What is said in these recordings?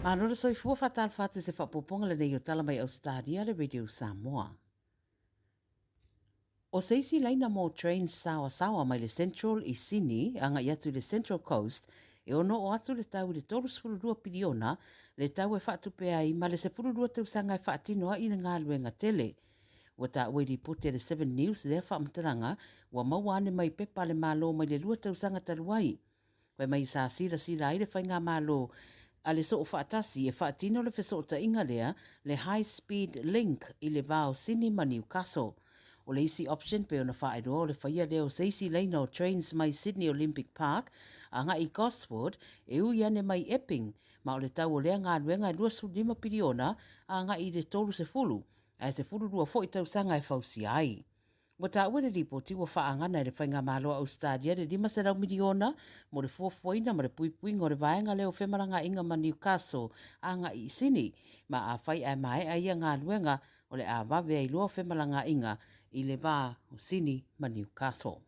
Malo le soifua faatalofa atu i se faaopoopoga lenei o Tala Mai Ausetalia le Radio Samoa. O se isi laina mo trains saoasaoa mai le Central i Sini agai atu i le Central Coast e ono oo atu le tau i le 32 piliona le tau e faatupe ai ma le 12 tausaga e faatino ai le galuega tele. Ua taua i lipoti a le Seven News lea faamatalaga ua maua ane mai pepa a le Malo mai le lua tausaga talu ai. Fai mai sa silasila ai le Faigamalo a le Soofaatasi e faatino le fesootaiga lea, le High Speed Link i le va o Sini ma Newcastle. O le isi option pei ona faailoa o le faia lea o se isi laina o trains mai Sydney Olympic Park agai i Gosford e ui ane mai Epping ma o le tau o lea galuega e 25 piliona agai i le 30 ae 12 foi tausaga e fausia ai. Ua taua le lipoti ua faaagana e le Faigamalo a Ausetalia le $500 miliona mo le fuafuaina ma le puipuiga o le vaega lea o femalagaaiga ma Newcastle agai i Sini, ma afai ae maea ia galuega, o le a vave ai loa femalagaaiga i le va o Sini ma Newcastle.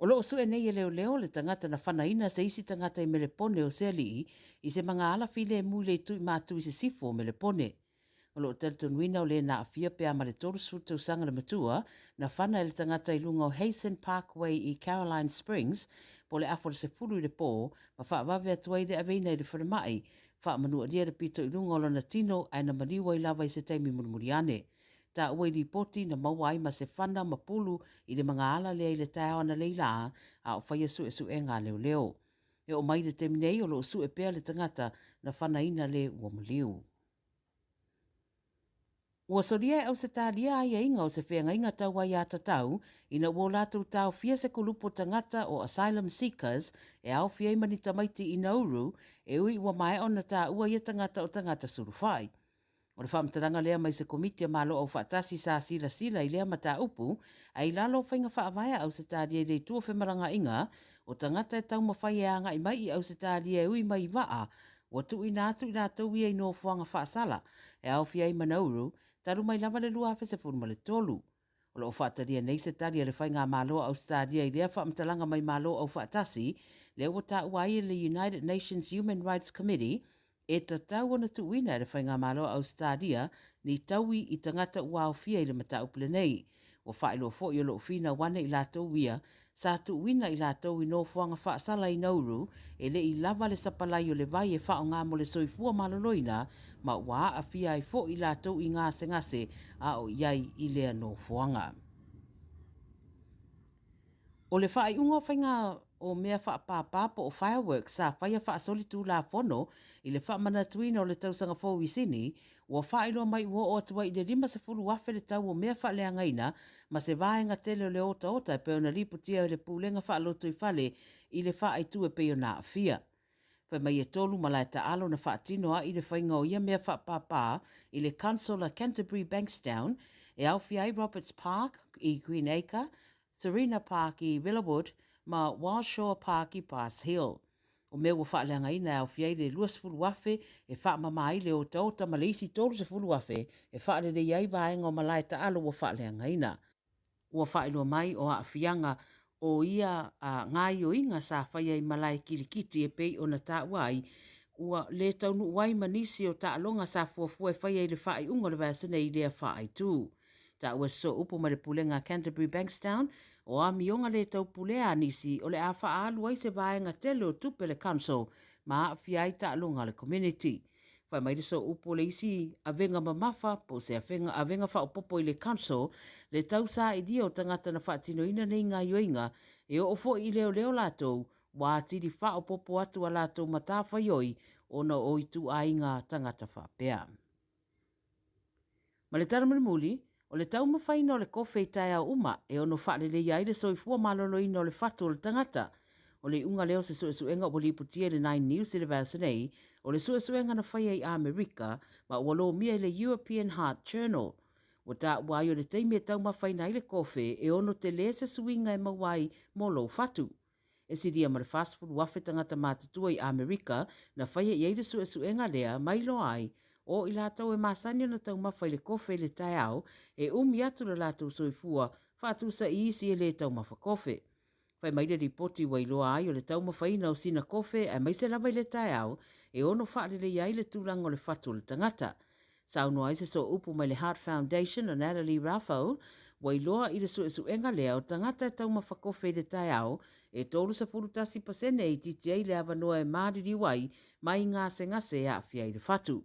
O lo o sue nei e leoleo le tagata na fanaina se isi tagata i Melepone o se alii i se magaala filemu i le itu i Matu i sisifo o Melepone. O lo o talitonuina o le na aafia pe a ma le 30 tausaga le matua na fana e le tagata i luga o Hayson Parkway i Caroline Springs po o le afa o le 10 i le po ma faavave atu ai le aveina i le falemai faamanualia le pito i luga o lona tino ae na maliu ai lava i se taimi mulimuli ane. Taua i lipoti na maua ai ma se fana ma pulu i le magaala lea i le taeao analeila a o faia suesuega a leoleo. E oo mai i le taimi nei o lo o sue pea le tagata na fanaina le ua maliu. Ua solia e Ausetalia aiaiga o se feagaiga tau aiatatau ina ua o latou taofia se kulupu o tagata o asylum seekers e aofia ai ma ni tamaiti i Nauru e ui ua maea ona taua ia tagata o tagata sulufai. O le faamatalaga lea mai se Komiti a Malo Aufaatasi sa silasila i lea mataupu, a i lalo o faiga faavae a Ausetalia i le itu o femalagaaiga, o tagata e taumafai e agai mai i Ausetalia e ui mai i vaa, ua tuuina atu i latou ia i nofoaga faasala e aofia ai ma Nauru, talu mai lava le 2013. O lo o faatalia nei se tali a le Faigamalo a Ausetalia i lea faamatalaga mai Malo Aufaatasi, lea ua taua ai e le United Nations Human Rights Committee e tatau ona tuuina e le Faigamalo a Ausetalia ni taui i tagata ua aofia i le mataupu lenei. Ua faailoa foi o lo o finau ane i latou ia sa tuuina i latou i nofoaga faasala i Nauru e le i lava le sapalai o le vai e faaaoga mo le soifua maloloina ma ua aafia ai foi i latou i gasegase a o i ai i lea nofoaga. O le faaiuga o faiga o mea faapāpā po o fireworks sa faia faasolitulafono i le faamanatuina o le tausaga fou i Sini, ua faailoa mai ua oo atu ai i le 50,000 le tau o mea faaleagaina ma se vaega tele o le otaota e pei ona lipotia e le Pulega Faalotoifale i le faaitu e pei ona aafia. Fai mai e tolu malae taalo na faatino ai le faiga o ia mea faapāpā i le Council a Canterbury Bankstown e aofia ai Roberts Park i Greenacre, Serena Park i Villawood ma Walshaw Park i Pass Hill. O mea ua faaleagaina e aofia ai le 20,000 e faamama ai le otaota ma le isi 30,000 e faaleleia ai vaega o malae taalo ua faaleagaina. Ua faailoa mai o aafiaga o ia gaoioiga sa faia i malae kilikiti e pei ona taua ai, ua le taunuu ai ma nisi o taaloga sa fuafua e faia i le faaiuga o le vaiaso nei i lea faaitu. Taua se sooupu mai le pulega a Canterbury Bankstown, o amioga le taupulea a nisi o le a faaalu ai se vaega tele o tupe a le Council ma aafia ai taaloga a le community. Fai mai le sooupu o le isi avega mamafa po o se avega faaopoopo i le Council le tausailia o tagata na faatinoina nei gaoioiga e oo foi i leoleo latou ua atili faaopoopo atu a latou matafaioi ona o ituaiga tagata faapea. Ma le tala mulimuli, o le taumafaina o le kofe i taeao uma e ono faaleleia ai le soifua maloloina o le fatu o le tagata. O le iuga lea o se suesuega ua lipotia i le Nine News i le vaiaso nei, o le suesuega na faia i Amerika ma ua lomia i le European Heart Journal. Ua taua ai o le taimi e taumafaina ai le kofe e ono tele se suiga e maua ai mo lou fatu. E silia ma le 40,000 tagata matutua i Amerika na faia i ai le suesuega lea ma iloa ai, o i latou e masani ona taumafa i le kofe i le taeao, e umi atu lo latou soifua faatusa i isi e le taumafa kofe. Fai mai le lipoti ua iloa ai o le taumafaina o sina kofe aemaise lava i le taeao, e ono faaleleia ai le tulaga o le fatu o le tagata. Saunoa ai se sooupu mai le Heart Foundation o Natalie Raffo, ua iloa i le suesuega lea o tagata e taumafa kofe i le taeao, e 31% e itiiti ai le avanoa e maliliu ai mai gasegase e aafia ai le fatu.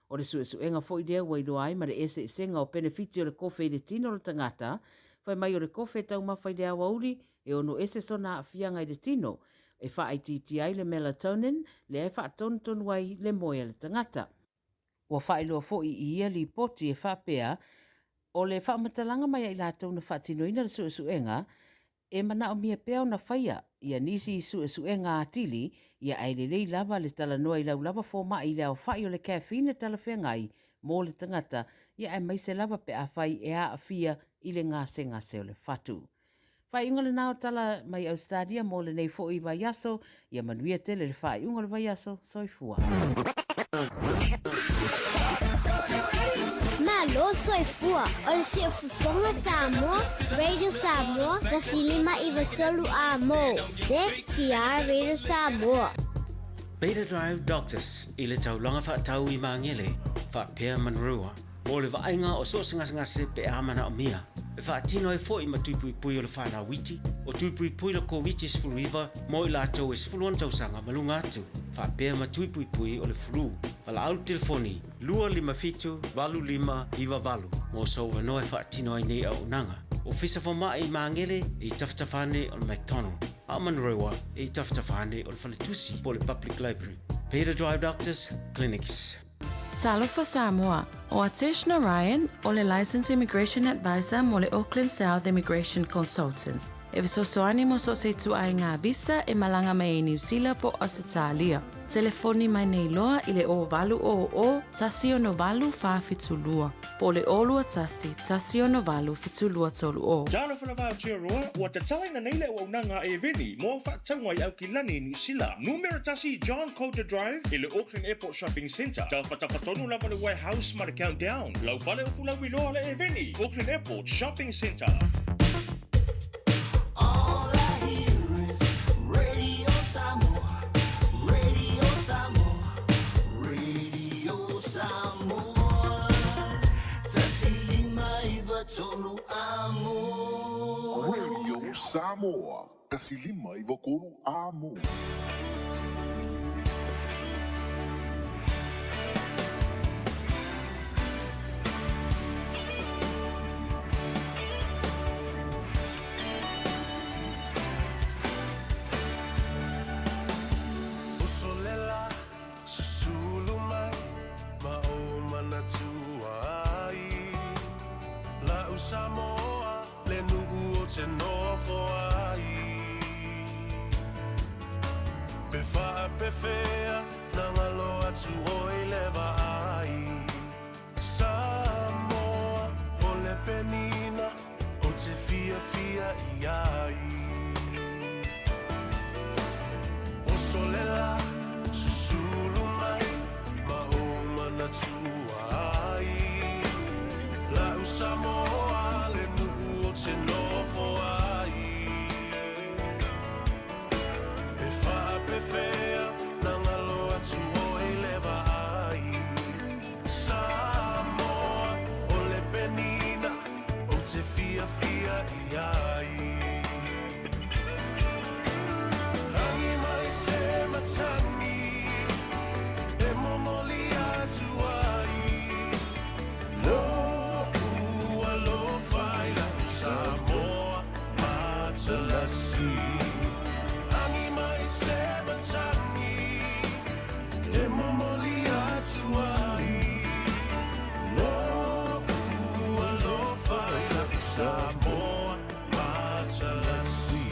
O le suesuega foi lea ua iloa ai ma le eseesega o penefiti o le kofe i le tino o le tagata, fai mai o le kofe e taumafa i le aoauli e ono ese sona aafiaga i le tino, e faaitiitia ai le melatonin lea e faatonutonu ai le moe a le tagata. Ua faailoa foi i ia lipoti e faapea, o le faamatalaga mai a i latou na faatinoina le suesuega, e manaomia pea ona faia ia nisi suesuega atili ia ae lelei lava le talanoa i lau lava fomai i le aofai o le caffeine e talafeagai mo le tagata ia aemaise lava pe afai e aafia i le gasegase o le fatu. Faaiuga lena o tala mai Ausetalia mo lenei foi vaiaso. Ia manuia tele le faaiuga o le vaiaso. Soifua. Malo soifua o le Siufofoga Samoa, Radio Samoa, 1593 A-mo, CKR Radio Samoa. Beta Drive Doctors i le taulaga faatau i Magele, faapea Manurewa, mo le vaaiga o so o se gasegase pe a manaomia. E faatino ai foi ma tui puipui o le whanau iti, o tui puipui le Koviti-19 mo i latou e 16 tausaga ma luga atu, faapea ma tui puipui o le flu. Valaau le telefoni 257 8598 mo sou avanoa e faatino ai nei auaunaga. Ofisa Fomai i Magele e i tafatafa ane o le McDonald, a o Manurewa e i tafatafa ane o le Faletusi po o le Public Library. Peter Drive Doctors Clinics. Talofa Samoa, ʻO Atesh Narayan, ʻo le Licensed Immigration Advisor mo le Auckland South Immigration Consultants, e fesoasoani mo so o se ituaiga visa e malaga mai ai Niu Sila po o Ausetalia. Telefoni mai nei loa i le 0800 168 472 po o le 021 168 7230. Talofa lava Aotearoa, ua tatalaina nei le auaunaga a Eveni mo au faatauga i Aukilani, Niu Sila. Numera tasi John Coulter Drive i le Auckland Airport Shopping Centre. Tafatafa tonu lava le Warehouse ma le Countdown. Lau fale o Fulauiloa le Eveni, Auckland Airport Shopping Centre. All I hear is Radio Samoa, Radio Samoa, Radio Samoa. Tasi lima iva tolu amo. Radio Samoa, 1593 amo. Uso lela, susulu mai, ma ou manatua ai. La'u Samoa, Le nuu ou te nofo ai. Pe faapefea na ngalo atu oi le vaai. Samoa o le penina ou te fiafia i ai. Oso le la, susulu mai ma ou manatua ai. La'u Samoa le nuu ou te nofo ai. E faapefea na ngalo atu oi le vaai. Samoa o le penina ou te fiafia i ai. Rangi mai se matagi e momoli atu ai. Loku alofa i la'u Samoa matalasi. Agi mai se matagi e momoli atu ai. Loku alofa i la'u Samoa matalasi.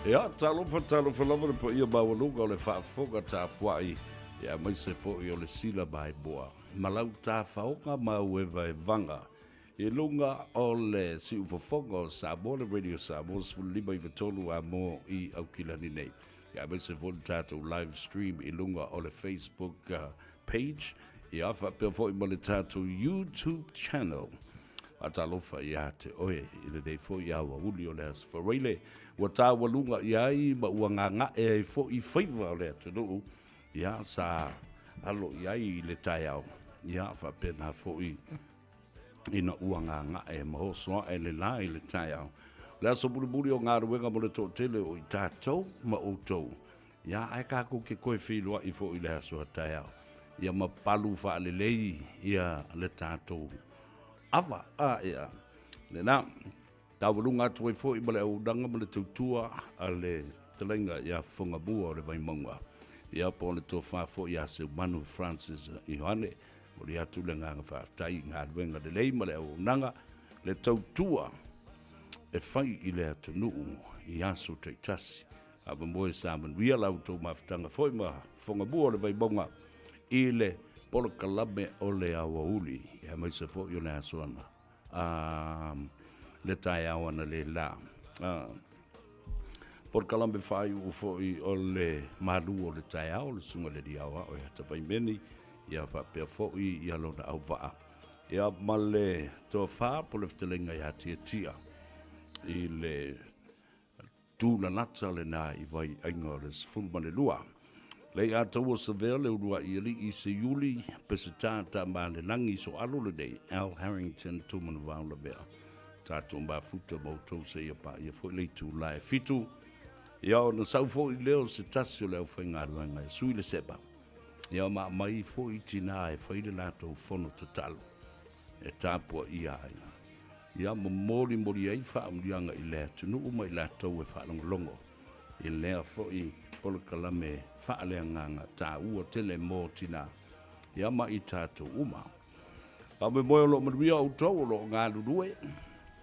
Ia, talofa, talofa lava le paia maualuga o le faafofoga tapuai, ia aemaise foi o le sila maimoa ma lau tafaoga ma au evaevaga i luga o le siufofoga o Samoa, le Radio Samoa 15 93 a mo i Aukilani nei. Ia aemaise foi le tatou live stream i luga o le Facebook page, ia faapea foi ma le tatou YouTube channel. Faatalofa ia te oe i lenei foi aoauli o le Aso Faraile ua taualuga i ai ma ua gaga'e ai foi faiva o le atunuu, ia, sa alo i ai i le taeao, ia, faapena foi ina ua gaga'e ma oso a'e le la i le taeao. O le aso mulimuli o galuega mo le toatele o i tatou ma outou, ia, ae tatou te toe feiloai foi i le aso a taeao, ia ma palu faalelei ia le tatou ava. A, ia, lena. Taualuga atu ai foi ma le auaunaga ma le tautua a le fetalaiga ia Fofogamua o le Vaimauga, ia po o le tofa foi ia Seumanu Francis Ioane. Momoli atu le agaga faafetai i galuega lelei ma le auaunaga, le tautua e fai i le atunuu i aso taitasi. Faamoemoe sa manuia la outou mafutaga foi ma Fofogamua o le Vaimauga i le polokalame o le aoauli, aemaise foi o le aso ana a le taeao analeila. Polokalame faaiuu foi o le malu o le taeao, le Susuga i le Alii Aoao ia Tavaimeni, ia faapea foi ia lona auvaa, ia ma le tofa po o le fetalaiga ia Tiatia i le Tūlalata lena i vaiaiga o le 12. Leiataua Savea le uluai alii Seiuli Peseta Taamalelagi Soalo lenei Al Harrington Tumanuvao Lavea tatou mafuta ma outou seia paia foi le itula e 7. Ia ona sau foi lea o se tasi o le aufaigaluega e sui le sema. Ia ma aumai foi tinā e fai le latou fono tatalo e tapuaia ai. Ia molimoli ai faamanuiaga i le atunuu ma i latou e faalogologo i lea foi polokalame faaleagaga taua tele mo tinā, ia ma i tatou uma. Faamoemoe o lo o manuia outou o lo o galulue,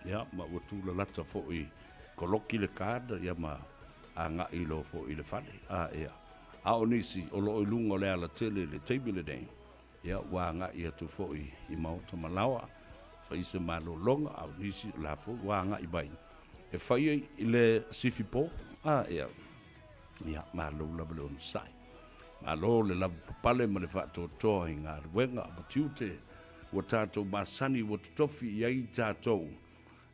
ia ma ua tulalata foi koloki le card, ia ma agai loa foi i le fale. A, ia, a o nisi o lo o i luga o le alatele i le taimi lenei, Ia, ua agai atu foi i maota ma laoa, fai se malologa, a o nisi o la foi ua agai mai e fai ai i le sifi po. A, ia, ia, malo lava le onosai. Malo le lavapapale ma le faatoatoa i galuega ma tiute ua tatou masani ua totofi i ai tatou.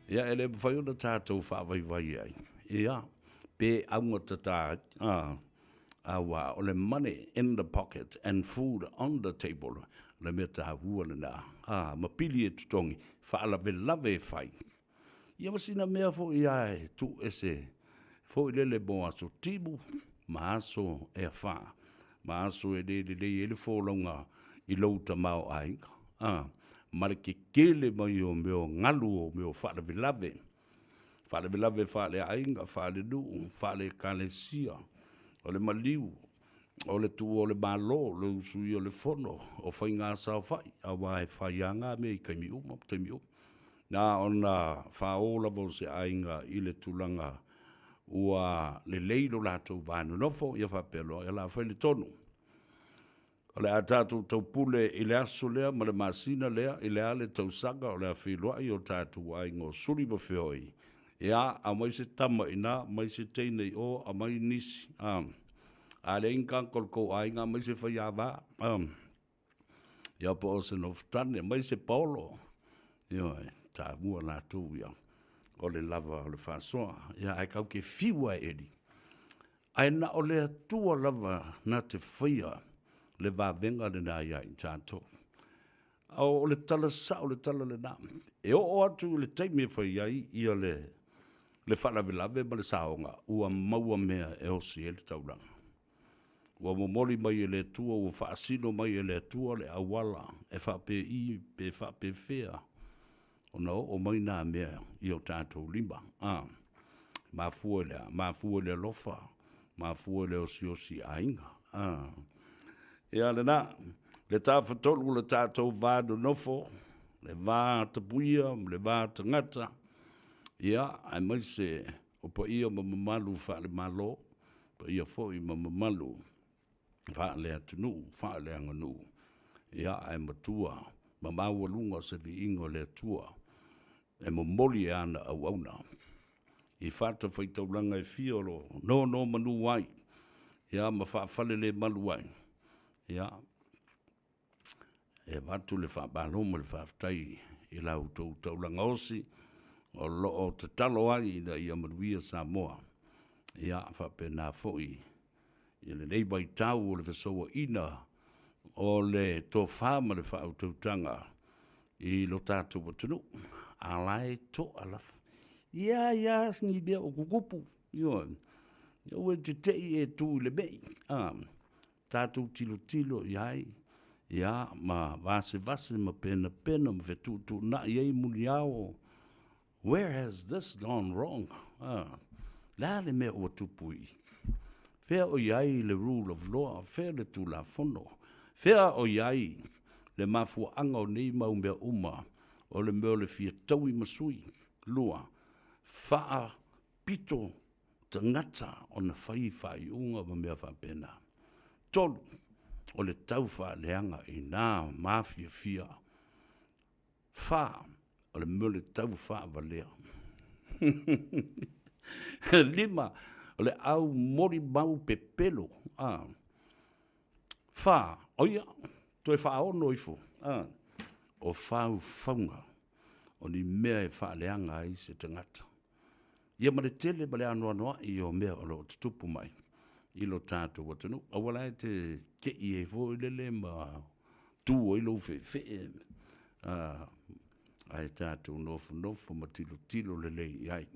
Ia, e le mafai ona tatou faavaivai ai, ia, pe augatata ai. A. Aua o le money in the pocket and food on the table le mea taua lena, a, ma pili e totogi, faalavelave e fai. Ia ma sina mea foi a e tuu ese foi lele mo aso timu ma aso e afa, ma aso e le lelei ai le folauga i lou tamaoaiga, a, ma le kekele mai o mea o galu o mea o faalavelave. Faalavelave faaleaiga, faalenuu, faale-ekalesia, o le maliu, o le tuua o le Malo, le usuia o le fono, o faiga saofai, aua e fai lava na mea i taimi uma ma taimi uma. Na ona faaō lava o se aiga i le tulaga ua lelei lo latou va nonofo, ia faapea loa, ia o le a fai le tonu. O le a tatou taupule i le aso lea ma le masina lea, i le a le tausaga o le a feiloai o tatou aiga o Suli ma Feoi, ia, aumai se tama i ina, aumai se teine i o, aumai nisi, a, a leai ni tagata o le tou aiga, aumai se faiava, a, ia po o se nofotane, aumai se paolo, ioe, taua latou ia, o le lava o le faasoa, ia, ae tatou te fiu lava e eli. Ae na o le Atua lava na te faia le vavega lena ia i tatou. A o le tala sao le tala lena. E oo atu i le taimi e fai ai ia le, le faalavelave ma le saoga, ua maua mea e osi ai le taulaga. Ua momoli mai e le Atua, ua faasino mai e le Atua le auala e faapei pe faapefea ona oo mai nā mea i o tatou lima. A, mafua i le a? Mafua i le alofa, mafua i le osiosi aiga. A, ia lena, le tafatolu o le tatou va nonofo, le va tapuia ma le va tagata, ia, aemaise o paia ma mamalu faale-Malo, paia foi ma mamalu faale-atunuu, faale-aganuu, ia, ae matua ma maualuga se viiga o le Atua e momoli e ana auauna i fatafaitaulaga e fia o lo o nonomanu ai, ia, ma faafalelemalu ai, ia, e avatu le faamalo ma le faafetai. i la outou taulaga osi o lo o tatalo ai ina ia manuia Samoa. Ia, faapena foi i lenei vaitau o le fesouaina o le tofa ma le faautautaga i lo tatou atunuu, a la e toa lava. Ia, ia, ni mea o tutupu, ioe, aua e te te i e tu i le mei, a, tatou tilotilo i ai, ia, ma vasevase ma penapena ma fetuutuunai ai muniao, where has this gone wrong? A, le a le mea ua tupu i i? Fea o i ai le rule of law? Fea le Tulafono? Fea o i ai le mafuaaga o nei mau mea uma o le mea o le fia taui ma sui? Lua, faapito tagata ona fai faaiuga ma mea faapena. Tolu, o le tau faaleaga i nā mafiafia. Fa, o le mea o le tau faavalea. Lima, o le au molimau pepelo. A. Fa, o ia, toe faaono ifo. A. O faufauga, o ni mea e faaleaga ai se tagata. Ia ma le tele ma le anoanoai o mea o lo o tutupu mai i lo tatou atunuu. Aua la e te tei ai foi lele ma tu ai lou feefee, ae tatou nofonofo ma tilotilo lelei i ai.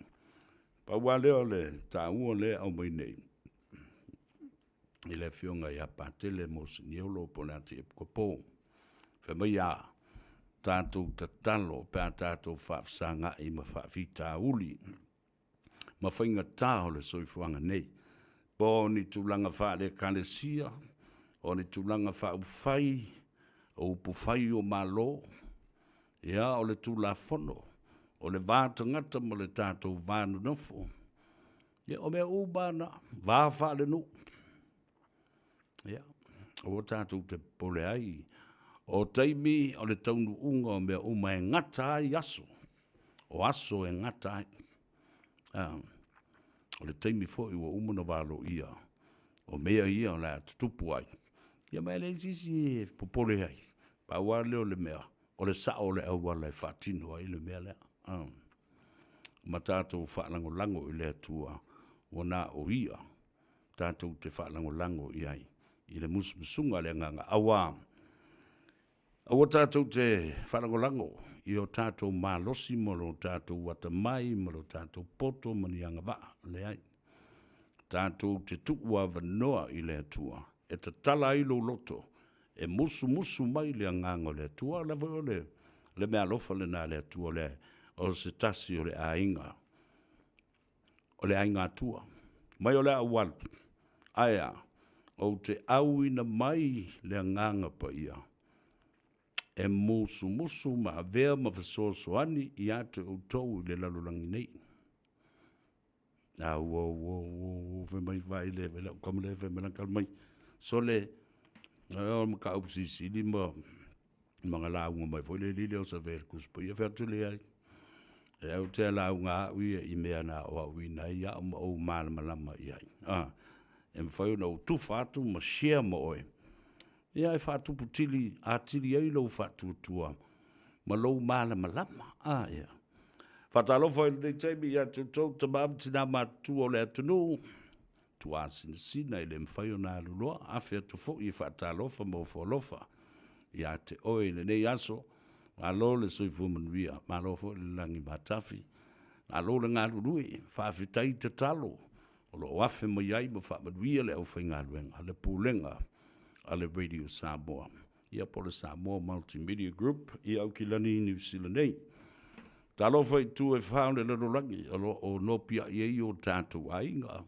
Pau lava lea o le taua lea e aumai nei i le afioga ia Patele Moseniolo po o le Ati Epikopo. Fai mai a tatou tatalo pe a tatou faafesagai ma faafitauli ma faigata o le soifuaga nei, po o ni tulaga faale-ekalesia, o ni tulaga faaupufai, o upufai o Malo, ia, o le Tulafono, o le va tagata ma le tatou va nonofo, ia, o mea uma lava na, va faalenuu. Ia, aua tatou te popole ai, o taimi o le taunuuga o mea uma e gata ai aso, o aso e gata ai. A, o le taimi foi ua uma ona valoia o mea ia o le a tutupu ai, ia ma e leai se isi e popole ai, pau lava lea o le mea, o le sao o le auala e faatino ai le mea lea. A, ma tatou faalagolago i le Atua, ua na o Ia tatou te faalagolago i ai i le musumusuga a le Agaga, auā aua tatou te faalagolago i o tatou malosi ma lo tatou atamai ma lo tatou poto ma ni agavaa, leai, tatou te tuu avanoa i le Atua e tatala ai lou loto e musumusu mai le Agaga o le Atua. O le a foi o le meaalofa lena a le Atua, o se tasi o le aiga o le aiga Atua mai o le a ou alu, ae a, ou te auina mai le Agaga Paia e musumusu ma avea ma fesoasoani ia te outou i le lalolagi nei. A ua ua ua ua fai mai vai le vai lau kama le fai mai lana mai sole o mataupu silisili ma ma na lauga mai foi le alii lea o Savea i le Tusi Paia, fai atu leai, e au te lauga au ia i mea na aoaoina ai au ma ou malamalama i ai. A, e mafai ona ou tufa atu ma share ma oe, ia e faatuputili atili ai lou faatuatua ma lou malamalama. A, ia. Faatalofa i lenei taimi ia te outou tama ma tina matutua o le atunuu, tuasinasina e le mafai ona alu loa, afe atu foi e faatalofa ma ofo alofa ia te oe i lenei aso. Malo le soifua manuia, malo foi le lagi matafi, malo le galulue, faafetai tatalo o lo o afe mai ai ma faamanuia le aufaigaluega, le pulega a le Radio Samoa, ia po o le Samoa Multimedia Group i Aukilani, Niu Sila nei. Talofa i itu e fa o le lalolagi o lo o nopiai ai o tatou aiga,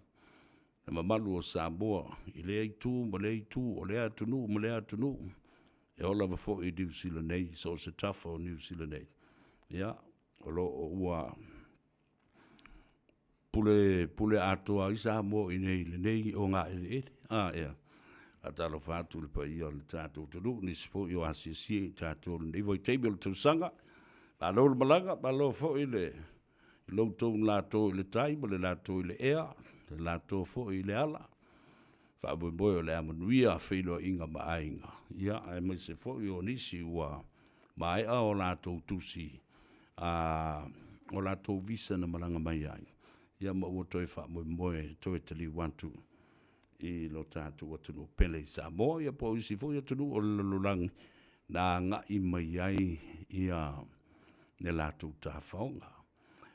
le mamalu o Samoa i lea itu ma lea itu, o lea atunuu ma lea atunuu, e oo lava foi i Niu Sila nei, so o se tafa o Niu Sila nei. Ia, o lo o ua pule, pule atoa ai Samoa i nei, lenei ogaeleele. A, ea. Faatalofa atu i le paia o le tatou atunuu, nisi foi o asiasia i tatou i lenei vaitaimi o le tausaga. Malo le malaga, malo foi le lo outou lato i le tai ma le lato i le ea, le lato foi i le ala. Faamoemoe o le a manuia feiloaiga ma aiga, ia, aemaise foi o nisi ua. Maea o latou tusi a o latou visa na malaga mai ai, ia ma ua toe faamoemoe e toe taliu atu i lo tatou atunuu pele i Samoa, ia po o isi foi atunuu o le lalolagi na agai mai ai ia le latou tafaoga.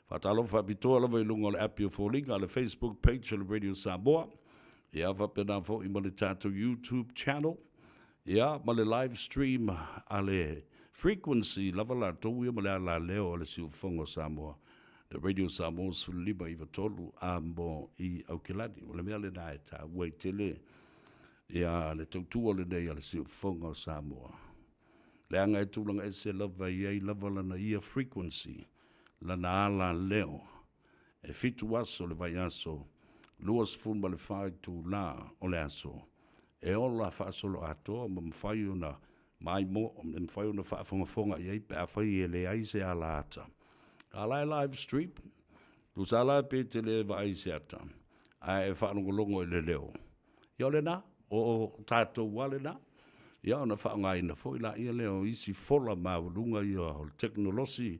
Faatalofa faapitoa lava i luga o le api o foliga, le Facebook page o le Radio Samoa, ia faapena foi ma le tatou YouTube channel, ia ma le live stream a le frequency lava latou ia ma le alaleo o le siufofoga o Samoa, le Radio Samoa 15 93 a mo i Aukilani. O le mea lena e taua ai tele ia le tautua lenei a le siufofoga o Samoa. Leaga e tulaga ese lava e i ai lava lana ia frequency, lana alaleo, e fitu aso le vaiaso, 24 itulā o le aso, e ola faasoloatoa ma mafai ona maimoa, e mafai ona faafogafoga i ai pe afai e leai se alaata. A la e live stream, tusa la pe te le vaai i se ata, ae e faalogologo i le leo. Ia o lena, o tatou lava lena. Ia ona faaaogaina foi laia lea o isi fola maualuga ia o le tekonolosi,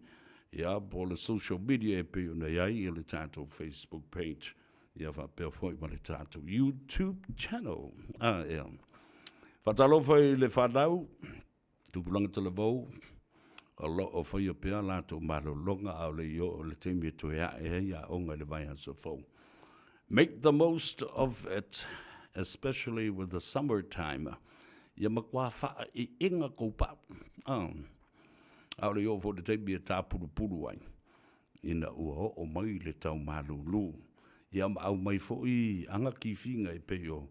ia po o le social media e pei ona i ai le tatou Facebook page, ia faapea foi ma le tatou YouTube channel. Ah, ia. Faatalofa i le fanau, Tupulaga Talavou, o lo o faia pea latou malologa a o le i oo i le taimi e toe ae ai aoga i le vaiaso fou. Make the most of it, especially with the summer time. Ia matua faaeega kou pau. Ah. A o le i oo foi i le taimi e tapulupulu ai, ina ua oo mai le tau malūlū, ia ma aumai foi aga kifiga e pei o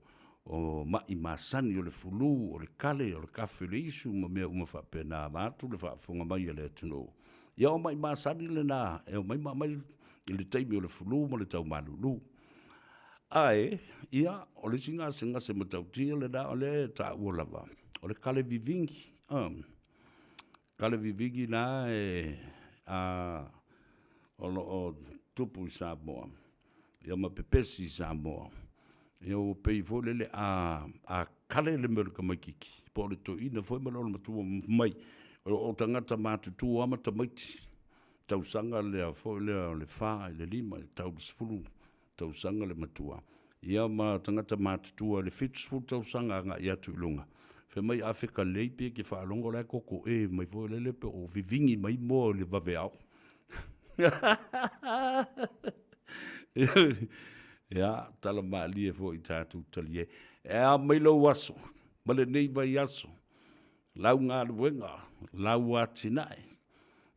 o maʻi masani o le fulu, o le kale, o le kafe o le isu ma mea uma faapena vaeatu le faafofoga mai a le atunuu. Ia o maʻi masani lena e omai ma aumai i le taimi o le fulu ma le tau malūlū. Ae, ia, o le isi gasegase matautia lena o lea e taua lava, o le kale vivigi. Kale vivigi la e a o lo o tupu i Samoa, ia ma pepesi i Samoa. Ia ua pei foi lele a a kale le mea o le tamaititi, po o le toeaina foi ma le olomatua mai, o tagata matutua ma tamaiti, tausaga lea foi lea o le 4 i le 5 i le tau i le 10 tausaga le matua, ia ma tagata matutua i le 70 tausaga agai atu i luga. Fai mai a fekalei pe ke faalogo la e kokoe mai foi lele pe o vivigi mai moa i le vaveao. Ia, tala malie foi i tatou talie. E a mai lou aso ma lenei vaiaso lau galuega, lau atinae,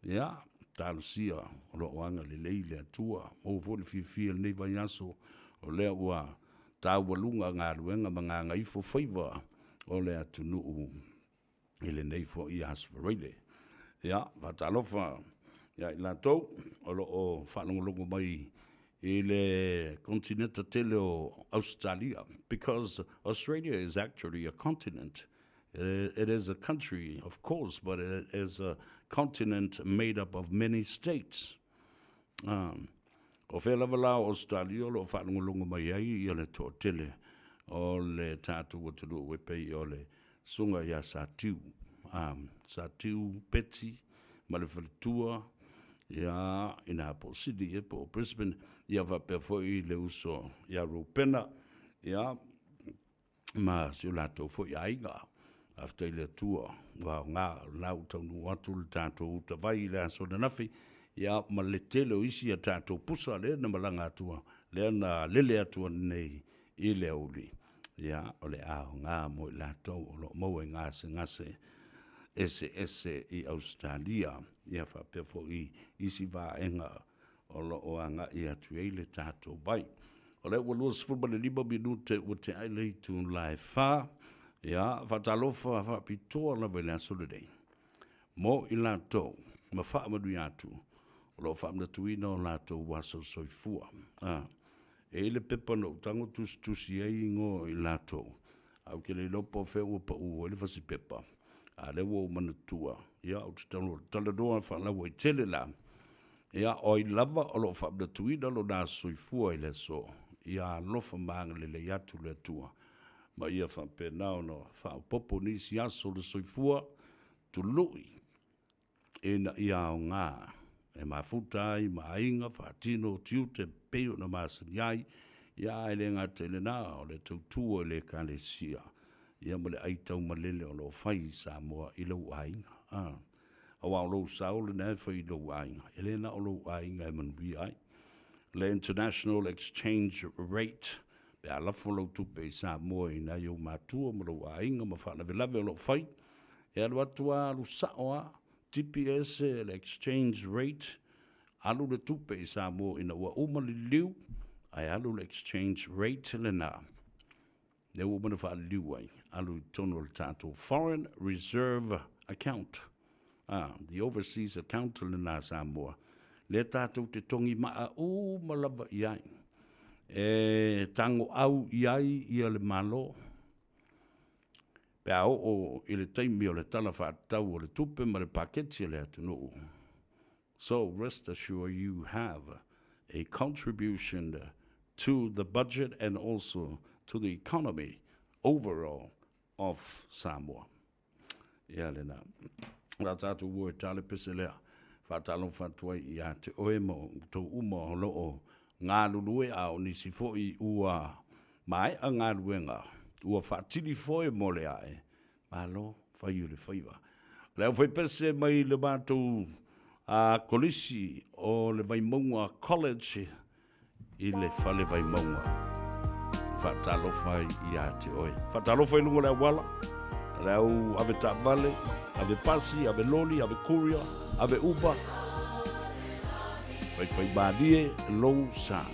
ia, talosia o lo o agalelei le Atua. Maua foi le fiafia i lenei vaiaso, o lea ua taualuga galuega ma gagaifo faiva o le atunuu i lenei foi Aso Faraile. Ia, faatalofa ia i latou o lo o faalogologo mai i le konetineta tele o Ausetalia, because Australia is actually a continent. It is a country, of course, but it is a continent made up of many states. O fea lava la o Ausetalia o lo o faalogologo mai ai ia le toatele o le tatou atunuu e pei o le susuga ia Satiu, Satiu Betsy ma le faletua ia ina po o Sydney po o Brisbane, ia faapea foi le uso ia Rupena, ia ma si o latou foi aiga. Faafetai i le Atua ua aoga, o lena ua taunuu atu le tatou utavai i le aso ananafi, ia ma le tele o isi a tatou pusa lea na malaga atu, lea na lele atu ananei i le aoauli. Ia, o le aoga mo i latou o lo o maua i gasegase eseese i Ausetalia, ia faapea foi isi vaega o lo o agai atu i ai le tatou vai. O lea ua 25 minute ua tea i le itula e 4, ia, faatalofa faapitoa lava i le aso lenei mo i latou ma faamanuia atu o lo o faamanatuina o latou aso soifua. E i ai le pepa na ou tago tusitusi ai igoa o i latou, ae ou te le iloa po o fea ua pau ai le fasipepa, a o lea ua ou manatua, ia, ou te talanoa faalauaitele la, ia, o ai lava o lo o faamanatuina lona aso soifua i le aso, ia alofa ma agalelei atu le Atua, ma ia faapena ona faaopoopo nisi aso o le soifua, tului. ina ia aoga e mafuta ai ma aiga faatino tiute e pei ona masani ai, ia ae le gata i lena o le tautua i le Ekalesia ia ma le aitaumalele o lo o fai i Samoa i lou aiga. A, aua o lou sao lena e fai i lou aiga, e le na o lou aiga e manuia ai. Le international exchange rate, pe a lafo lau tupe i Samoa i nai ou matua ma lou aiga ma faalavelave o lo o fai, e alu atu a alu sao a, tipi ese le exchange rate, alu le tupe i Samoa ina ua uma liliu, ae alu le exchange rate lena. Lea ua uma ona faaliliu ai, alu i totonu o le tatou Foreign Reserve Account, ah, the overseas account lena a Samoa, lea tatou te togi maa uma lava i ai. E tagoau i ai ia le Malo, pe a oo i le taimi o le Tala Faatatau o le Tupe ma le Paketi a le atunuu. So rest assured you have a contribution to the budget and also to the economy overall of Samoa. Ia lena. O la tatou ua e tale pese lea. Faatalofa atu ai ia te oe ma outou uma o lo o galulue a o nisi foi ua maea galuega ua faatili foe mo le ae. Malo fai o le faiva. O le aufaipese mai le matou a Kolisi o le Vaimauga College i le Fale Vaimauga. Faatalofa ai ia te oe. Faatalofa i luga o le auala, le au ave taavale, ave pasi, ave loli, ave courier, ave uber. Faifaimalie lou sa.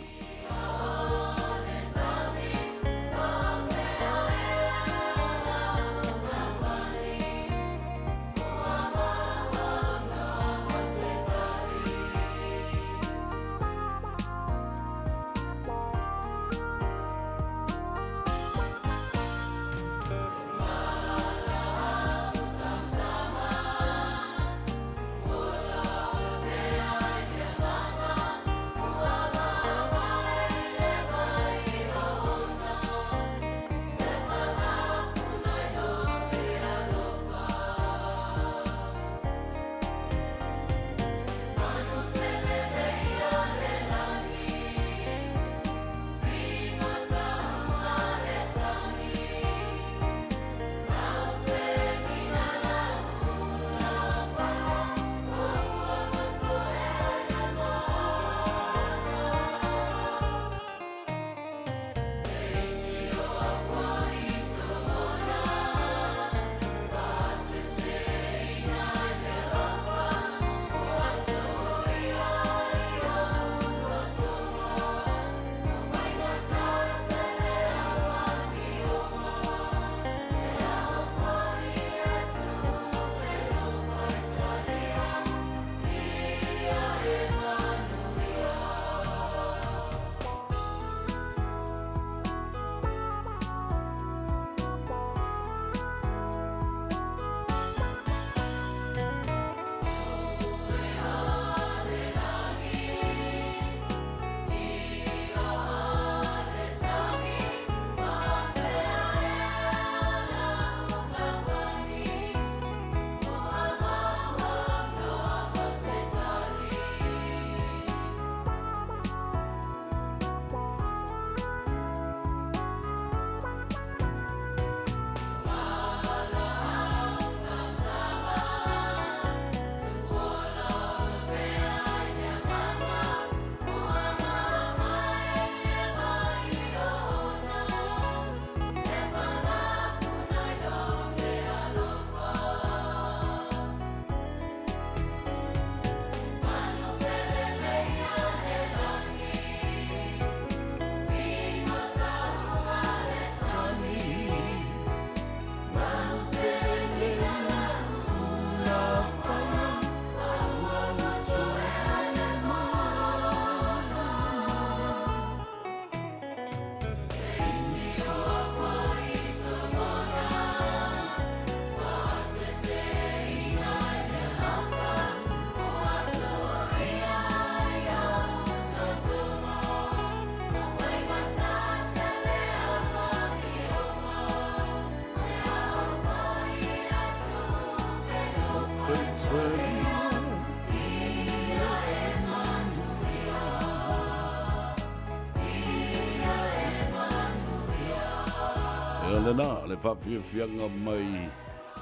Ia lena, le faafiafiaga mai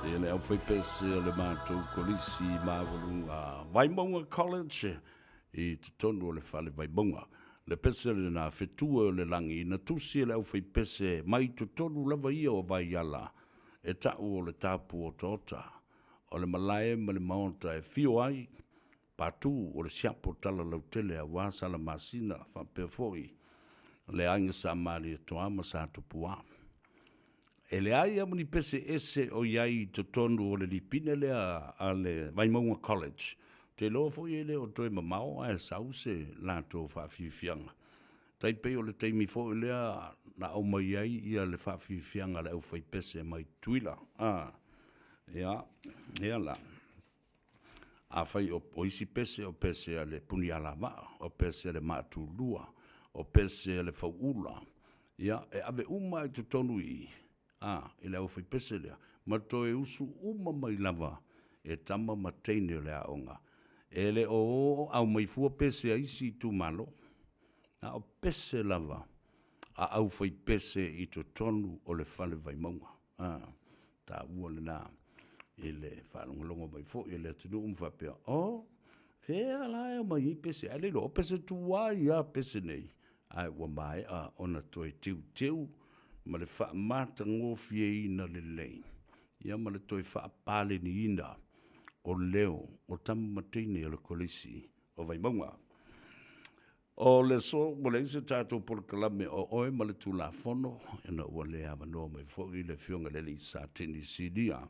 i le aufaipese o le matou Kolisi Maualuga Vaimauga College i totonu o le Fale Vaimauga. Le pese lena, Fetu e o le Lagi, na tusi e le aufaipese mai totonu lava ia o Vaiala e ta'u o le tapu otaota o le malae ma le maota e fio ai patu o le siapo tala lautele aua Salamasina faapea foi le aiga Sa Malietoa ma Sa Tupua. E leai lava ma ni pese ese o i ai i totonu o le lipine lea a le Vaimauga College. Ou te iloa foi e le o toe mamao ae sau se latou faafiafiaga. Tai pei o le taimi foi lea na aumai ai ia le faafiafiaga a le aufaipese mai Tutuila. A, ia, ia la. Afai o isi pese o pese a le Punialavaa, o pese a le Maatulua, o pese a le Fauula, ia, e ave uma lava i totonu i i, a, i le aufaipese lea, ma toe usu uma mai lava e tama ma teine o le aoga. E le o o aumai fua pese a isi itumalo, a o pese lava a aufaipese i totonu o le Fale Vaimauga. A, taua lena i le faalogologo mai foi a le atunuu ma faapea, oh, fea la e aumai ai pese, ae le iloa o pese tuai lava pese nei, ae ua maea ona toe teuteu ma le faamatagofieina lelei, ia ma le toe faapaleniina o leo o tama ma teine o le Kolisi o Vaimauga. O le aso ua leai se tatou polokalame o oe ma le Tulafono, ina ua le avanoa mai foi le Afioga i le Alii Satini Sinia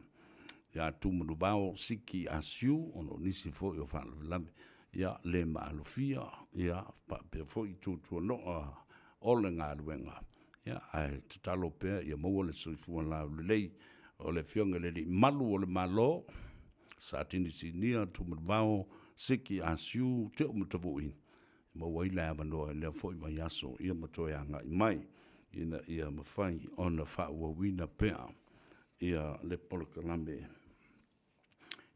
ia Tumanuvao Siki Asiu ona o nisi foi o faalavelave, ia le maalofia, ia faapea foi tuatuano'a o le galuega. Ia, ae tatalo pea ia maua le soifua laulelei o le Afioga i le Alii Malu o le Malo, Satini Sinia Tumanuvao Siki Asiu Teomatavui, e maua ai le avanoa i lea foi vaiaso ia ma toe agai mai ina ia mafai ona faaauauina pea ia le polokalame.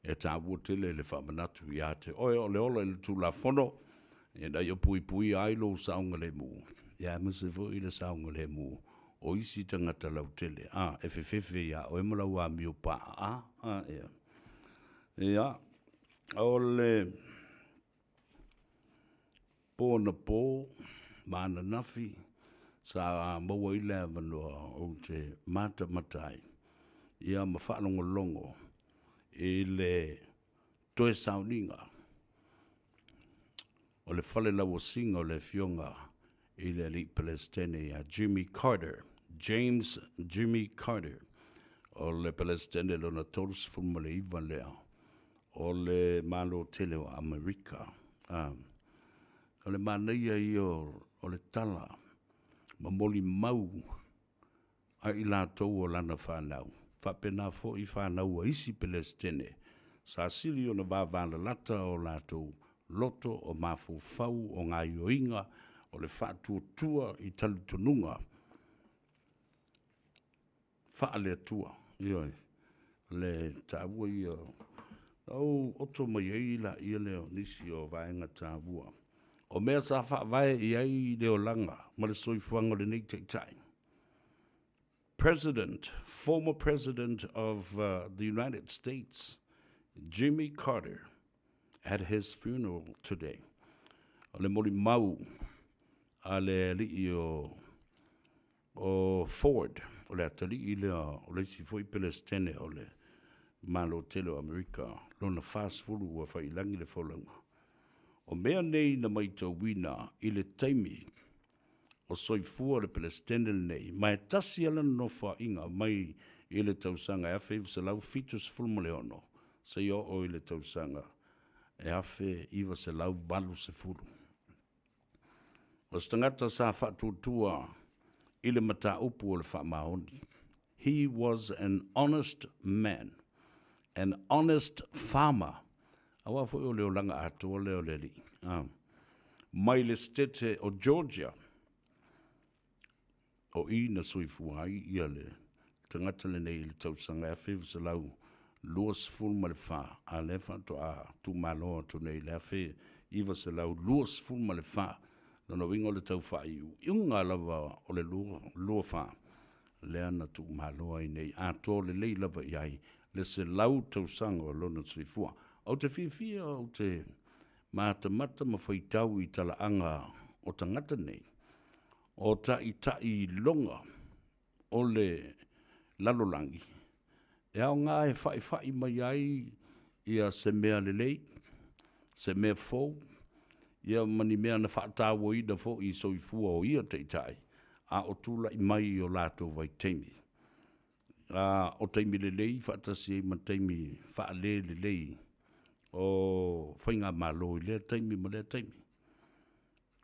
E taua tele le faamanatu ia te oe o le ola i le Tulafono ina ia puipuia ai lou saogalemu, ia aemaise foi le saogalemu o isi tagata lautele, a, e fefefe iā oe ma lau amio paaa, a, ea. Ia, o le po anapo ma ananafi sa maua ai le avanoa ou te matamata ai ia ma faalogologo i le toe sauniga o le fale lauasiga o le Afioga i le Alii Pelesitene ia Jimmy Carter, James Jimmy Carter, o le Pelesitene lona 39 lea o le Malo tele o Amerika. O le manaia ia o le tala ma molimau a i latou o lana fanau, faapena foi fanau a isi Pelesitene sa sili ona vavalalata o latou loto o mafaufau o gaoioiga o le faatuatua i talitonuga faale-Atua. Ioe, o le taua ia. Na ou oto mai ai laia lea o nisi o vaega taua o mea sa faavae i ai le olaga ma le soifuaga o lenei taitai. President, former President of the United States, Jimmy Carter, at his funeral today. O le molimau a le alii o Ford, o le atalii lea o le isi foi Pelesitene o le Malo tele o Amerika, lona 40 ua faiilagi le folauga. O mea nei na maitauina i le taimi o soifua le Pelesitene lenei, ma e tasi lava lana nofoaiga mai i le tausaga e 1976 seia oo i le tausaga e 1980. O se tagata sa faatuatua i le mataupu o le faamaoni. He was an honest man, an honest farmer, aua foi o le olaga atoa lea o le alii, mai le Setete o Georgia. O i na soifua ai ia le tagata lenei i le tausaga e 1924, a lea faatoa tuumalo atu nei i le 1924. Lona uiga o le tau faaiuiuga lava o le 24. lea na tuumalo ai nei, atoa lelei lava i ai le 100 tausaga o lona soifua. Ou te fiafia ou te matamata ma faitau i talaaga o tagata nei, o taitaiiloga o le lalolagi, e aoga e fa'ifa'i mai ai ia se mea lelei, se mea fou, ia ma ni mea na fa'atāuaina fo'i i soifua o ia taita'i a o tula'i mai i o latou vaitaimi, a o taimi lelei faatasi ai ma taimi fa'alē lelei o faigamalo i lea taimi ma lea taimi.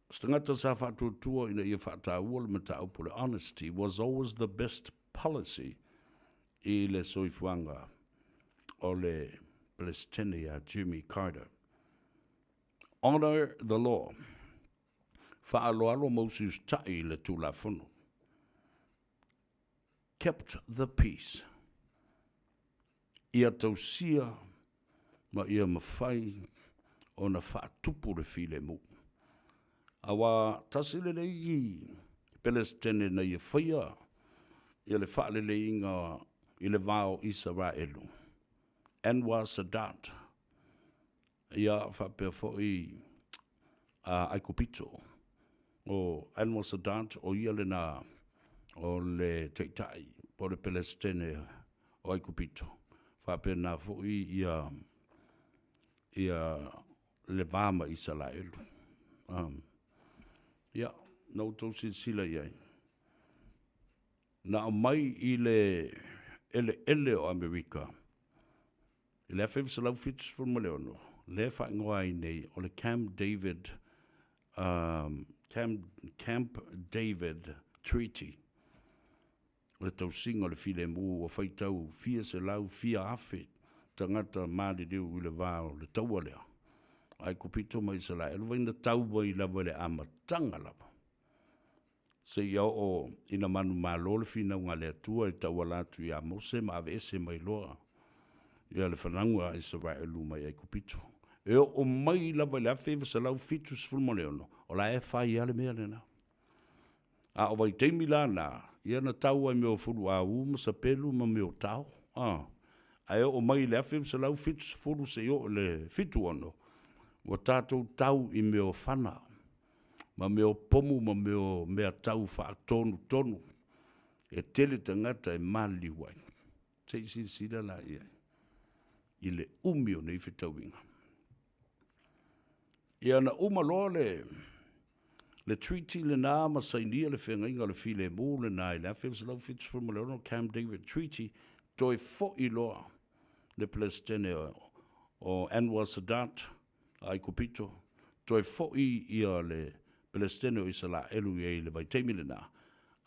O se tagata sa faatuatua ina ia faataua le mataupu o le honesty was always the best policy i le soifuaga o le Peresetene ia Jimmy Carter. Honour the law. Faaaloalo ma usiusita'i i le Tulafono. Kept the peace. Ia tausia ma ia mafai ona faatupu le filemu. Aua tasi lenei Pelesitene na ia faia ia le faaleleiga i le va o Isaraelu, Anwar Sadat, ia faapea foi a Aikupito. O Anwar Sadat, o ia lena o le taitai po o le Pelesitene o Aikupito, faapena foi ia ia le va ma Isaraelu. Um, ia, na outou silasila i ai. Na aumai i le eleele o Amerika i le 1976, lea e faaigoa ai nei o le Camp David, um, Camp, Camp David Treaty. O le tausiga o le filemu ua faitau fia selau fia afe tagata maliliu i le va o le taua lea. Aikupito ma Isaraelu vai na tau mai lava i le amataga lava seia oo ina manumalo le finauga a le Atua e tauala atu ia Mose ma aveese mai loa ia le fanauga a Isaraelu mai Aikupito. E oo mai lava i le 1976, o la e fai lava le mea lena. A o vaitaimi la na, ia na tau ai mea o fuluaū ma sapelu ma mea o tao, a. Ae oo mai i le 1970 seia oo i le 76, ua tatou tau i mea o fana ma mea o pomu ma mea o mea tau faatonutonu e tele tagata e maliliu ai. Se i silasila la i ai i le umi o nei fetauiga. Ia na uma loa le le treaty lena ma sainia le feagaiga o le filemu lena i le 1976 Camp David Treaty, toe fo'i loa le Peresetene o Anwar Sadat a Aikupito, toe fo'i ia le Peresetene o Isaraelu i ai i le vaitaimi lena,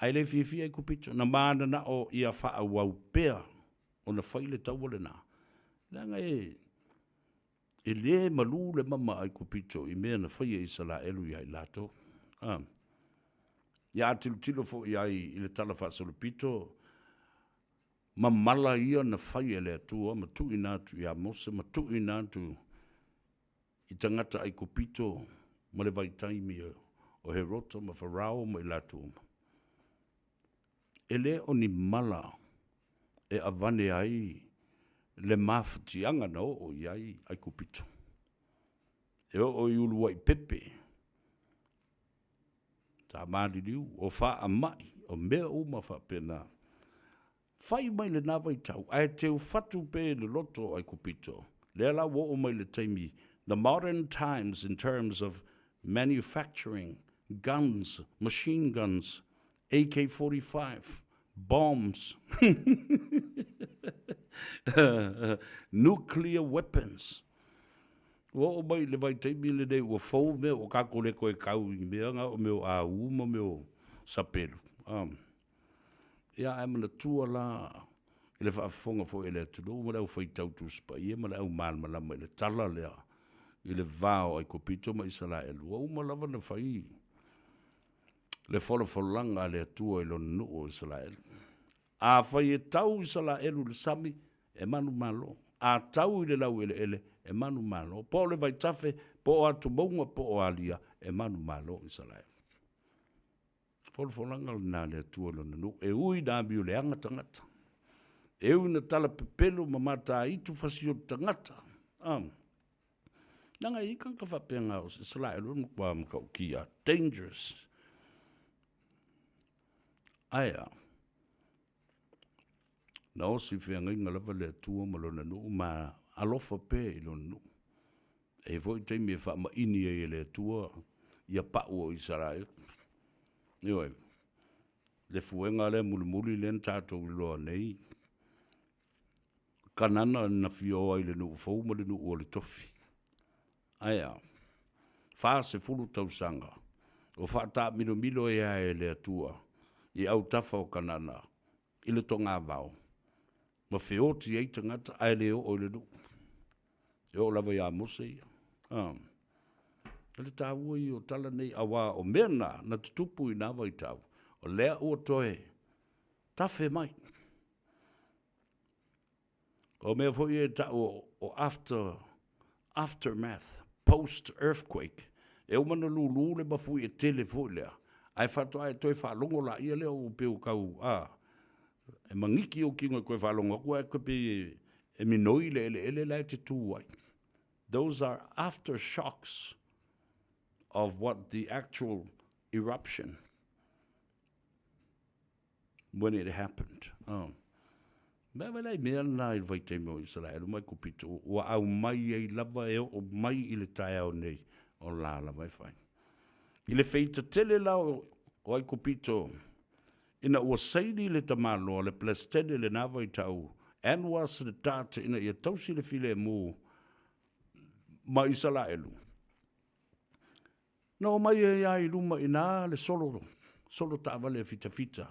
ae le fiafia Aikupito, na manana'o ia faaauau pea ona fai le taua lena, leaga e E lē malū le mama a Aikupito i mea na faia e Isaraelu iā i latou. A. Ia a tilotilo foi i ai i le Tala Faasolopito, ma mala ia na fai e le Atua ma tuuina atu iā Mose ma tuuina atu i tagata Aikupito ma le vaitaimi o Herota ma Farao ma i latou uma. E le o ni mala e avane ai le mafatiaga na oo i ai Aikupito. E oo i uluai pepe, sa maliliu, o faamai, o mea uma faapena. Fai mai lena vaitau, ae teufatu pea i le loto o Aikupito. Lea la ua oo mai le taimi, the modern times in terms of manufacturing guns, machine guns, AK-45, bombs, nuclear weapons. Ua oo mai i le vaitaimi lenei ua fou mea ua kākou le toe kau i mea na o mea o āū ma mea o sapelu. Um, ia ae manatua la i le faafofoga foi a le atunuu ma le aufaitau Tusi Paia ma le au malamalama i le tala lea i le va o Aikupito ma Isaraelu, ua uma lava ona fai le folafolaga a le Atua i lona nuu o Isaraelu. Afai e tau Isaraelu i le sami, e manumalo. A tau i le laueleele, e manumalo. Po o le vaitafe, po o atumauga, po o alia, e manumalo Isaraelu. Folafolaga lena a le Atua i Lona nuu, e ui ina amio leaga tagata, e ui ina talapepelo ma mataitu fasioti tagata, a, leaga e i ai tagata faapea na o Isaraelu e matua matautia, dangerous. Ae a? Na osi feagaiga lava le Atua ma Lona nuu ma alofa pea i Lona nuu. E i ai foi taimi e faamaini ai e le Atua ia pau o Isaraelu. Ioe. Le fuega lea mulimuli lea na tatou iloa nei, Kanana na fia o ai i le nuu fou ma le nuu o le tofi. Ae a? 40 tausaga o faataamilomilo ai lava e le Atua i autafa o Kanana i le togavao ma feoti ai tagata ae le oo i le nuu. E oo lava ia Mose ia. A. O le taua ia o tala nei, aua o mea na na tutupu i na vaitau, o lea ua toe tafe mai. O mea foi ia e tau o after, aftermath, post earthquake, e uma ona lulu le mafuie tele foi lea, ae faatoa e toe faalogo laia lea ua pei ua tau, a, e magiki ou tino e toe faalogo atu ae pei e minoi le eleele la e te tu ai. Those are aftershocks of what the actual eruption when it happened. Oh. Mea wai lai mea na i le vaitaimi o Isaraelu mai Kupito, ua aumai ai lava e oo mai i le taeao nei, o la lava e fai. I le feita tele la o Aikupito, ina ua saini le tamaloa, le Peresetene i lena vaitau, Anwar Sadat ina ia tausi le filemu ma Isaraelu, Na omai ai lava i luma i ina le solo, solo taavale a fitafita.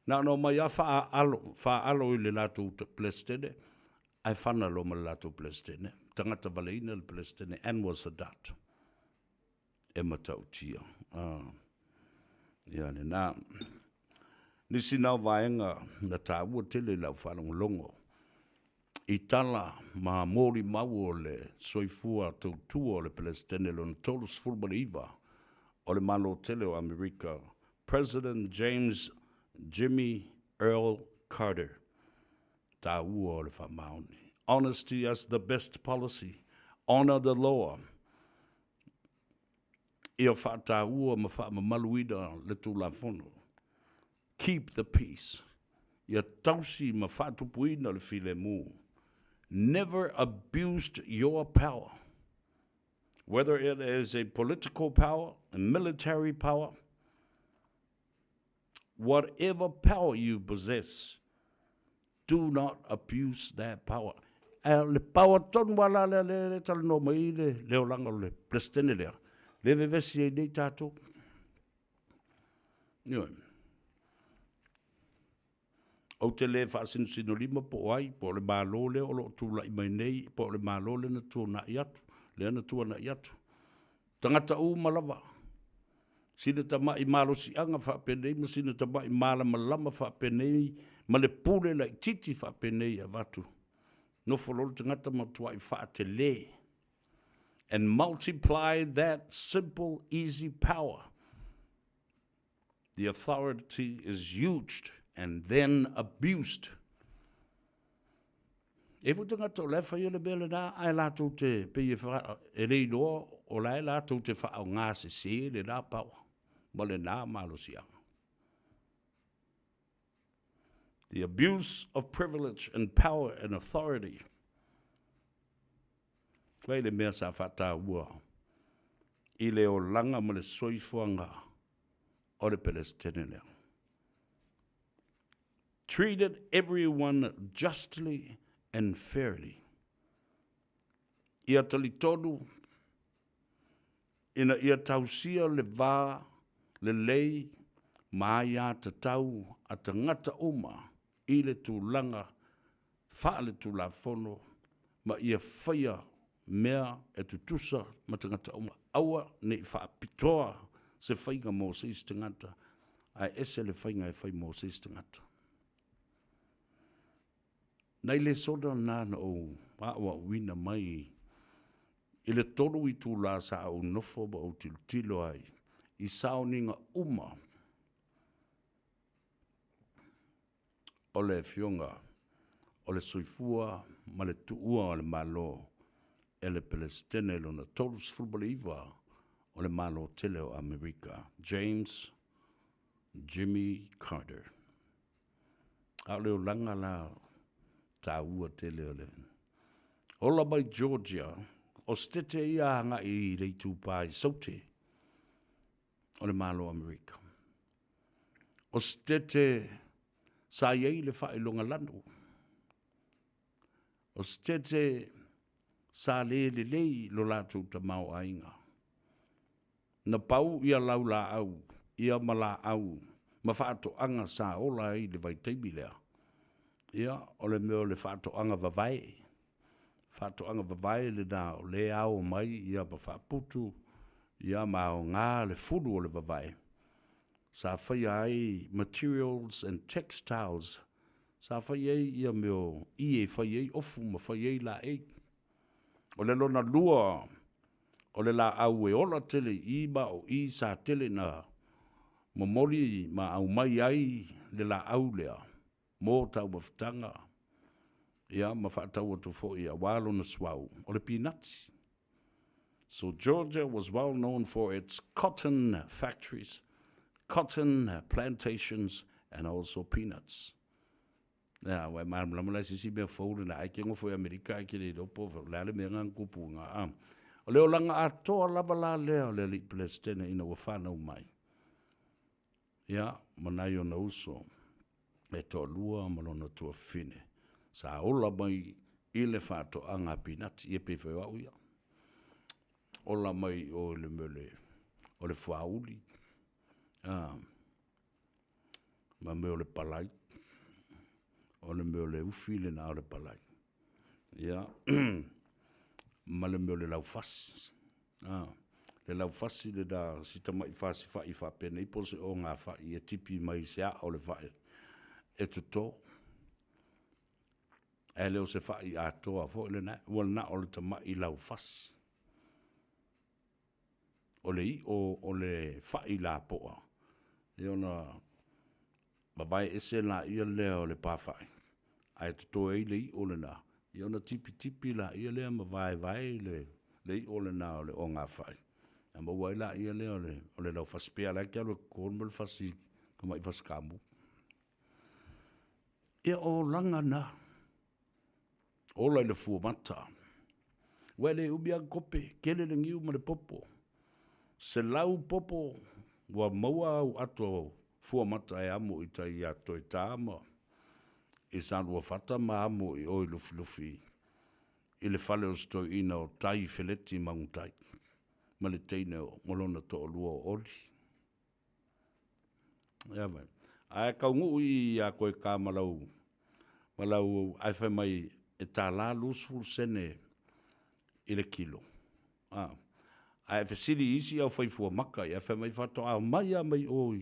Na ona omai lava faaalo, faaalo i le latou Peresetene, ae fana loa ma le latou Peresetene, tagata valeina le Peresetene, Anwar Sadat. E matautia. Ah. Ia lena. Nisi na o vaega na taua tele i lau faalogologo i tala ma molimau o le soifua tautua o le Peresetene lona 39 o le Malo tele o Amerika, President James Jimmy Earl Carter, taua o le faamaoni. Honesty as the best policy, honor the law, ia faataua ma faamamaluina le Tulafono. Keep the peace, ia tausi ma faatupuina le filemu. Never abused your power, whether it is a political power, a military power, whatever power you possess, do not abuse that power. A le power tonu lava la lea lea e talanoa mai ai le, le olaga o le Peresetene lea, le vevesi ai nei tatou. Ioe. Ou te le faasinosinolima po o ai, po o le Malo lea o lo o tulai mai nei, po o le Malo lea na tuanai atu, lea na tuanai atu. Tagata uma lava, sina tamai malosiaga faapenei ma sina tamai malamalama faapenei ma le pule laitiiti faapenei e avatu. Nofo loa le tagata ma matuai faatele. And multiply that simple, easy power. The authority is used and then abused. E foi tagata o la e faia le mea lena, ae latou te, pei e, wha, e le iloa, o la e latou te whaaoga sese lena power, ma lena malosiaga. The abuse of privilege and power and authority. Wai le mea sa whaataua i le olaga ma le soifuaga o le Peresetene lea. Treated everyone justly and fairly. Ia talitonu ina ia tausia le va lelei ma aiatatau a tagata uma i le tulaga faaletulafono ma ia faia mea e tutusa ma tagata uma. Aua ne i faapitoa se faiga mo se isi tagata, ae ese le faiga e fai mo se isi tagata. Nai lesona na na ou aoaoina mai i le 3 itulā sa ou nofo ma ou tilotilo ai i saoniga uma. o le Afioga o le Soifua ma le Tuua o le Malo e le Peresetene lona 39 o le Malo tele o Amerika, James Jimmy Carter. A o le olaga la taua tele o le ola mai Georgia, o Setete ia agai i le itupa i Saute o le Malo o Amerika. O Setete sa i ai le faailoga lanu. O Setete sa le lelei lo latou tamaoaiga. Na pau ia laulaau ia ma laau ma faatoaga sa ola ai i le vaitaimi lea, ia, o le mea o le faatoaga vavae. Faatoaga vavae lena o lea e ao mai ia ma faaputu ia ma aoga le fulu o le vavae sa faia ai materials and textiles, sa fai ai ia mea o ie e fai ai ofu ma fai ai laei. O le lona lua o le laau e ola tele i i ma o i sa tele na momoli ma aumai ai le laau lea mo taumafataga ia ma faatau atu foi aua lona suauu, o le pinati. So Georgia was well known for its cotton factories, cotton plantations and also peanuts. Ea, aua e malamalama la i se isi mea fou lena, ai ke nofo i Amerika ai ke le iloa po o le a le mea lena na tupu i ina. A o le olaga atoa lava la lea o le alii Peresetene ina ua fanau mai, ia, ma nai ona uso e toalua ma lona tuafafine, sa ola mai i le faatoaga a pinati, ia pei foi o au ia. Ola mai i o i le mea o le fuauli, a, ma mea o le palai, o le mea o le ufi lena o le palai, ia, ma le mea o le laufasi. A, le laufasi lena, si tamai fasi fai faapenei po o se ogafai e tipi mai i se aa o le fai e toto. Ae le o se fai atoa foi lena, ua na o le tamai laufasi. O le iʻo o le faʻi lapoa, ia ona vavae ese laia lea o le pafaʻi, ae totoe ai le iʻo lena, ia ona tipitipi laia lea ma vaevae le iʻo lena o le ogafai, ona maua ai laia lea o le laufasi. Pei lava o la e te alu e toto le mea o le fasi, tamai fasi kamu. Ia, o olaga na. Ola i le fuamata. Ua e le umi lava kope, tele le niu ma le popo. 100 popo ua maua au ato fuamata e amo i tai ia Toetā ma i Saluafata ma amo i o i Lufilufi i le fale o si toeaina o Tai Feleti Magutai ma le teine o lona toalua o Oli. Ia vai. Ae taunuu i ia Toetā ma lau ma lau ae fai mai e $1 20 sene i le kilo. A, ae fesili i isi au fai fuamaka, ia fai mai faatoa omai lava mai o i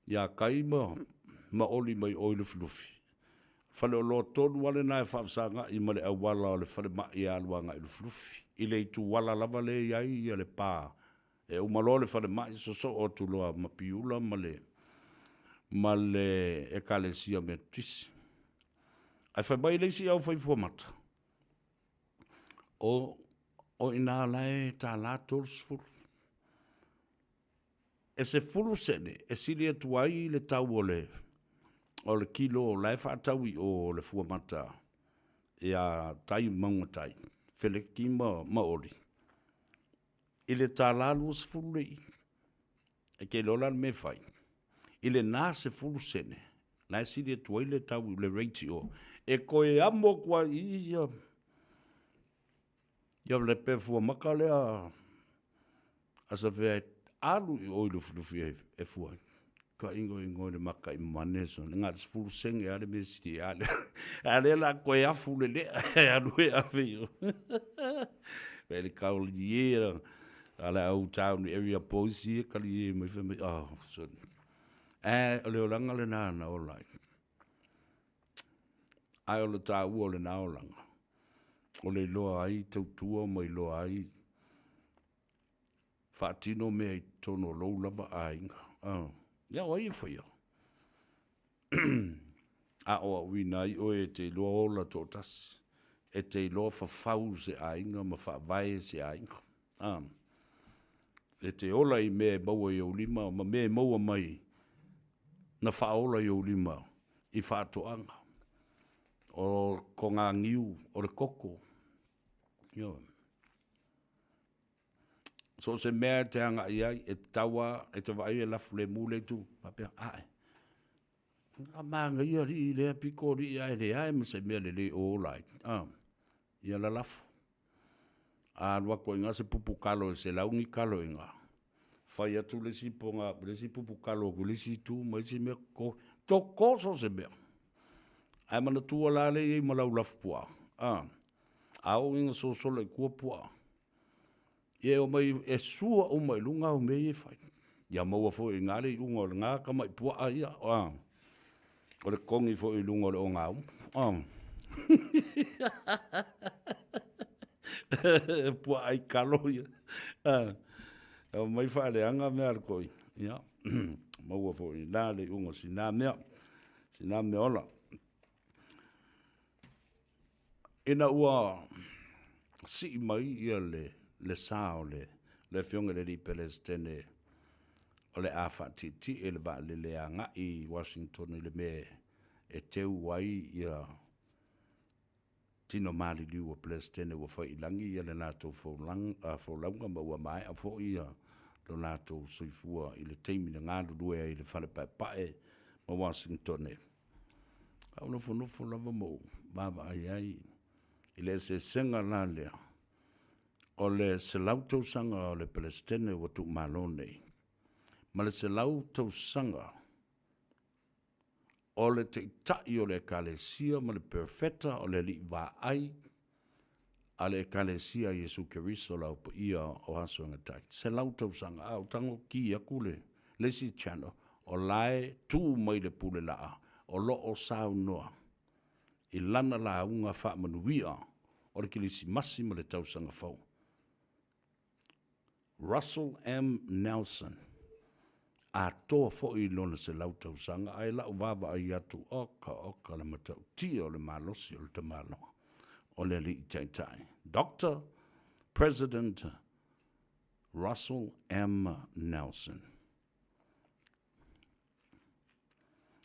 ia Tai ma ma Oli mai o i Lufilufi. Faleoloa tonu lava lena e faafesagai ma le auala o le falemai e alu agai i Lufilufi, i le ituala lava lea e i ai ia le pa E uma loa le falemai, sosoo atu loa ma Piula ma le, ma le Ekalesia Metotisi. Ae fai mai le isi au fai fuamata, o, o ina la e $30. E 10 sene e sili atu ai le tau o le, o le kilo la e faatau i o le fuamata ia Tai Maugatai, Feleki ma, ma Oli. I le $20 le i, e te iloa la le mea e fai, i lena 10 sene, la e sili atu ai le tau le rate i o, e toe amo atu ai i ia, ia le pe fuamaka lea a Safea e alu i o i Lufilufi e fua ai. Ka ingoingo i le maka i mane so na le 10 sene a le mea sili a le a le la koe afu le lea e alu e ave i o. Pe le kau li e a le au town area boys e kali e mai fai mai oh so e o le olaga lena na ola ai. Ae o le taua o lena olaga o le iloa ai tautua ma iloa ai faatino mea i totonu o lou lava aiga. Ia, o ai e faia? Aoaoina ai oe e te iloa ola toatasi, e te iloa fafau se aiga ma faavae se aiga. A. E te ola i mea e maua i ou lima ma mea e maua mai na faaola i ou lima i faatoaga. O togagiu, o le koko, ioe. So o se mea e te agai ai, e tatau lava, e te vaai e lafu lemu le itu, faapea, ae, a manaia alii lea pito alii ae leai ma se mea lelei o ola ai, a, ia lalafo. A alu atu ai i ina se pupu talo e 100 ni talo i ina, fai atu le isi poga, le isi pupu talo atu i le isi itu ma isi mea, toto, toto so o se mea. Ae manatua la lea e i ai ma lau lafupuaa, a, a oo ina sosola i tua puaa, ia e omai e sua uma i luga au mea ia e fai. Ia maua foi e i ina le iuga o lena tamai puaa ia, a, o le togi foi i luga o le ogaumu. Puaa ai kalo ia. Aumai faaleaga mea a le toeaina. Ia, maua foi i ina le iuga o sina mea, sina meaola. Ina ua sii mai ia le sa o le Afioga i le alii Peresetene o le a faatietie le vaalele e agai i Washington i le mea e teu ai ia tino maliliu o Peresetene ua fai i lagi ia le latou folauga ma ua maea foi ia lo latou soifua i le taimi na galulue ai i le Fale Paepae ma Wasingtone. Ae ou nofonofo lava ma ou vaavaai ai i le eseesega la lea o le 100 tausaga o le Peresetene ua tuumalo nei ma le 100 tausaga o le Taitai o le Ekalesia ma le Perofeta o le Alii Vaai a le Ekalesia a Iesu Keriso o le Ao Paia o Aso e Gata ai. 100 tausaga, a ou tago ki atu le isi channel, o la e tu mai le pule laa o lo o saunoa i lana lauga faamanuia o le Kerisimasi ma le Tausaga Fou. Russell M. Nelson, atoa foi i lona 100 tausaga, ae lau vaavaai atu, oka oka le matautia o le malosi o le tamaloa o le Alii Taitai, Doctor President Russell M. Nelson.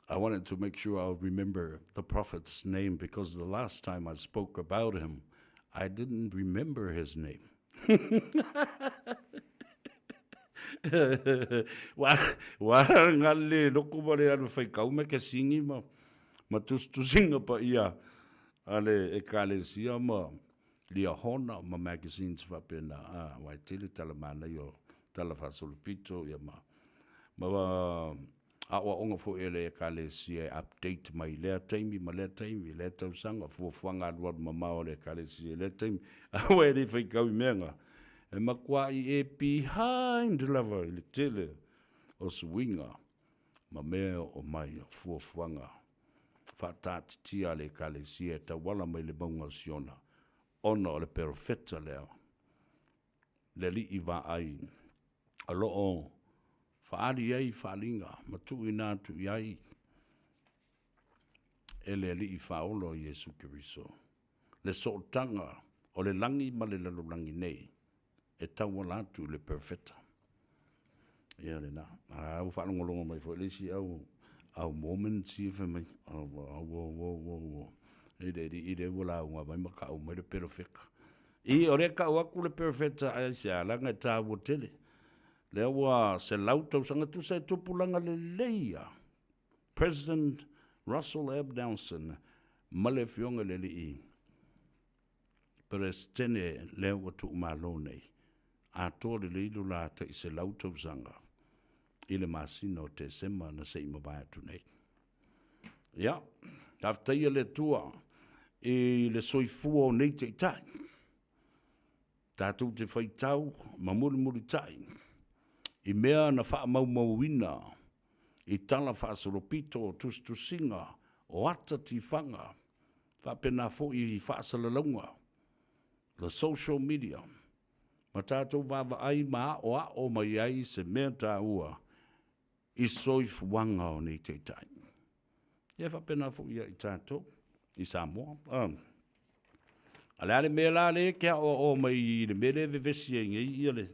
I wanted to make sure I remember the prophet's name because the last time I spoke about him, I didn't remember his name. Wa wa nga le loku ma le alu fai kau me ke singi ma ma tusitusiga paia a le Ekalesia ma Liahona ma magazines faapena, a, aua e tele tala manaia o tala faasolopito ia ma ma aoaoga foi a le Ekalesia e update mai i lea taimi ma lea taimi, lea tausaga, fuafuaga alualu mamao a le Ekalesia i lea taimi, aua e le faitau i mea na, e matuai e behind lava i le tele o suiga ma mea o mai o fuafuaga faataatitia a le Ekalesia e tauala mai le mauga o Siona, ona o le perofeta lea, le alii vaai o lo o faaali ai faaaliga ma tuuina atu i ai e le Alii Faaola o Iesu Keriso le sootaga o le lagi ma le lalolagi nei e tauala atu i le Perofeta. Ia lena. A ua faalogologo mai foi le isi au au Mormons ia fai mai, au au au au au i le alii lea ua lauga mai ma tau mai le Perofeta. I, o lea e tau atu le Perofeta aisea, leaga e taua tele. Lea ua 100 tausaga, tusa e tupulaga lelei lava. President Russell M. Nelson ma le Afioga i le Alii Peresetene lea ua tuumalo nei, atoa lelei lo la tai 100 tausaga i le masina o Tesema na se i mavae atu nei. Ia, faafetaia le Atua i le soifua o nei taitai. Tatou te faitau ma mulimulitai i mea na faamaumauina i tala faasolopito o tusitusiga o ata tifaga, faapena foi i faasalalauga, the social media, ma tatou vaavaai ma aoao mai ai se mea taua i soifuaga o nei taitai. Ia e faapena foi ia i tatou i Samoa. A le a le mea la lea e te aoaoa mai i le mea lea e vevesi ai nei ia le,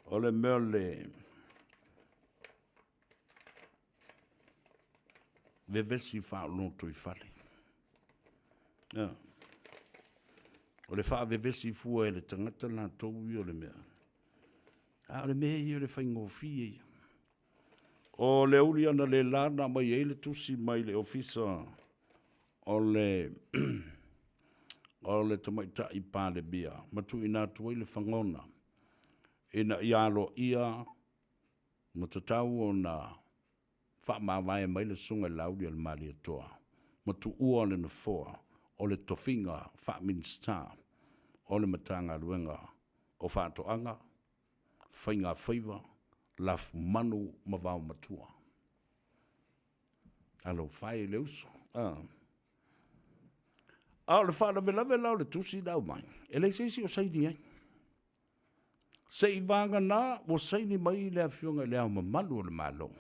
o le mea o le vevesi faaolotoifale. O le faavevesi fua e le tagata latou ia o le mea. A o le mea ia o le faigofie ia. O le uli analeila na aumai ai le tusi mai le ofisa o le o le Tamaitai Palemia ma tuuina atu ai le fagona ina ia aloaia ma tatau ona faamavae mai le Susuga i le Laaulialemalietoa ma tuua le nofoa o le tofiga faa-Minisita o le Matagaluega o Faatoaga, Faigafaiva, Lafumanu ma Vaomatua. Alofa e le uso. A. A o le faalavelave la o le tusi na aumai, e leai se isi o saini ai. Seiavagana ua saini mai le Afioga i Le Ao Mamalu o le Malo,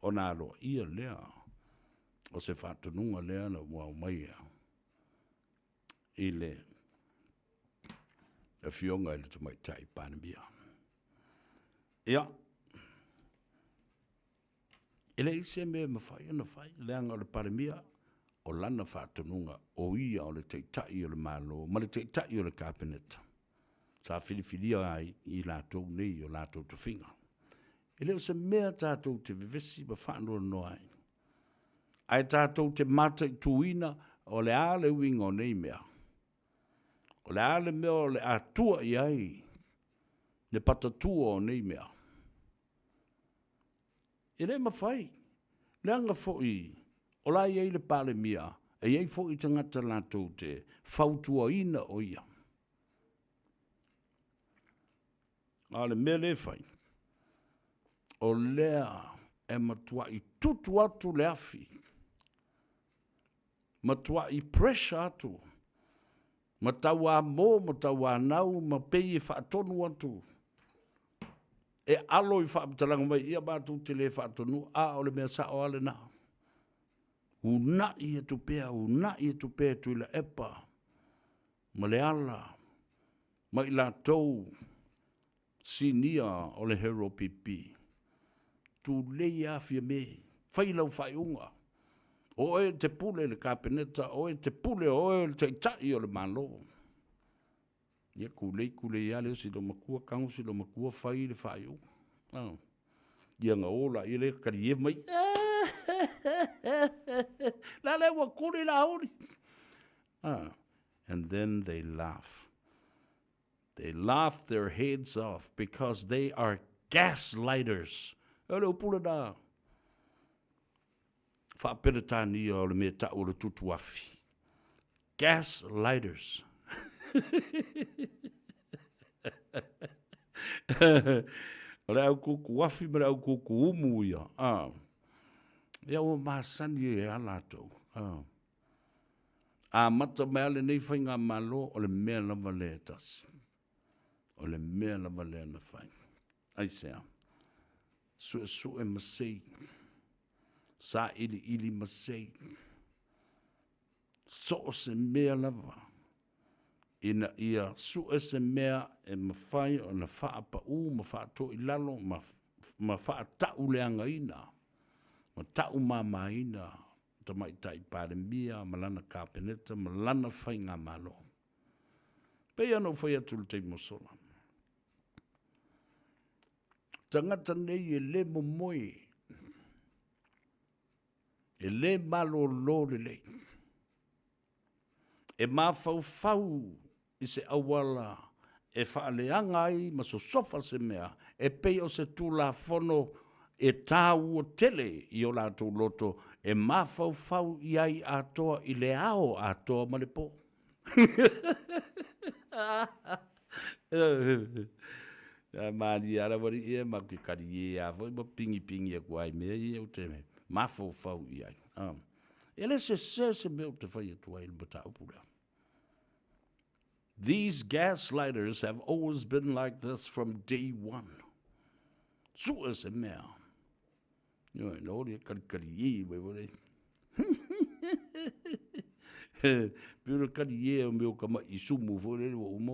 ona aloaia lea o se faatonuga lea na ua aumaia i le Afioga i le Tamaitai Palemia. Ia, e leai se mea e mafai ona fai, leaga o le Palemia, o lana faatonuga, o ia o le Taitai o le Malo ma le Taitai o le Kapeneta, sa filifilia ai i latou nei i o latou tofiga. E le o se mea tatou te vevesi ma faanoanoa ai, ae tatou te mataituina o le a le uiga o nei mea, o le a le mea o le a tua i ai le patatua o nei mea. E le mafai, leaga foi o la e i ai le Palemia, e i ai foi tagata latou te fautuaina o ia. A o le mea lea e fai, o lea e matuai tutu atu le afi, matuai pressure atu ma tauamo ma tauanau ma pei e faatonu atu e alo i faamatalaga mai, ia matou te le faatonua, a o le mea sao lava lena. Uunai atu pea, uunai atu pea e Tuilaepa ma Leala ma i latou sinia o le HRPP, tulei lava Fiame, fai lau faaiuga, o oe e te pule i le Kapeneta, o oe e te pule, o oe o le Taitai o le Malo. Ia tulei tulei lava le osi i lou matua, tago si lou matua fai le faaiuga. Ia ona o laia lea talie mai, la lea ua tuli Laauli. And then they laugh. They laugh their heads off because they are gaslighters. O le upu lena faa-Peretania o le mea tau o le tutuafi. Gaslighters. O le au tutuafi ma le au tutuumu ia. Ah. Ia ua masani ai lava latou. Ah. Amata mai lava lenei faigamalo, o le mea lava lea e tasi. O le mea lava lea na fai. Aisea? Suesue masei, sailiili masei, so o se mea lava, ina ia sue se mea e mafai ona faapaū ma faatoilalo ma, ma faatauleagaina ma taumamaina Tamaitai Palemia ma lana Kapeneta ma lana Faigamalo. E pei ona ou fai atu i le taimi ua sola, tagata nei e le momoe, e le malolo lelei, e mafaufau i se auala e faaleaga ai ma sosofa se mea e pei o se tulafono e tāua tele i o latou loto e mafaufau i ai atoa i le ao atoa ma le pō. Ia malie lava le aualii ia matou te talie lava foi ma pigipigi atu lava i mea ia ou te mafaufau i ai. E le sese se mea ou te fai atu ai i le mataupu lea. These gaslighters have always been like this from day one. Sue se mea. Ioe, na oli e kalikali i mai foi le Pei o le kali e o mea o ka maʻi sumu foi lele ua uma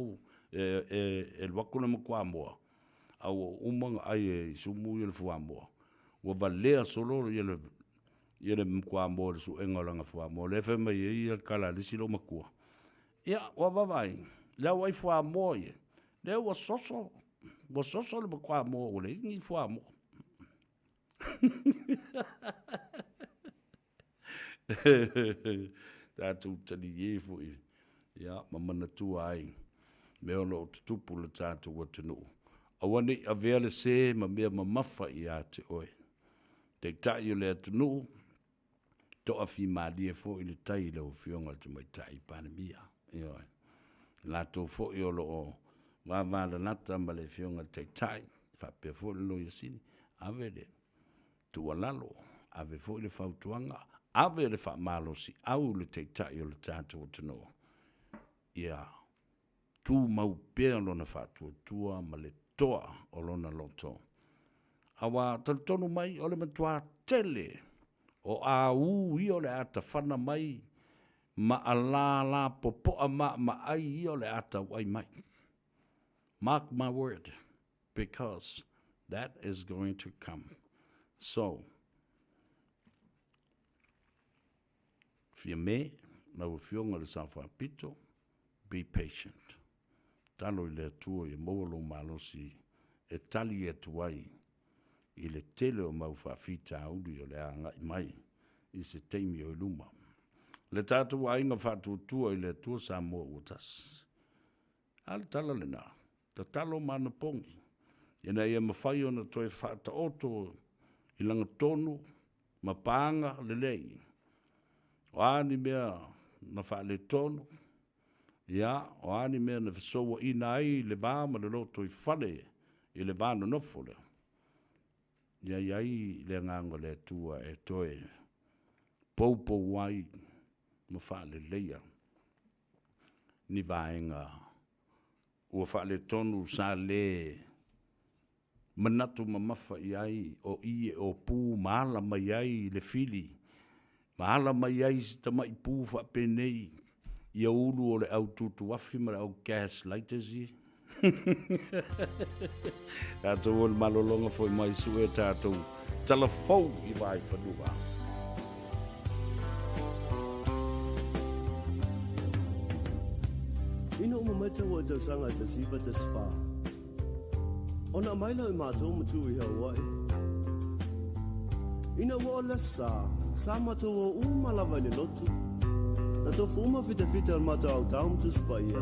e, e, e alu atu le makuamoa, a ua uma ona ʻai e sumu ia le fuamoa. Ua valea solo ia le, ia le makuamoa i le suega o lana fuamoa. Lea e fai mai ai ia le tala a le isi loomatua. Ia, ua vaavaai, le au ʻai fuamoa ia, lea ua soso, ua soso le makuamoa ua leai ni fuamoa. Tatou taliē foi ia ma manatua ai mea o lo o tutupu i le tatou atunuu. Aua ne i avea le sē ma mea mamafa ia te oe. Taitai o le atunuu, toafimalie foi le tai i lau Afioga i le Tamaitai Palemia. Ioe. Latou foi o lo o vavalalata ma le Afioga i le Taitai, faapea foi le Loia Sili, ave le tuualalo, ave foi le fautuaga, ave le faamalosiau i le Taitai o le tatou atunuu, ia tumau pea lona faatuatua ma le toa o lona loto. Aua talitonu mai o le matua tele o aū ia o le a tafana mai ma alala popoa maamaai ia o le a tauai mai. Mark my word, because that is going to come. So, Fiame, lau Afioga i le Sao Faapito, be patient. Tatalo i le Atua ia maua lou malosi e tali atu ai i le tele o mau faafitauli o le a agai mai i se taimi o i luma. Le tatou aiga faatuatua i le Atua Samoa ua tasi. A le tala lena, tatalo ma anapogi ina ia mafai ona toe faataoto i lagatonu ma paga lelei. O a ni mea na faaletonu, ia, o a ni mea na fesouaina ai le va ma le lotoifale i le va nonofo lea, ia i ai le Agaga o le Atua e toe poupou ai ma faaleleia ni vaega ua faaletonu sa le manatu mamafa i ai o i e opu ma ala mai ai le fili, ma ala mai ai si tamai pu faapenei ia ulu o le au tutuafi ma le au gas lighters ia. Tatou o le malologa foi mai sue tatou tala fou i Vaaifanua. Ina uma mai taua i tausaga e 1914, ona aumai lea o i matou ma tu i Hawaii. Ina ua oo le aso Sa, sa matou o uma lava i le lotu. Na tofu uma fitafita o le matou autao ma Tusi Paia,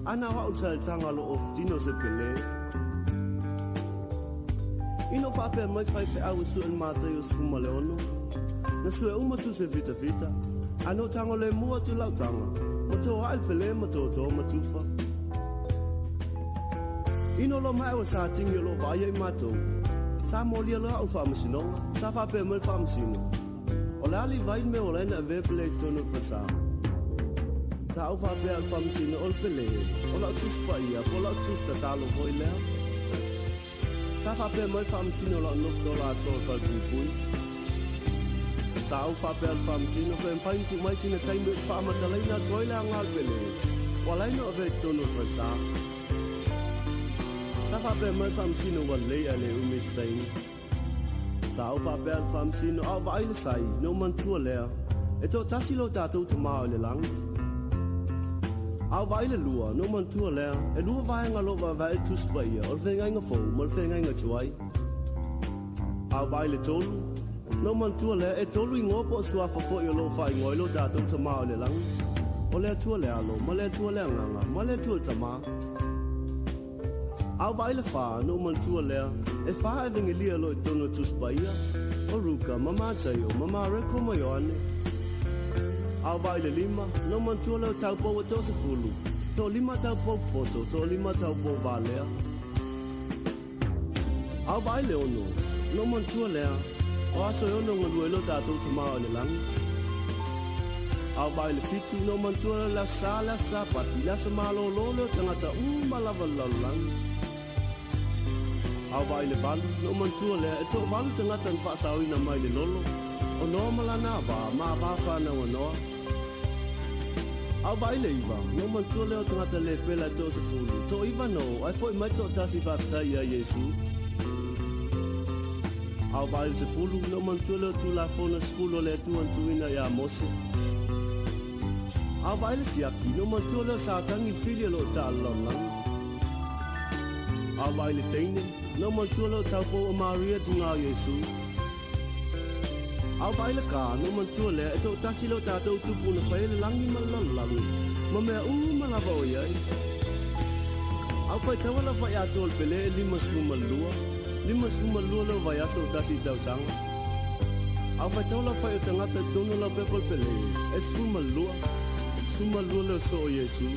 a na o a'u sa i le taga o lo'u ofutino o se pelē. Ina ua faapea mai faifeau e sue le Mataio 16, na sue uma tusi e fitafita, a na ou tago lemu atu i lau taga, ma to aʻe le pelē ma toto ma tufa. Ina ua loa maea ua satini o loo vaaia i matou, sa molia loa a'u i le faamasinoga, sa faapea mai le faamasino, O le a Livai le mea ua ala ai ona avea pelē i totonu o le falesa? Sa ou faapea au i le faamasino, O le pelē, o lau Tusi Paia, po o lau Tusi Tatalo foi lea. Sa faapea mai le faamasino o lau nofo sola atoa o le falepuipui. Sa ou faapea i le faamasino, pe mafai ona tuu mai sina taimi ou te faamatalaina atu ai le aoga o le pelē, ua ala ai ona avea i totonu o le falesa. Sa faapea mai le faamasino ua lelei ae le umi se taimi. Sa ou faapea i le faamasino, a o vaai le sai, ona ou manatua lea, e toatasi lo tatou Tama o i le lagi. A o vaai le lua, ona ou manatua lea, e lua vaega o lo o vaevae i le Tusi Paia, o le Feagaiga Fou ma le Feagaiga Tuai. A o vaai le tolu, ona ou manatua lea, e tolu igoa po o suafa foi o lo o faaigoa ai lo tatou Tama o i le lagi, o le Atua le Alo, ma le Atua le Agaga, ma le Atua le Tama. A o vaai le fā, ona ou manatua lea, e fā Evegelia o lo o i totonu o Tusi Paia, o Ruka, ma Mataio, ma Mareko ma Ioane. A o vaai le lima, ona ou manatua lea o taupou e toasefulu, toalima taupou poto, toalima taupou valea. A o vaai le ono, ona ou manatua lea, o aso e ono e galue ai lo tatou Tama o i le lagi. A o vaai le fitu, ona ou manatua lea o le Aso Sa, le Aso Sapati, le aso malōlō lea o tagata uma lava o le lalolagi. A ou vaai i le valu, na ou manatua lea, e toavalu tagata na faasaoina mai le lolo, o Noa ma lana ava, ma ava fanau a Noa. A ou vaai i le iva, na ou manatua lea o tagata le pela e toasefulu, toaiva na o, ae foi mai toatasi faafetai ia Iesu. A ou vaai i le sefulu, na ou manatua lea o Tulafono e sefulu a le Atua na tuuina ia Mose. A ou vaai i le siaki, na ou manatua lea o Satani le fili o lo o taalalagi. A ou vaai i le teine, na ou manatua lea o taupou o Maria tiga o Iesu. A ou vaai i le ka, na ou manatua lea e toatasi le o tatou Tupu na faia le lagi ma le lalolagi, ma mea uma lava o i ai. A ou faitaua lau faiatoa o le pele e 52, 52 leo vaiaso o tasi i tausaga. A ou faitau lau fai o tagata i totonu o lau pepa o le pele, e 12, 12 leo so o Iesu.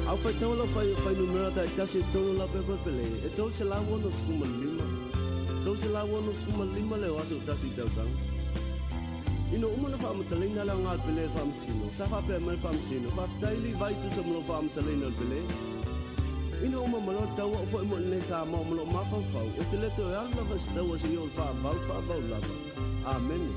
A ou faitau lau fai o fuainumera taitasi i totonu o lau pepa o le pele, e 365, 365 leo aso o tasi i tausaga. Ina ua uma ona faamatalaina le aoga o le pele e le Faamasino, sa faapea mai le Faamasino, Faafetai Livai tusa ma lou faamatalaina o le pele. Ina ua uma ma loa le taua ou foi mo i lenei Samoa ma lou mafaufau, ou te le toe alu lava i se taua seia o le faavau, faavau lava. Amene.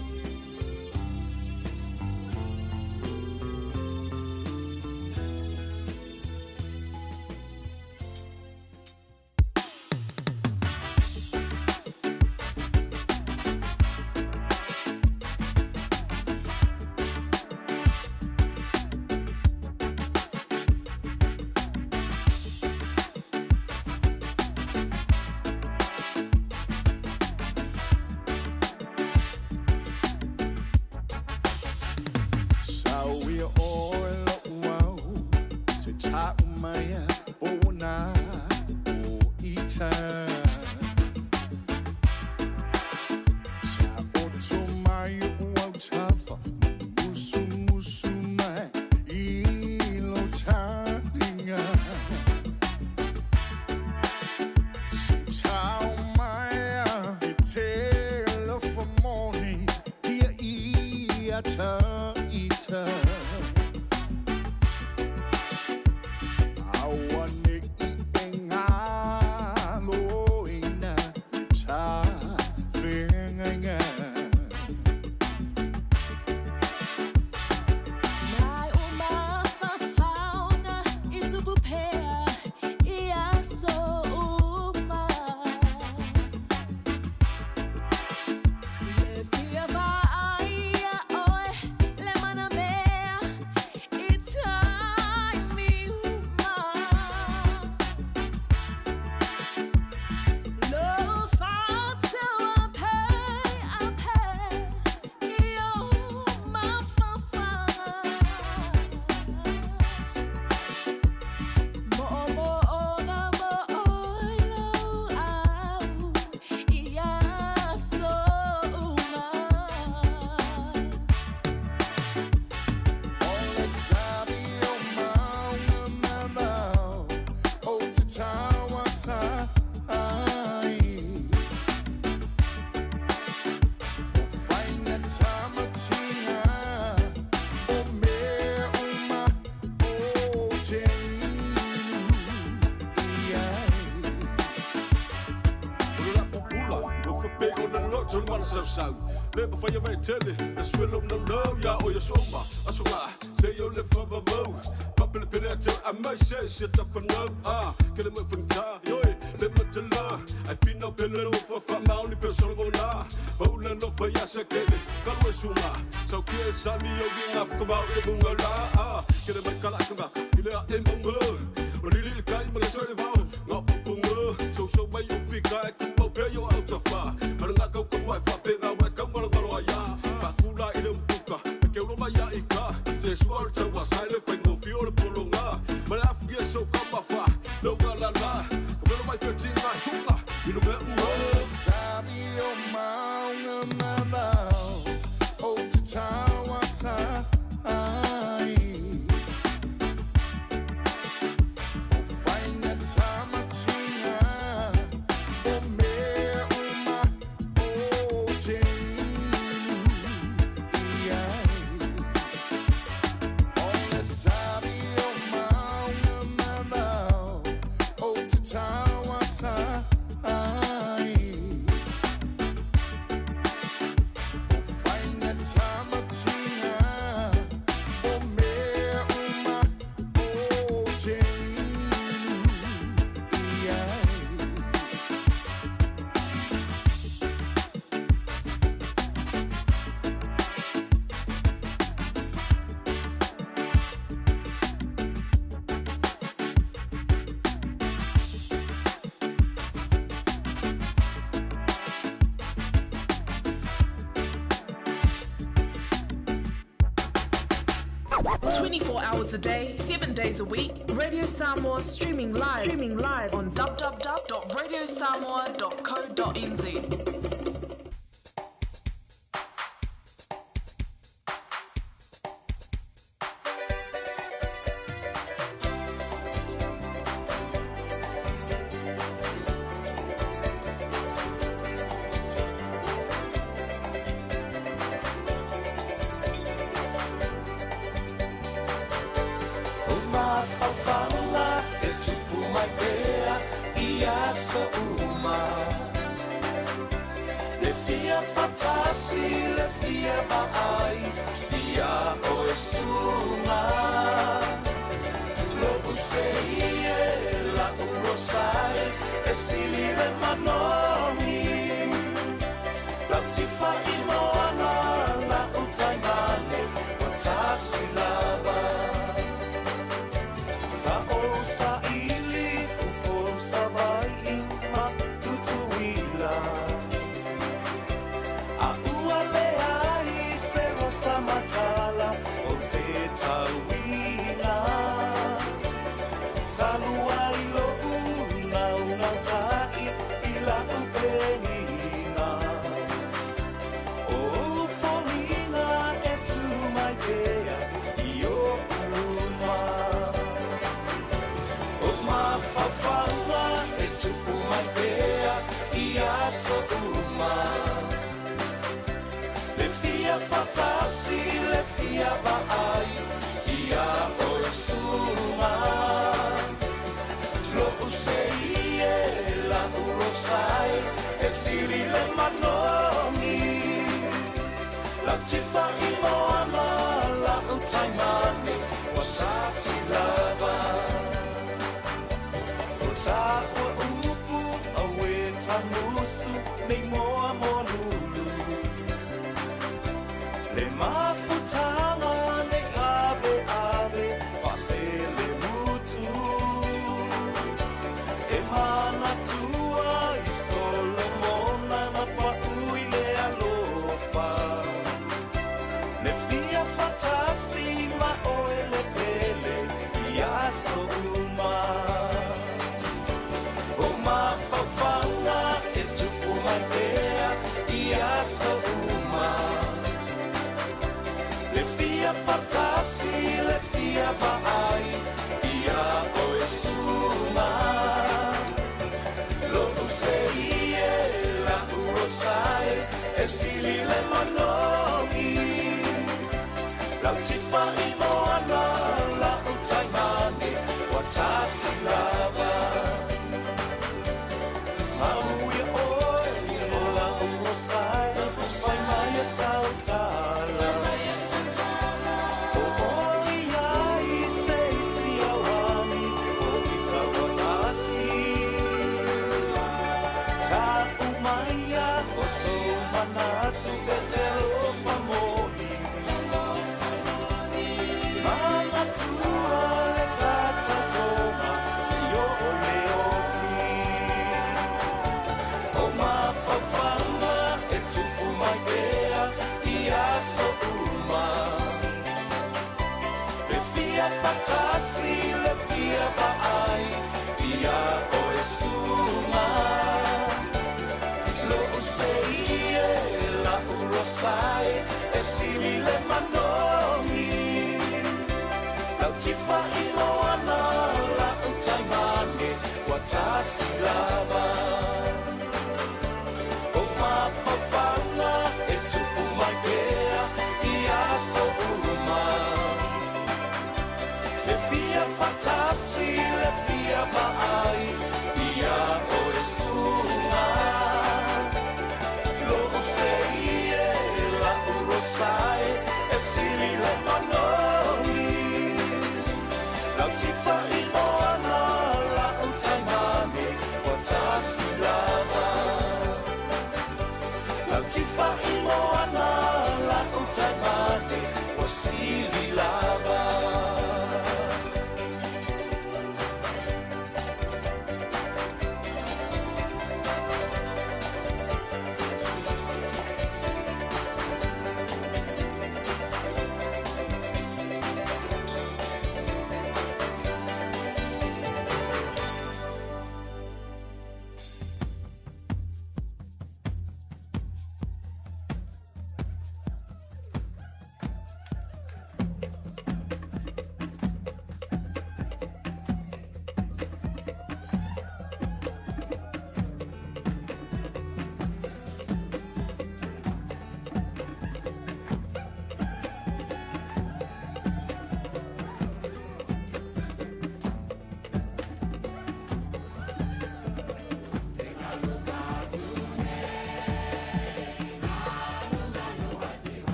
Sauia ʻoe loʻu au se taʻu mai a pona o ita Sa oto mai oʻu au tafa Musumusu mai i lo talinga Se tau mai a e te alofa moni Ia ia ta ita Auaneʻi e galoina ta feagaiga. Mai o mafafaoga i tupu pea i aso uma. Le fia vaai ia oe, le mana mea i taimi uma. Lo fatu a pei a pei i o mafafaga. Mo'omo'oga mo'oilo au i aso uma. O le sami o mauga mamao ou te tauasa ai O faigata ma tiga o mea uma ou te inu i ai. O le lapu pula, ua faapea ona loto le malasausau. Le mafai e vaetele, le suelo naunau ia oe aso uma, aso la, seia o le faavavau. Faapelepele ate o amai se se tafanau, ah, ke le mai faigata, ioe, le matala. Ai finau pele lo fa faamaoni pe solomona. Pau le alofa ia Sekele, kalu e sunga. Saukia e sami o i ngā whakawau i le munga la, ah, ke le mai kala kangaka, i le a e maunga. O lili le kai ma le soe le vao, ngā pupunga. Sousou mai o fika e kumau pea i o au tawha. Ma le ngākau kaua e whapena wai kau ngalongalo ai a. Whakula i le umutuka, me ke uro mai a i ka. Te sua o le taua, sa i le whaingōwhi o le pononga. Ma le afu ia so ka mawha, no ngā la la. Ka wero mai pe ti ngā sunga, i lo mea O le sami o mauga mamao ou te tauasa ai O faigata tamatinga o mea uma o te inu i ai. 24 hours a day, 7 days a week, Radio Samoa streaming live, streaming live on www.radiosamoa.co.nz. O mafaufauga e tupu mai pea i aso uma. Le fia fatasi, le fia vaai ia oe suga. Lo'u sei e la'u rosai e sili le manogi. Lau tifa i moana la'u taimane ua tasi lava. Sa ou saili Upolu Savai'i ma Tutuila. A ua leai se rosa matala ou te tauina. Talu ai lo'u naunauta'i i la'u penina. O ou foliga e tu mai pea i o'u luma. O mafaufauga e tupu mai pea i aso uma. Le fia fatasi, le fia vaai ia oe suga. Lo'u sei e la'u rosai e sili le manogi. Lau tifa i moana la'u taimane ua tasi lava. O tāua upu auē tagusu nei moa moa lulu. Le mafutaga nei ave ave faaselemutu. E manatua i Solomona na paʻu i le alofa. Le fia fatasi ma oe le pele i aso uma. O mafaufauga e tupu mai pea i aso uma. Le fia fatasi, le fia vaai ia oe suga. Lo'u sei e la'u rosai e sili le manogi. Lau tifa i moana la'u taimane ua tasi lava. Samuia oe o la'u rosai fai mai e sau tala. O oi ai se isi auani o i taua tasi. Ta'u maia o sou manatu e te alofa moni. Manatua le tatautoga seia oo i le oti. O mafaufauga e tupu mai pea i aso uma. Le fia fatasi, le fia vaai ia oe suga. Lo'u sei e la'u rosai e sili le manogi. Lau tifa i moana la'u taimane ua tasi lava. O mafaufauga e tupu mai pea i aso uma. Le fia fatasi, le fia vaai ia oe suga. Lo'u sei e la'u Osae e sili le manogi Lau tifa i moana la'u taimane ua tasi lava Lau tifa i moana la'u taimane ua sili lava.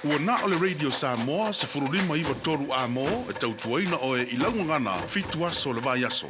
Ua na o le Radio Samoa 1593 A-mo e tautuaina oe i lau gagana fitu aso o le vaiaso.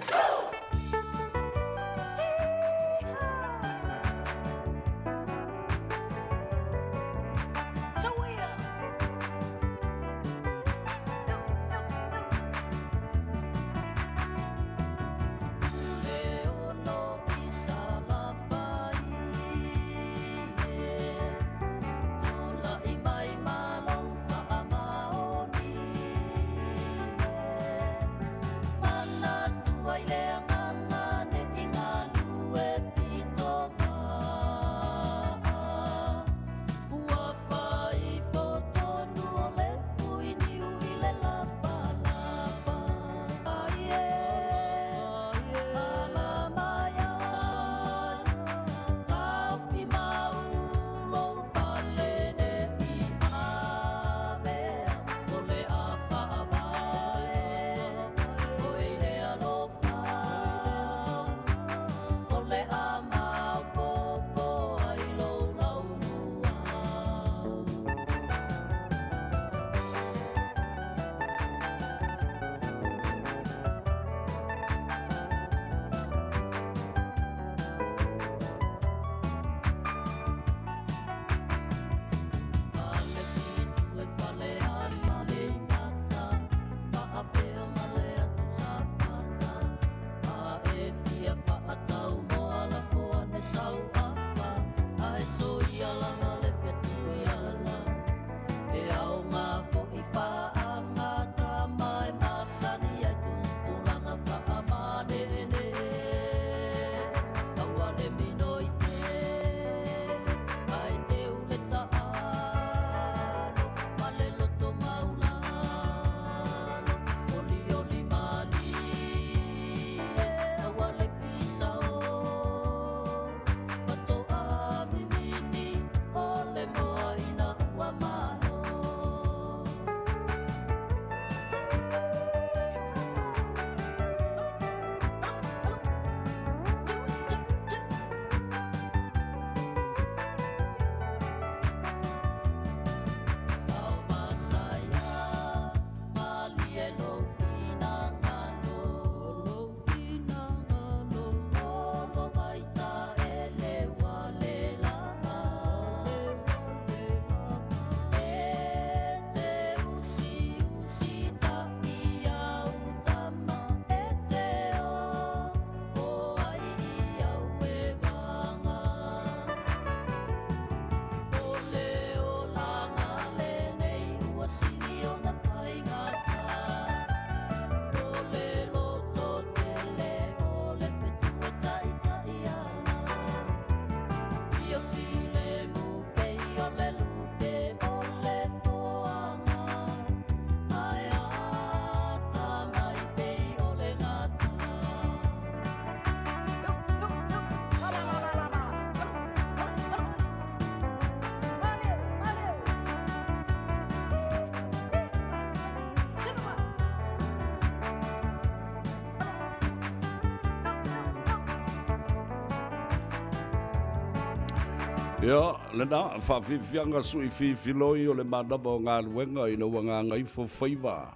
Ia, lena, faafiafiaga sui fifiloi o le manava o galuega ina ua gagaifo faiva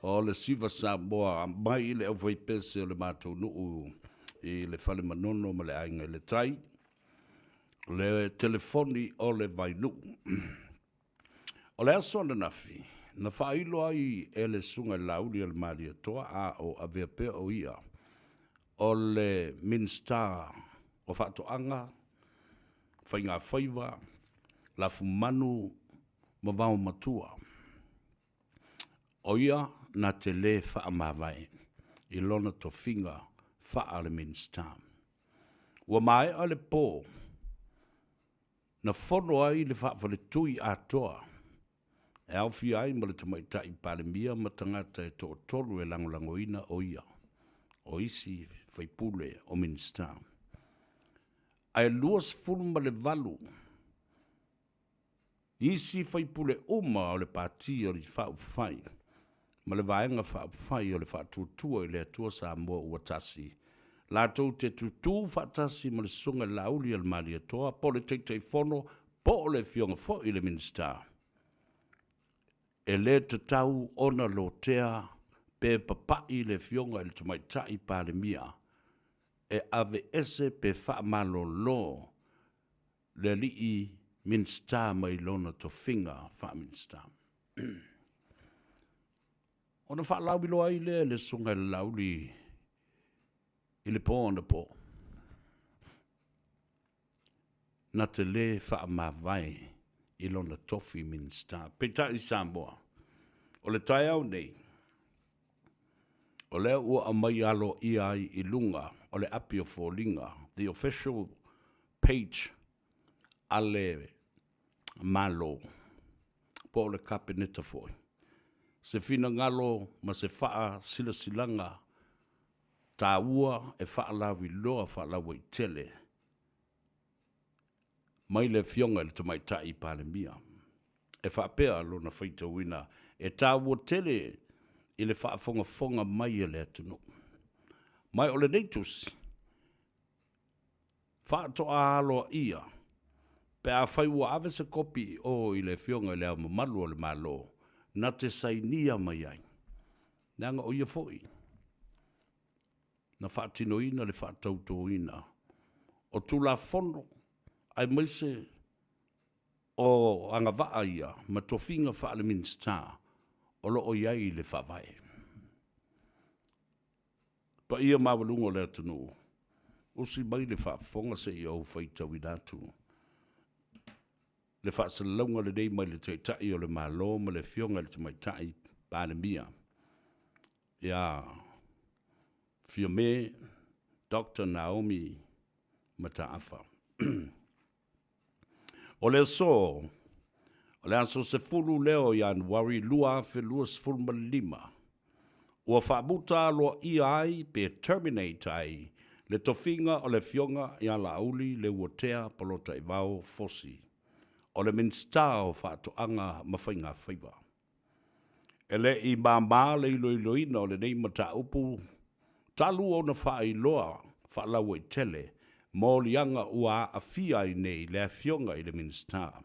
o le Siva Samoa mai i le aufaipese o le matou nuu i le Fale Manono ma le Aiga i le Tai, le telefoni o le Vainuu. O le aso ananafi, na faailo ai e le Susuga i le Laauli a le Malietoa a o avea pea o ia o le Minisita o Faatoaga, Faigafaiva, Lafumanu ma Vaomatua. O ia na te lē faamavae i lona tofiga faa-le Minisita. Ua maea le po na fono ai le faafaletui atoa e aofia ai ma le Tamaitai Palemia ma tagata e toatolu e lagolagoina o ia, o isi faipule o Minisita. Ae 28 isi faipule uma o le Pati o le Faaupufai ma le Vaega Faaupufai o le Faatuatua i le Atua Samoa ua Tasi, latou te tutū faatasi ma le Susuga i le Laauli a le Malietoa po o le Taitaifono po o le Afioga foi i le Minisita, e le tatau ona lotea pe papa'i le Afioga i le Tamaitai Palemia e aveese pe faamalolo le alii Minisita mai lona tofiga faa-Minisita. Ona faalauiloa ai lea e le Susuga i le Laauli i le po anapo, na te lē faamavae i lona tofi Minisita. Peitai Samoa, o le taeao nei, o lea ua aumai aloaia ai i luga o le api o foliga, the official page a le Malo po o le Kapeneta foi, se finagalo ma se faasilasilaga taua e faalauiloa faalauaitele mai le Afioga i le Tamaitai Palemia. E faapea lona faitauina, e taua tele i le faafogafoga mai a le atunuu. Ma o lenei tusi, faatoa aloaia pe afai ua ave se kopi i o i le Afioga i Le Ao Mamalu o le Malo na te sainia mai ai, leaga o ia foi na faatinoina le faatautoina o Tulafono aemaise o agavaa ia ma tofiga faale-Minisita o lo o i ai i le Faavae. Paia maualuga o le atunuu, usi mai le faafofoga se i ou faitauina atu le faasalalauga lenei mai le Taitai o le Malo ma le Afioga i le Tamaitai Palemia ia Fiame Doctor Naomi Mataafa. O le aso, o le aso 10 lea o Ianuari 2025, ua faamuta aloaia ai pe terminate ai le tofiga o le Afioga ia Laauli Leuatea Polataivao Fosi, o le Minisita o Faatoaga ma Faigafaiva. E le i māmā le iloiloina o lenei mataupu talu ona faailoa faalauaitele moliaga ua aafia ai nei le Afioga i le Minisita.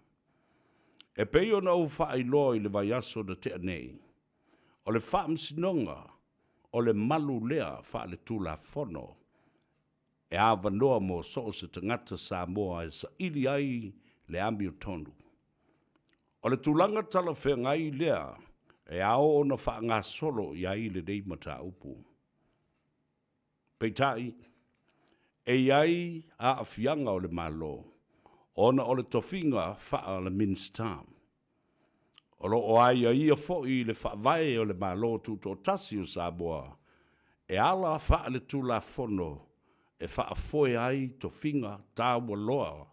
E pei ona ou faailoa i le vaiaso na tea nei, o le Faamasinoga o le malu lea faaletulafono e avanoa mo so o se tagata Samoa e saili ai le amiotonu. O le tulaga talafeagai lea e ao ona faagasolo i ai lenei mataupu. Peitai, e i ai aafiaga o le Malo ona o le tofiga faa-Minisita. O lo o aiaia foi i le Faavae o le Malo Tutoatasi o Samoa e ala faaletulafono e faafoe ai tofiga taualoa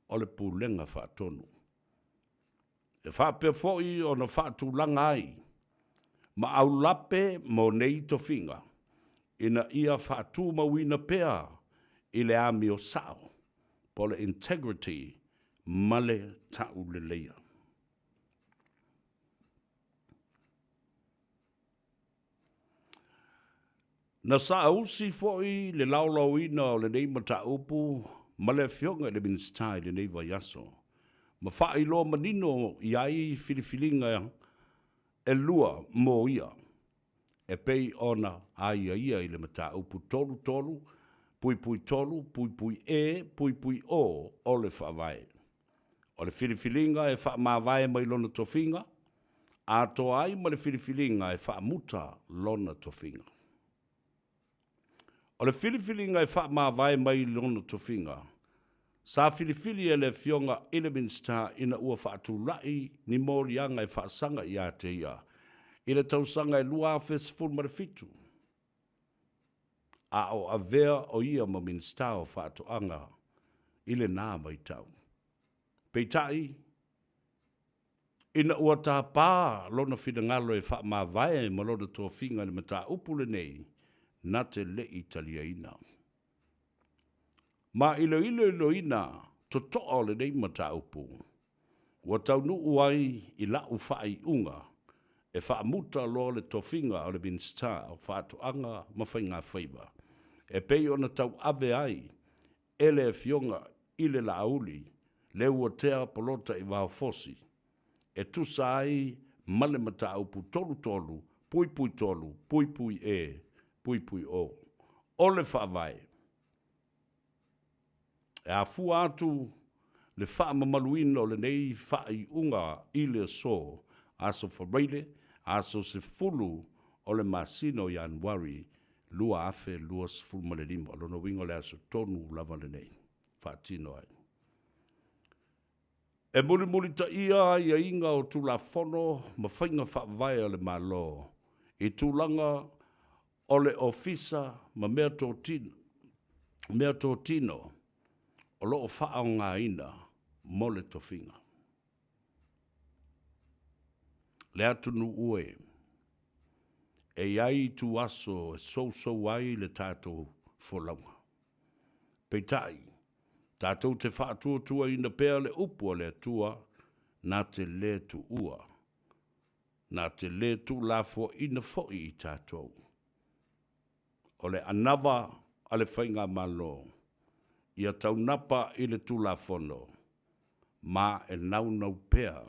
o le Pulega Faatonu. E faapea foi ona faatulaga ai ma aulape mo nei tofiga ina ia faatumauina pea i le amio sao po o le integrity ma le tauleleia. Na saausi foi le laolaoina o lenei mataupu ma le Afioga i le Minisita i lenei vaiaso, ma faailoa manino i ai filifiliga elua mo ia, e pei ona aiaia i le mataupu 33.3.E.O o le Faavae. O le filifiliga e faamavae mai lona tofiga, atoa ai ma le filifiliga e faamuta lona tofiga. O le filifiliga e faamavae mai lona tofiga, sa filifili e le Afioga i le Minisita ina ua faatulai ni moliaga e faasaga ia te ia i le tausaga e 2017, a o avea o ia ma Minisita o Faatoaga i lena vaitau. Peitai, Ina ua tapa lona finagalo e faamavae ma lona tofiga i le mataupu lenei, na te le i taliaina. Ma i le iloiloina totoa o lenei mataupu, ua taunuu ai i la'u faaiuga e faamuta loa le tofiga o le Minisita o Faatoaga ma Faigafaiva e pei ona tauave ai e le Afioga i le Laauli Leuatea Polataivao Fosi, e tusa ai ma le mataupu 33.3.E.O o le Faavae, e afua atu le faamamaluina o lenei faaiuga i le aso, Aso Faraile, aso 10 o le masina o Ianuari 2025. O lona uiga o le aso tonu lava lenei faatino ai. E mulimulitaia aiaiga o Tulafono ma faiga faavae a le Malo i tulaga o le Ofisa ma meatotino o lo o faaaogaina mo le tofiga. Le atunuu e, e i ai ituaso e sousou ai le tatou folauga. Peitai, tatou te faatuatuaina pea le upu a le Atua na te lē tuua, na te lē tuulafoaina foi i tatou. O le anava a le Faigamalo ia taunapa i le Tulafono ma e naunau pea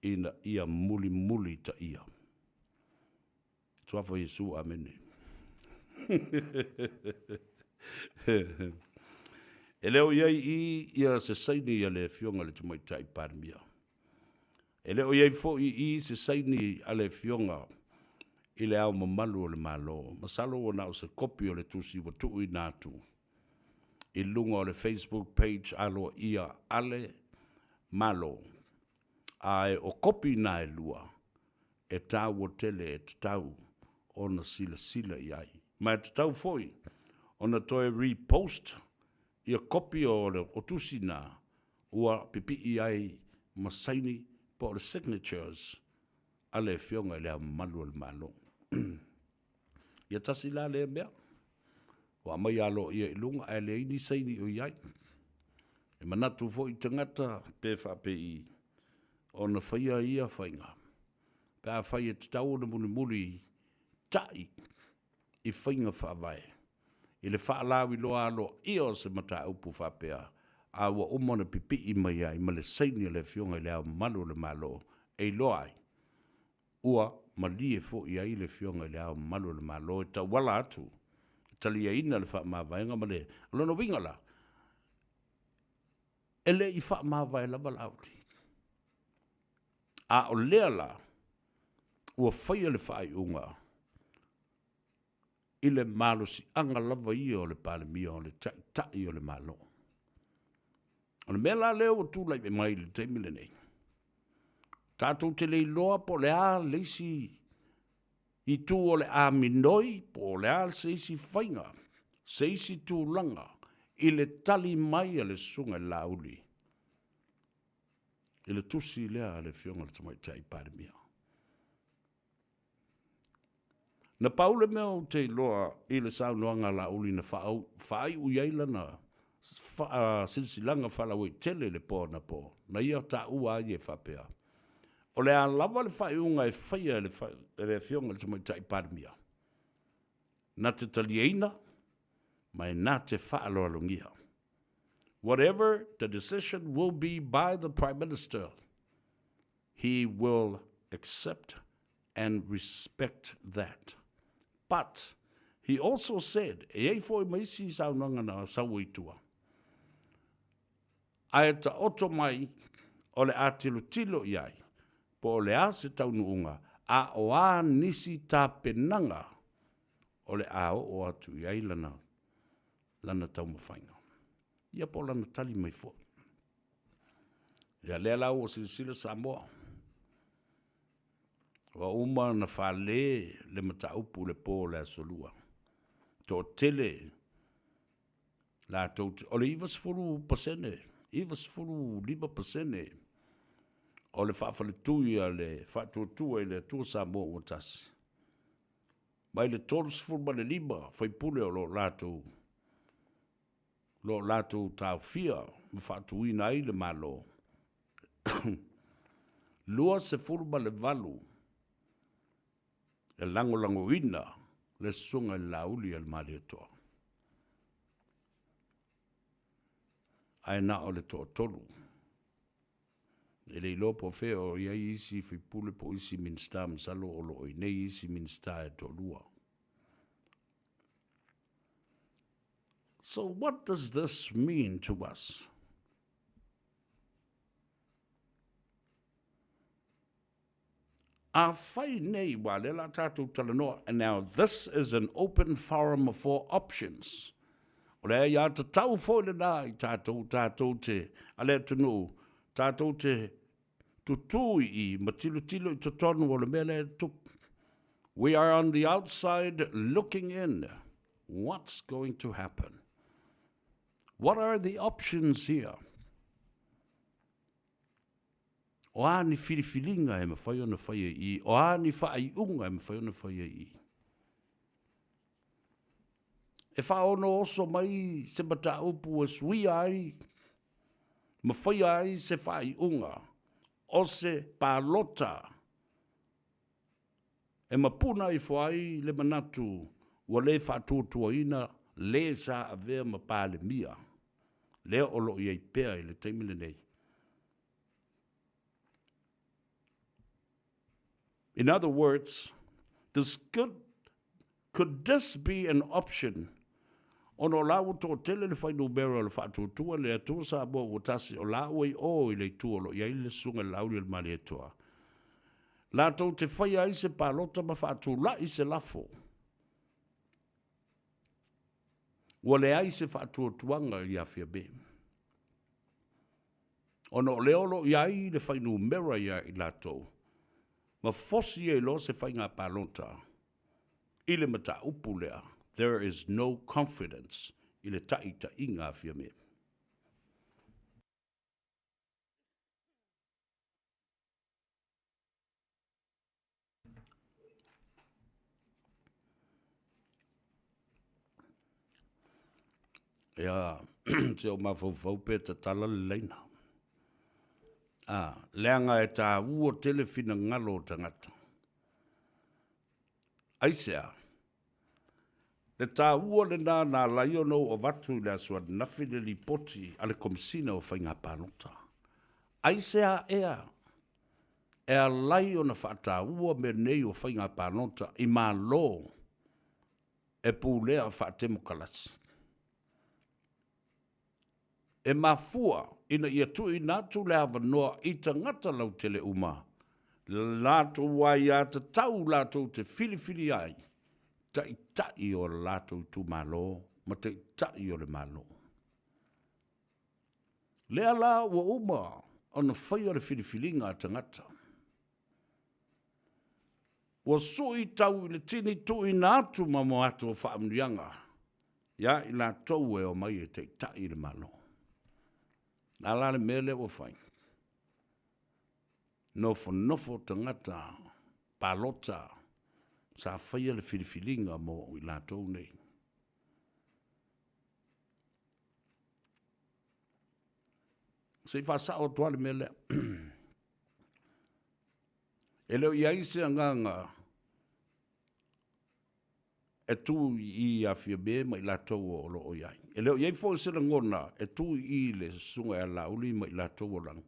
ina ia mulimulitaia. Suafa o Iesu, Amene. E le o i ai i i ia se saini a le Afioga i le Tamaitai Palemia. E le o i ai foi i i se saini a le Afioga i le Ao Mamalu o le Malo. Masalo ua na o se kopi o le tusi ua tuuina atu i luga o le Facebook page aloaia a le Malo. Ae o kopi na e lua, e taua tele e tatau ona silasila i ai. Ma e tatau foi ona toe repost ia kopi o le o tusi na ua pipii ai ma saini po o le signatures a le Afioga i Le Ao Mamalu o le Malo. Ia tasi la lea mea, ua aumai aloaia i luga ae leai ni saini o i ai. E manatu foi tagata pe faapei ona faia ia faiga pe afai e tatau ona mulimuli ta'i i faiga faavae i le faalauiloa aloaia o se mataupu faapea, a ua uma ona pipii mai ai ma le saini a le Afioga i Le Ao Mamalu o le Malo e iloa ai ua malie foi ai le Afioga i Le Ao Mamalu o le Malo e tauala atu e taliaina le faamavaega ma le O lona uiga la, e le i faamavae lava Laauli. A o lea la ua faia le faaiuga i le malosiaga lava ia o le Palemia o le Taitai o le Malo. O le mea la lea ua tulai mai i le taimi lenei, tatou te le iloa po o le a le isi itu o le a minoi po o le a se isi faiga, se isi tulaga i le tali mai a le Susuga i le Laauli i le tusi lea a le Afioga i le Tamaitai Palemia. Na pau le mea ou te iloa i le saunoaga a Laauli na faaiu i ai lana silasilaga faalauaitele i le po anapo, na ia taua ai e faapea, o le a lava le faaiuga e faia e le Afioga i le Tamaitai Palemia, na te taliaina ma e na te faaaloalogia. Whatever the decision will be by the Prime Minister, he will accept and respect that. But he also said, e ai foi ma isi saunoaga na sau ai tua, ae taoto mai o le a tilotilo i ai, po o le a se taunuuga, a o a nisi tapenaga o le a oo atu i ai lana, lana taumafaiga. Ia po o lana tali mai foi. Ia lea la ua silasila Samoa, ua uma ona fale le mataupu i le po o le Aso Lua. Toatele latou te, o le 90%, 95% o le faafaletui a le Faatuatua i le Atua Samoa ua Tasi, mai le 35 faipule o lo o latou lo o latou taofia ma faatuina ai le Malo, 28 e lagolagoina le Susuga i le Laauli a le Malietoa, ae na o le toatolu. E le iloa po o fea o i ai isi faipule po o isi Minisita, masalo o lo o i inei isi Minisita e toalua. So what does this mean to us? Afai nei, ua lea la tatou talanoa, and now this is an open forum for options. O le aiatatau foi lena i tatou, tatou te, a le atunuu, tatou te tutū i i ma tilotilo i totonu o le mea lea e tupu. We are on the outside looking in. What's going to happen? What are the options here? O a ni filifiliga e mafai ona faia i i? O a ni faaiuga e mafai ona faia i i? E faaonooso mai se mataupu e suia ai ma faia ai se faaiuga o se palota e mapuna ifo ai le manatu ua le faatuatuaina le sa avea ma Palemia lea o lo o i ai pea i le taimi lenei. In other words, this could, could this be an option ona o la ua toatele le fuainumera o le Faatuatua le Atua Samoa ua tasi o la ua i o i le itu o lo o i ai le Susuga i le Laauli o le Malietoa latou te faia ai se palota ma faatulai se lafo ua leai se faatuatuaga i Fiamē ona o lea o lo o i ai le fuainumera ia i latou ma fosi ai loa se faiga palota i le mataupu lea, there is no confidence i le taitaiga a Fiamē. Ia, se o mafaufau pe tatala le laina. A, leaga e tāua tele finagalo o tagata. Aisea? Le tāua lena na ala ai ona ou avatu i le aso ananafi le lipoti a le Komesina o Faiga Palota. Aisea ea e ala ai ona faataua mea nei o faiga palota i Malo e pulea faatemokalasi? E mafua ina ia tuuina atu le avanoa i tagata lautele uma, latou aiatatau latou te filifili ai taitai o latou itumalo ma taitai o le Malo. Lea la ua uma ona faia le filifiliga a tagata. Ua sui tau i le tini tuuina atu ma moatu o faamanuiaga ia i latou e omai e taitai i le Malo. A la le mea lea ua fai? Nofonofo tagata palota sa faia le filifiliga mo i latou nei. Se i faasao atu lava le mea lea. E le o i ai se agaga. e tu i i ia Fiame ma i latou o lo o i ai. E le o i ai foi se lagona e tu i i le Susuga ia Laauli ma i latou o lana.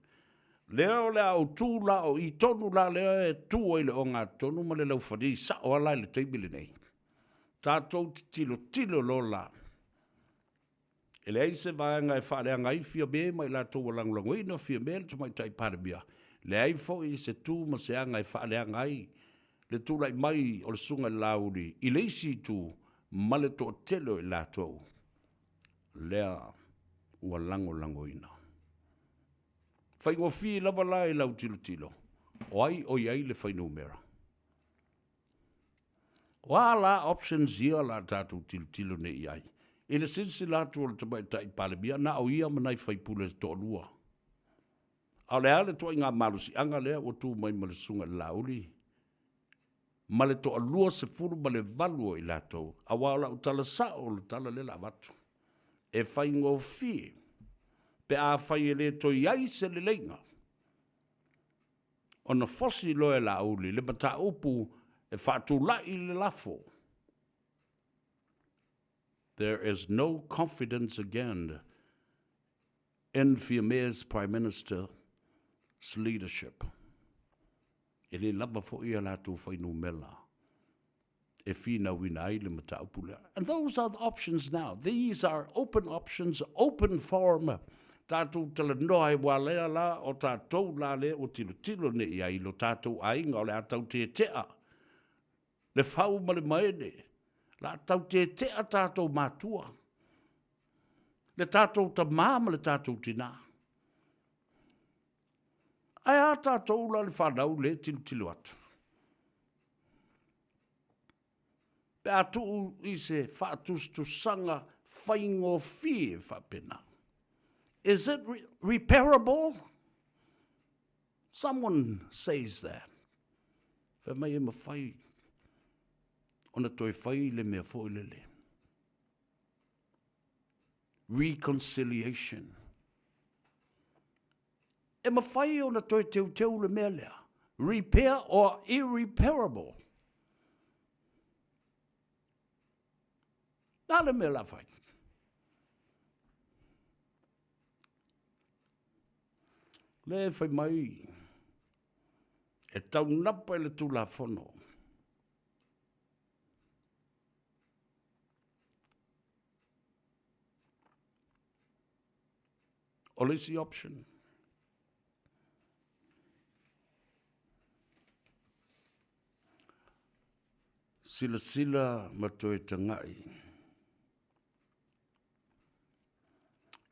Lea o le a ou tu la o i tonu la lea e tu ai le ogatotonu ma le laufali sao lava la i le taimi lenei. Tatou te tilotilo loa la E leai se vaega e faaleaga ai Fiame ma i latou ua lagolagoina Fiame le Tamaitai Palemia, leai foi se tu ma se aga e faaleaga ai le tulai mai o le Susuga i le Laauli i le isi itu ma le toatele o i latou lea ua lagolagoina. Faigofie lava la i lau tilotilo, o ai o i ai le fuainumera? O a la options ia o le a tatou tilotilo nei i ai? I le silasila atu o le Tamaitai Palemia, na o ia ma nai sui usufono e toalua. A o le a le ituaiga malosiaga lea ua tu mai ma le Susuga i le Laauli ma le toalua 18 o i latou? Aua o lau tala sao o le tala lea o le a avatu, e faigofie pe afai e le toe i ai se leleiga ona fosi loa e Laauli le mataupu e faatulai le lafo, There is no confidence again in Fiame's Prime Minister's leadership. E le lava foi a latou fuainumera e finauina ai le mataupu lea. And those are the options now. These are open options, open forum. Tatou talanoa ai, aua lea la o tatou la lea ua tilotilo nei i ai i lo tatou aiga o le a tau tetea le fau ma le maene, o le a tau tetea tatou matua, le tatou tama ma le tatou tina. Ae a tatou la le fanau lea e tilotilo atu? Pe a tuu i se faatusatusaga faigofie faapena. Is it re repairable? Someone says that. Fai mai e mawhai ona toe fai le mea foi lele. Reconciliation. E mafai ona toe teuteu le mea lea, repair or irreparable. Le a le mea o le a fai? Lea e fai mai e taunapa i le Tulafono. O le isi option, silasila ma toe tagai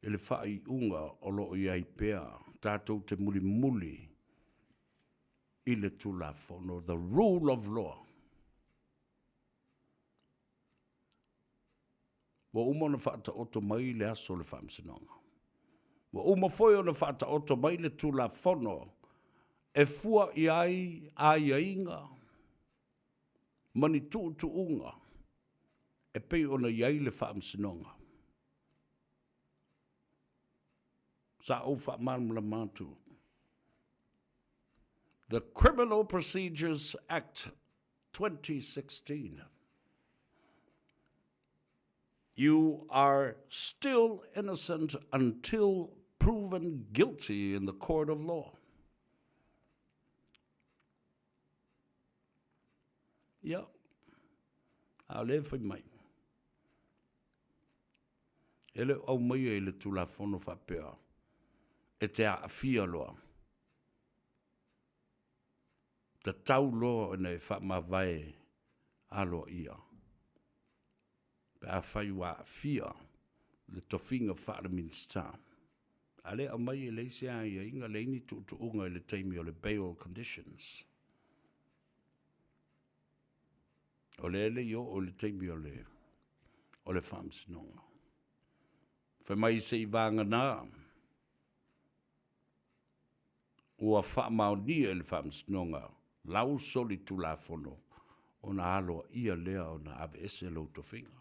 i le faaiuga o lo o i ai pea tatou te mulimuli i le Tulafono, the rule of law. Ua uma ona faataoto mai le aso o le Faamasinoga. Ua uma foi ona faataoto mai le Tulafono e fua i ai aiaiga ma ni tuutuuga e pei ona i ai le Faamasinoga. Sa ou faamalamalama atu. The Criminal Procedures Act 2016. You are still innocent until proven guilty in the court of law. Ia, a o lea e fai mai, e le o aumaia i le Tulafono faapea e te aafia loa Tatau loa ona e faamavae aloaia pe afai ua aafia le tofiga faale-Minisita. A lea e aumai e leai se aiaiga, leai ni tuutuuga i le taimi o le bail conditions. O lea e le i oo i le taimi o le, o le faamasinoga. Fai mai se i vagana ua faamaonia e le Faamasinoga lau solitulafono ona aloaia lea ona aveese lou tofiga.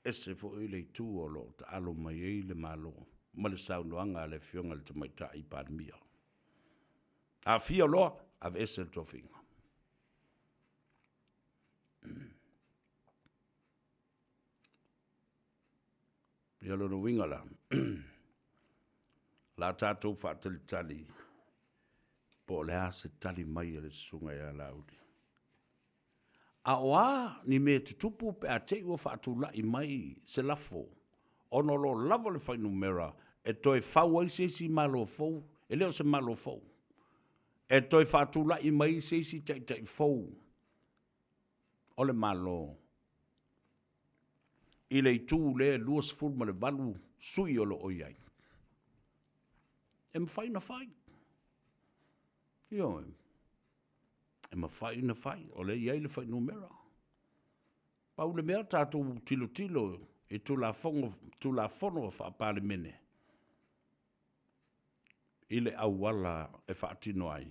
Ese foi le itu o lo o taalo mai ai le Malo ma le saunoaga a le Afioga i le Tamaitai Palemia. Aafia loa, aveese le tofiga. Ia lona uiga la, la tatou faatalitali po o le a se tali mai a le susuga ia Laauli. A o a ni mea e tutupu pe a te i ua faatulai mai se lafo ona o lo o lava le fuainumera e toe fau ai se isi Malo fou, e le o se Malo fou, e toe faatulai mai se isi Taitai fou o le Malo i le itu lea e 28 sui o lo o i ai. E mafai ona fai. Ioe. E mafai ona fai, o lea e i ai le fuainumera. Pau le mea tatou tilotilo i Tulafono, Tulafono Faa-Palemene i le auala e faatino ai.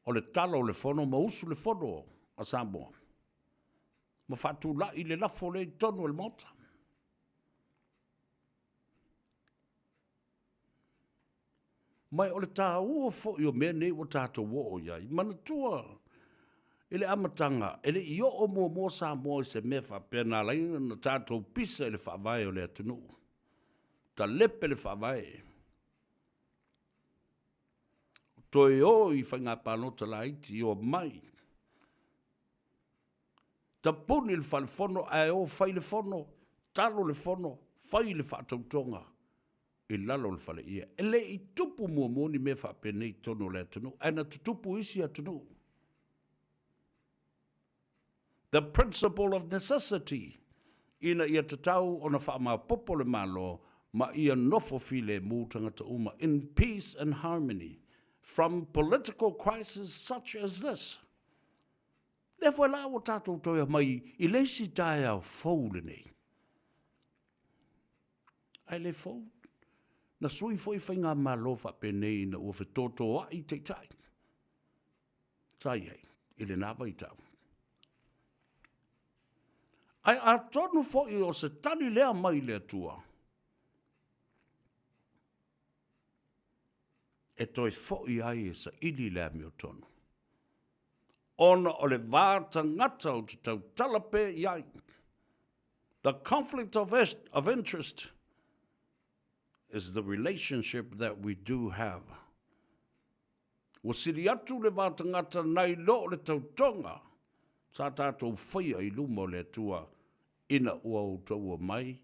O le tala o le Fono ma usu le Fono a Samoa ma faatulai le lafo lea i totonu o le Maota. Ma o le taua foi o mea nei ua tatou oo i ai. Manatua i le amataga, e le i oo muamua Samoa i se mea faapea na ala ai ona tatou pisa i le faavae o le atunuu. Talepe le faavae. Toe o i faiga palota laiti, omai. Tapuni le fale fono ae o fai le fono, talo le fono, fai le faatautoga i lalo o le faleie. E le i tupu muamua ni mea faapenei i totonu o le atunuu, ae na tutupu i isi atunuu. The principle of necessity, ina ia tatau ona faamaopoopo le Malo ma ia nofo filemu tagata uma in peace and harmony from political crisis such as this. Lea foi la ua tatou toe aumai i le isi taeao fou lenei. Ae le fou. Na sui foi faigamalo faapenei ina ua fetotoai taitai sa i ai i lena vaitau. Ae atonu foi o se tali lea mai le Atua e toe foi ai e saili le amiotonu, ona o le va tagata ou te tautala pea i ai. The conflict of, of interest is the relationship that we do have. Ua sili atu le va tagata nai lo le tautoga sa tatou faia i luma o le Atua ina ua outou omai,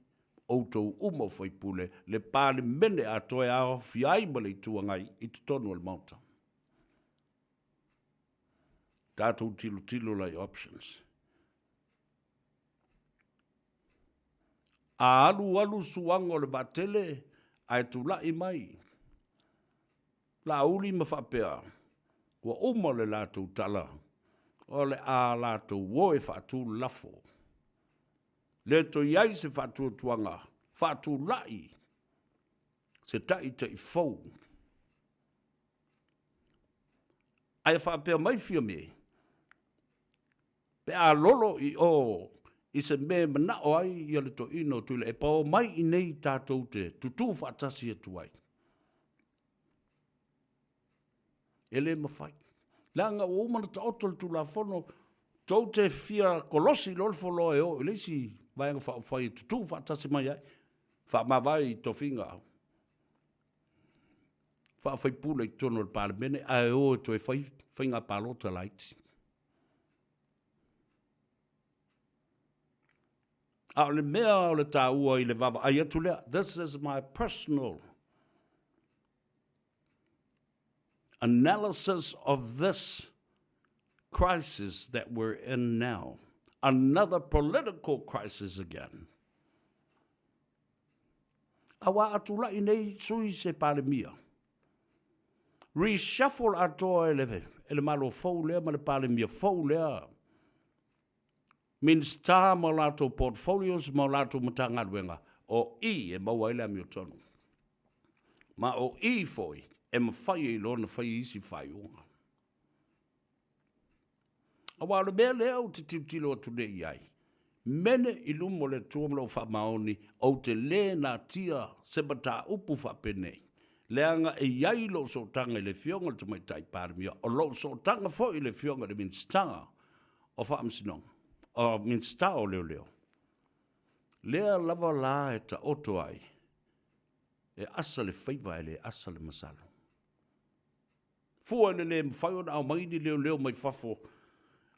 outou uma o faipule, le Palemene atoa e aofia ai ma le Itu Agai i totonu o le Maota. Tatou tilotilo la i options. A alualu suaga o le vaatele ae tulai mai Laauli ma faapea, ua uma le latou tala, o le a latou o e faatu le lafo. Le toe i ai se faatuatuaga faatulai se taitai fou. Ae faapea mai Fiame, pe a lolo i o i se mea e manao ai ia le toeaina o Tuilaepa, omai i inei tatou te tutū faatasi atu ai. E le mafai. Leaga ua uma ona taoto le Tulafono, tou te fia kolosi loa le foloa e o i le isi Vaega Faaupufai e tutū faatasi mai ai, faamavae i tofiga faafaipule i totonu o le Palemene ae o e toe fai faiga palota laiti. A o le mea o le taua i le vaavaai atu lea, this is my personal analysis of this crisis that we're in now. Another political crisis again. Aua a tulai nei sui se Palemia, reshuffle atoa e le, e le Malo fou lea ma le Palemia fou lea, Minisita ma o latou portfolios ma o latou Matagaluega, o i e maua ai le amiotonu. Ma o i foi e mafai ai loa ona fai isi faaiuga. Aua o le mea lea ou te tilotilo atu nei i ai, mene i luma o le Atua ma lou faamaoni, ou te le natia se mataupu faapenei, leaga e i ai lou sootaga i le Afioga i le Tamaitai Palemia, o lou sootaga foi i le Afioga i le Minisita o Faamasinoga, o Minisita o Leoleo. Lea lava la e taoto ai, e asa le faiva e le asa le masalo. Fua i le le mafai ona aumai ni leoleo mai fafo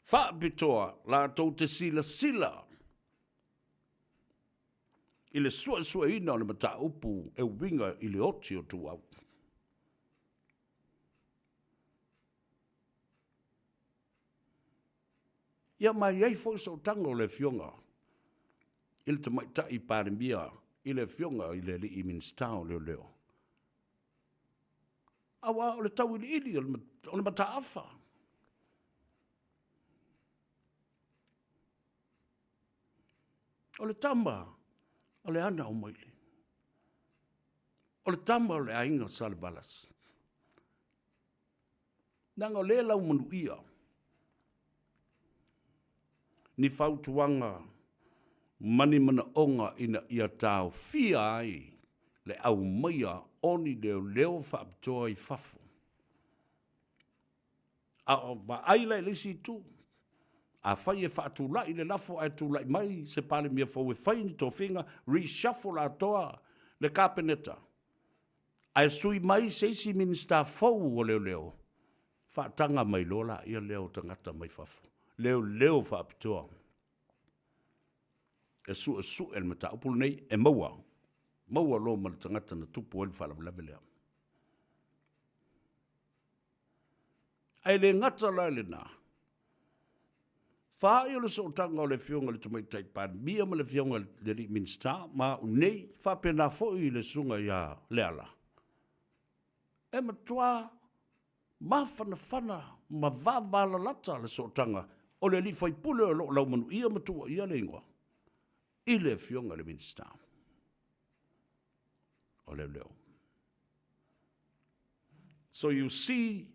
faapitoa latou te silasila i le suesueina o le mataupu e uiga i le oti o Tuuau. Ia ma e i ai foi sootaga o le Afioga i le Tamaitai Palemia i le Afioga i le Alii Minisita o Leoleo, aua o le tauiliili o le mataafa. O le tama o le ana o Maile. O le tama o le aiga Salevalasi. Leaga o lea e laumanuia ni fautuaga ma ni manaoga ina ia taofia ai le aumaia o ni leoleo faapitoa i fafo. A o vaai la i le isi itu, afai e faatulai le lafo ae tulai mai se Palemia fou e fai ni tofiga, reshuffle atoa le Kapeneta, ae sui mai se isi Minisita fou o Leoleo, faataga mai loa laia lea o tagata mai fafo, leoleo faapitoa e suesue le mataupu lenei e maua, maua loa ma le tagata na tupu ai le faalavelave lea. Ae le gata la i lena, Faaii o le sootaga o le Afioga i le Tamaitai Palemia ma le Afioga i le Alii Minisita ma au nei, faapena foi i le Susuga ia Leala, e matua mafanafana ma vavalalata le sootaga o le alii faipule o lo o laumanuia ma tuuaia le igoa i le Afioga i le Minisita o Leoleo. So you see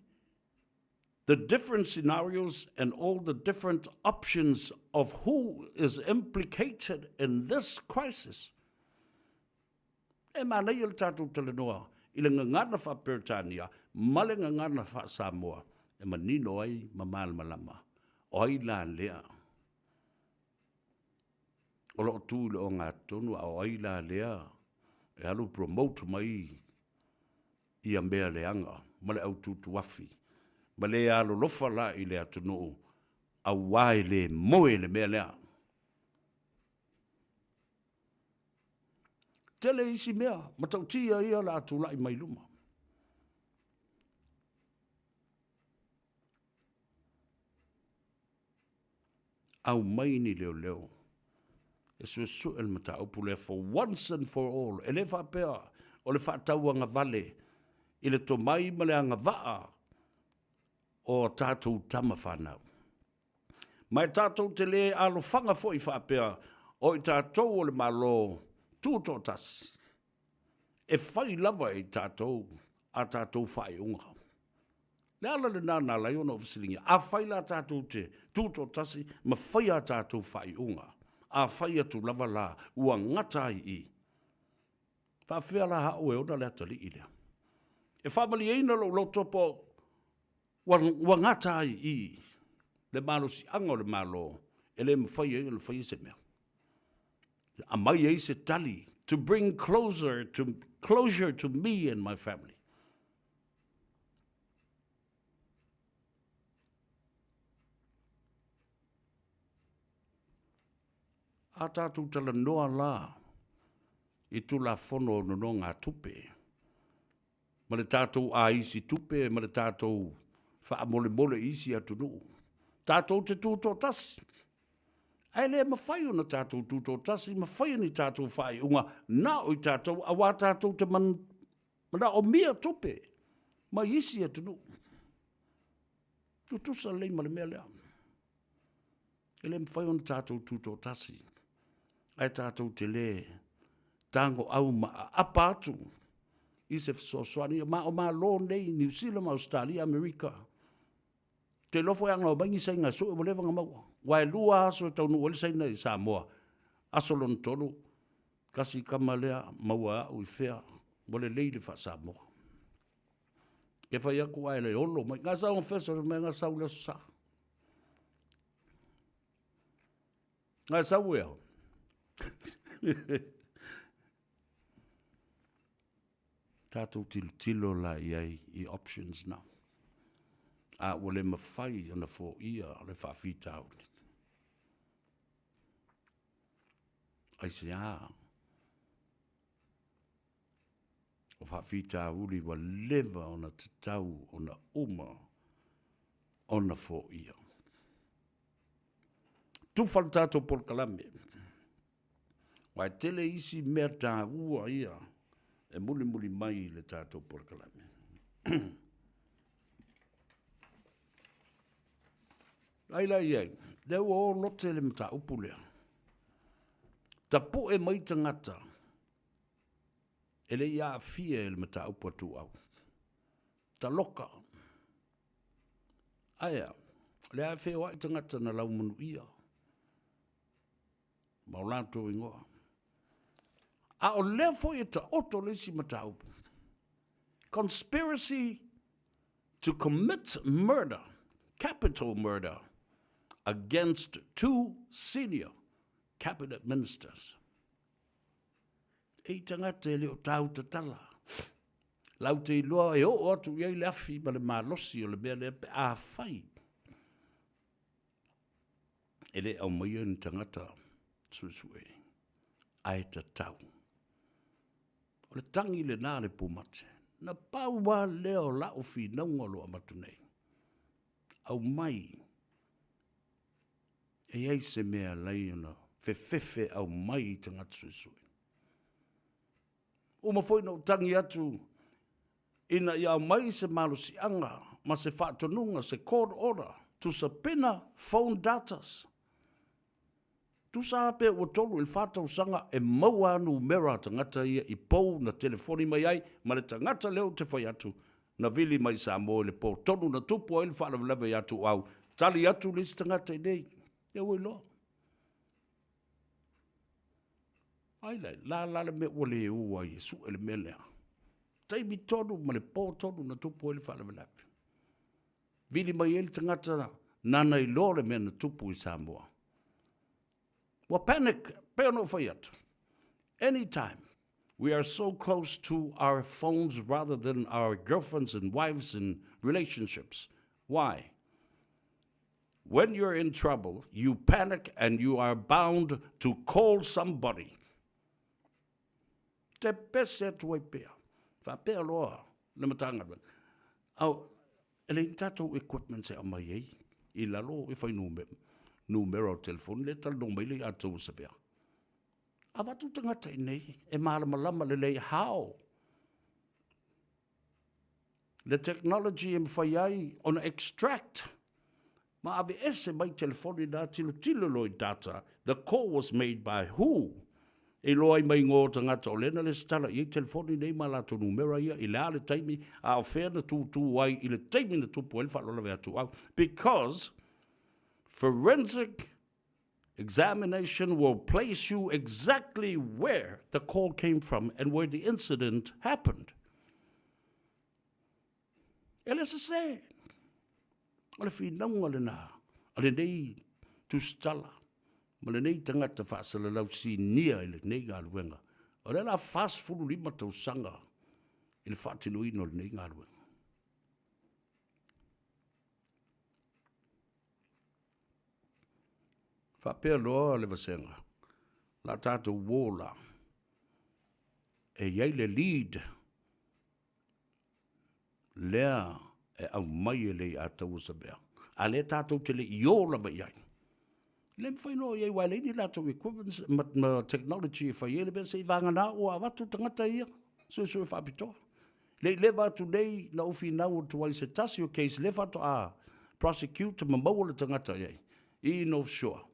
the different scenarios and all the different options of who is implicated in this crisis. E manaia le tatou talanoa i le gagana faa-Peretania ma le gagana faa-Samoa e manino ai ma malamalama o ai la lea o lo o tu i le ogatotonu a o ai la lea e alu promote mai ia mea leaga ma le aututuafi ma le alolofa la i le atunuu aua e le moe le mea lea. Tele isi mea matautia ia o le a tulai mai luma. Aumai ni leoleo e suesue le mataupu lea for once and for all. E le faapea o le faatauagavale i le tomai ma le agavaa o a tatou tama fanau. Ma e tatou te le alofaga foi faapea o i tatou o le Malo Tutoatasi, e fai lava e i tatou a tatou faaiuga. Le ala lena na ala ai ona ou fesiligia, afai la tatou te tutoatasi ma fai a tatou faaiuga, a fai atu lava la ua gata ai i i, faapefea la au e ona le atalii lea? E faamalieina lou loto po o ua gata ai i i le malosiaga o le Malo e le mafai ai ona faia se mea. Aumai ai se tali to bring closer to, closure to me and my family. A tatou talanoa la i Tulafono o Nonogatupe ma le tatou aisi tupe ma le tatou faamolemole i isi atunuu, tatou te tutoatasi. Ae le mafai ona tatou tutoatasi ma faia ni tatou faaiuga na o i tatou aua tatou te manaomia tupe mai isi atunuu. Tutusa lelei ma le mea lea. E le mafai ona tatou tutoatasi, ae tatou te le tagoau ma aapa atu i se fesoasoani. Ma o Malo nei, Niu Sila ma Ausetalia, Amerika, ou te iloa foi ana omai ni Saina e sue ua leva ona maua. Aua e 2 aso e taunuu ai le Saina i Samoa, aso lona 3, tasi tama lea maua e au i fea, ua lelei le faa-Samoa. Ke fai atu ae le olo mai, na sau fesa mai na sau le aso Sa. Na sau ea. Tatou tilotilo la i ai i options na. A ua le mafai ona foia le faafitauli. Aisea? O faafitauli ua leva ona tatau ona uma ona foia. Tufa le tatou polokalame. Aua e tele isi mea taua ia e mulimuli mai i le tatou polokalame. Ai la i ai, lea ua o lote le mataupu lea. Tapue mai tagata e le i aafia i le mataupu a Tuuau. Taloka. Ae a? O lea e feoai tagata na laumanuia ma o latou igoa. A o lea foi e taoto le isi mataupu. Conspiracy to commit murder, capital murder, against two senior cabinet ministers. Ei tagata e le o tau tatala. Lau te iloa e oo atu i ai le afi ma le malosi o le mea lea pe a fai. E le aumaia ni tagata suesue, ae tatau. O le tagi lena a le pumate. Na pau lava lea o lau finauga o lo o avatu nei. Aumai E i ai se mea e ala ai ona fefefe aumai i tagata suesue. Uma foi ona ou tagi atu ina ia aumai se malosiaga ma se faatonuga, se court order to subpoena phone datas. Tusa lava pe ua 3 i le 4 tausaga e maua lava numera a tagata ia i pou na telefoni mai ai ma le tagata lea ou te fai atu na vili mai i Samoa i le po tonu na tupu ai le faalavelave ia Tuuau, tali atu le isi tagata i inei, ia ua iloa. Ai la, la la le mea ua le o ai e sue le mea lea. Taimi tonu ma le po tonu na tupu ai le faalavelave. Vili mai ai le tagata nana iloa le mea na tupu i Samoa. Ua panic, pei ona ou fai atu. Anytime we are so close to our phones rather than our girlfriends and wives and relationships. Why? When you're in trouble, you panic and you are bound to call somebody. Te pese atu ai pea. Faapea loa le Matagaluega. Au, e leai ni tatou equipments e aumai ai i lalo e fai numera o telefoni lea e talanoa mai le ia outou Savea. Avatu tagata i inei e malamalama lelei how le technology e mafai ai ona extract ma aveese mai telefoni na tilotilo loa i data, the call was made by who, e iloa ai mai igoa o tagata o lea na lesitala i ai telefoni nei ma latou numera ia i le a le taimi a o fea na tūtū ai i le taimi na tupu ai le faalavelave a Tuuau because forensic examination will place you exactly where the call came from and where the incident happened. E le sesē. O le finauga lena a lenei tusitala ma lenei tagata faasalalau sinia i lenei galuega. O lea la 45 tausaga i le faatinoina o lenei galuega. Faapea loa le vasega, la tatou uō la, e i ai le lead lea e aumai e le Iataua Savea, a lea tatou te le i o lava i ai. E le mafai ona o i ai aua e leai ni latou equipments ma, ma technology e fai ai le mea seiavagana ua avatu tagata ia suesue faapitoa. Le i leva atu nei na ou finau atu ai se tasi o case lea faatoa prosecute ma maua le tagata i ai i North Shore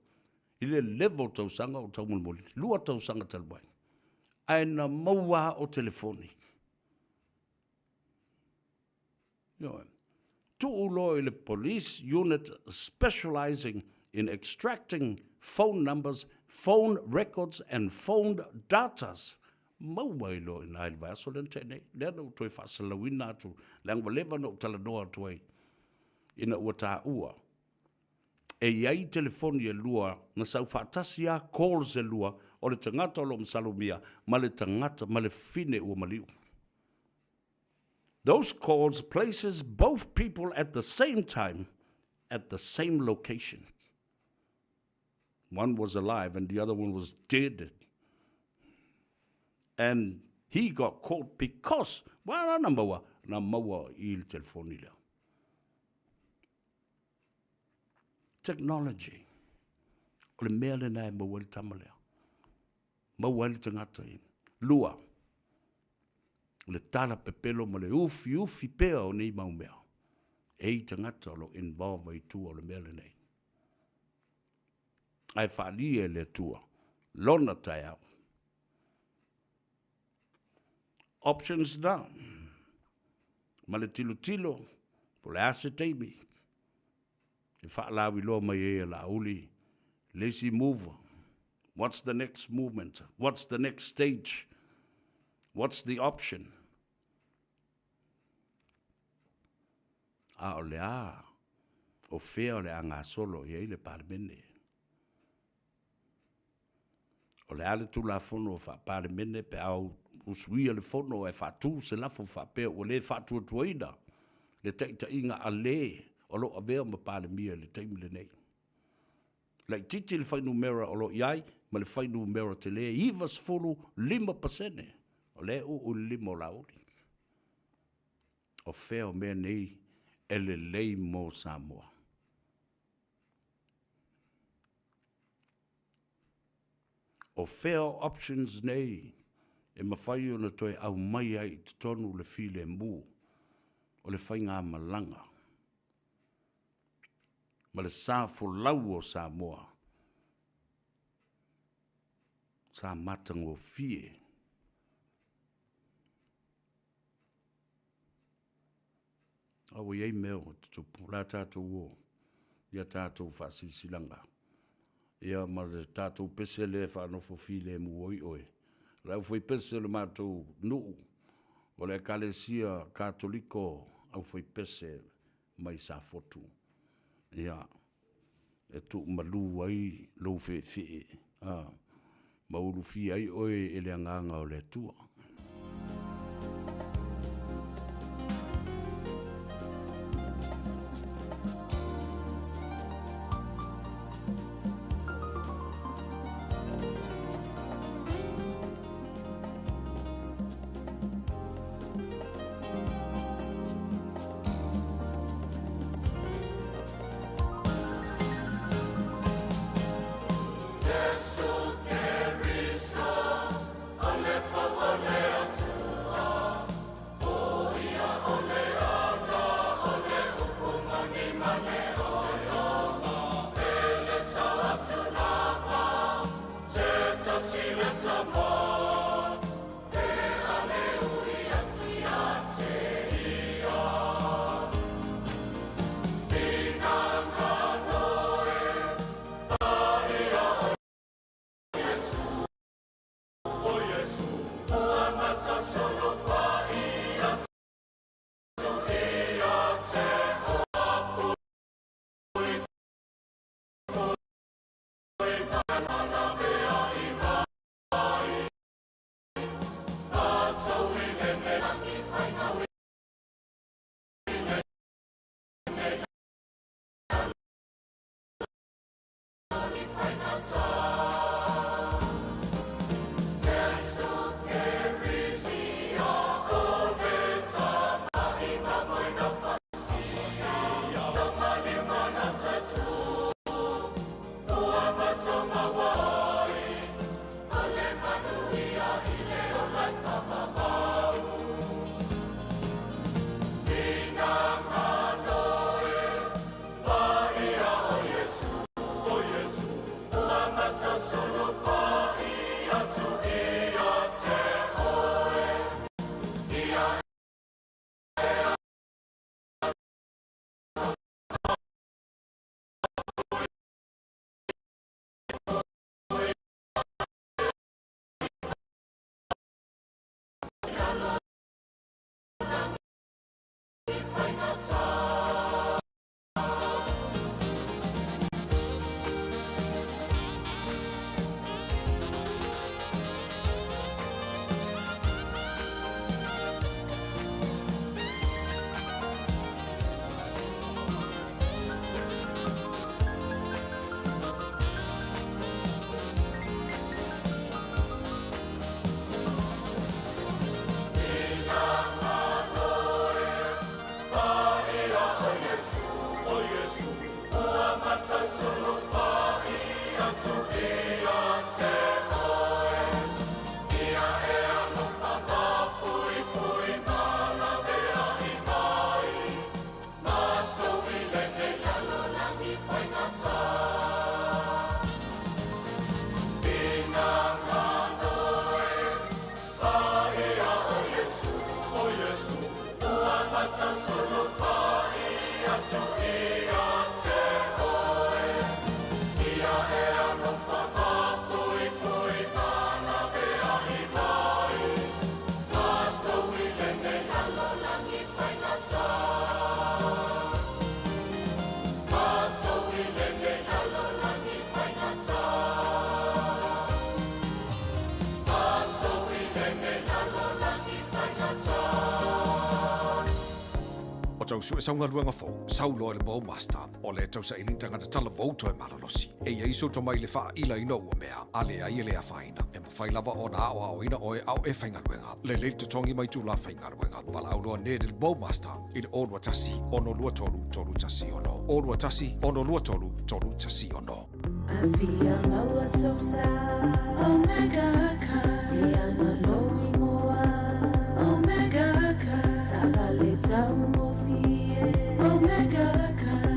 i le leva o tausaga o taumolimoli, 2 tausaga talu ai, ae na maua lava o telefoni. Ioe. Tuu loa i le police unit specializing in extracting phone numbers, phone records and phone datas. Maua ai loa i ina i le vaiaso lea na tea nei. Lea na ou toe faasalalauina atu, leaga ua leva ona ou talanoa atu ai ina ua taua e i ai telefoni e lua na sau faatasi lava calls e lua. o le tagata o lo o masalomia ma le tagata ma le fine ua maliu. Those calls places both people at the same time at the same location. One was alive and the other one was dead. And he got caught because, wa na maua, na maua i le telefoni lea. Technology. O le mea lena e maua ai le tama lea. Maua ai le tagata i. Lua, o le tala pepelo ma le ufiufi pea o nei mau mea. E i tagata o lo involve i tua o le mea lenei. Ae faalia e le Atua lona taeao. Options na, ma le tilotilo po o le a se taimi e faalauiloa mai ai e Laauli le isi move. What's the next movement? What's the next stage? What's the option? A o le a? O fea o le a gasolo i ai le Palemene? O le a le Tulafono faa-Palemene pe a usuia le Fono ae faatu se lafo faapea ua le faatuatuaina le taitaiga a le o lo o avea ma Palemia i le taimi lenei? Laitiiti le fuainumera o lo o i ai ma le fuainumera tele 95% o lea e uu i le lima o Laauli. O fea o mea nei e lelei mo Samoa? O fea o options nei e mafai ona toe aumai ai i totonu le filemu o le faigamalaga ma le sa folau o Samoa sa matagofie. A ua i ai mea ua tutupu, o le a tatou o i a tatou faasilasilaga, ia ma le tatou pese lea e faanofo filemu ai oe. O le aufaipese o le matou nuu, o le Ekalesia Katoliko aufaipese mai Safotu. Ia, e tuumalu ai lou feefee, a, ma ulufia ai oe e le Agaga o le Atua. atu ia te oe. Ia e alofa faapuipui faalaveai mai. Tatou i lenei lalolagi faigata. Tatou i lenei lalolagi faigata. Tatou i lenei lalolagi faigata. O tau sue sau galuega fou, sau loa i le Bowmaster, o le tausaili tagata talavou toe malolosi. E i ai sou tomai i le faailaina o ua mea, a leai e le afaina. E mafai lava ona aoaoina oe a o e faigaluega. Lelei le totogi ma itula faigaluega. Valaau loa Ned i le Bowmaster i le 021 623 316. 021 623 316. Afia maua sou sa Omega Car Ia ma lou ingoa Omega Car Taavale taugofie Omega Car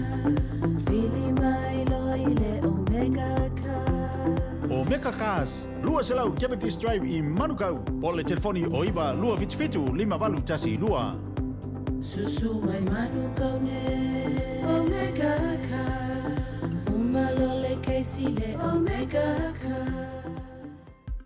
Vili mai loa i le Omega Car. Omega Cars, 200 Cavendish Drive i Manukau, po o le telefoni o 9 277 5812. Susu mai Manukau nei Omega Cars Uma loa le kesi le Omega Cars.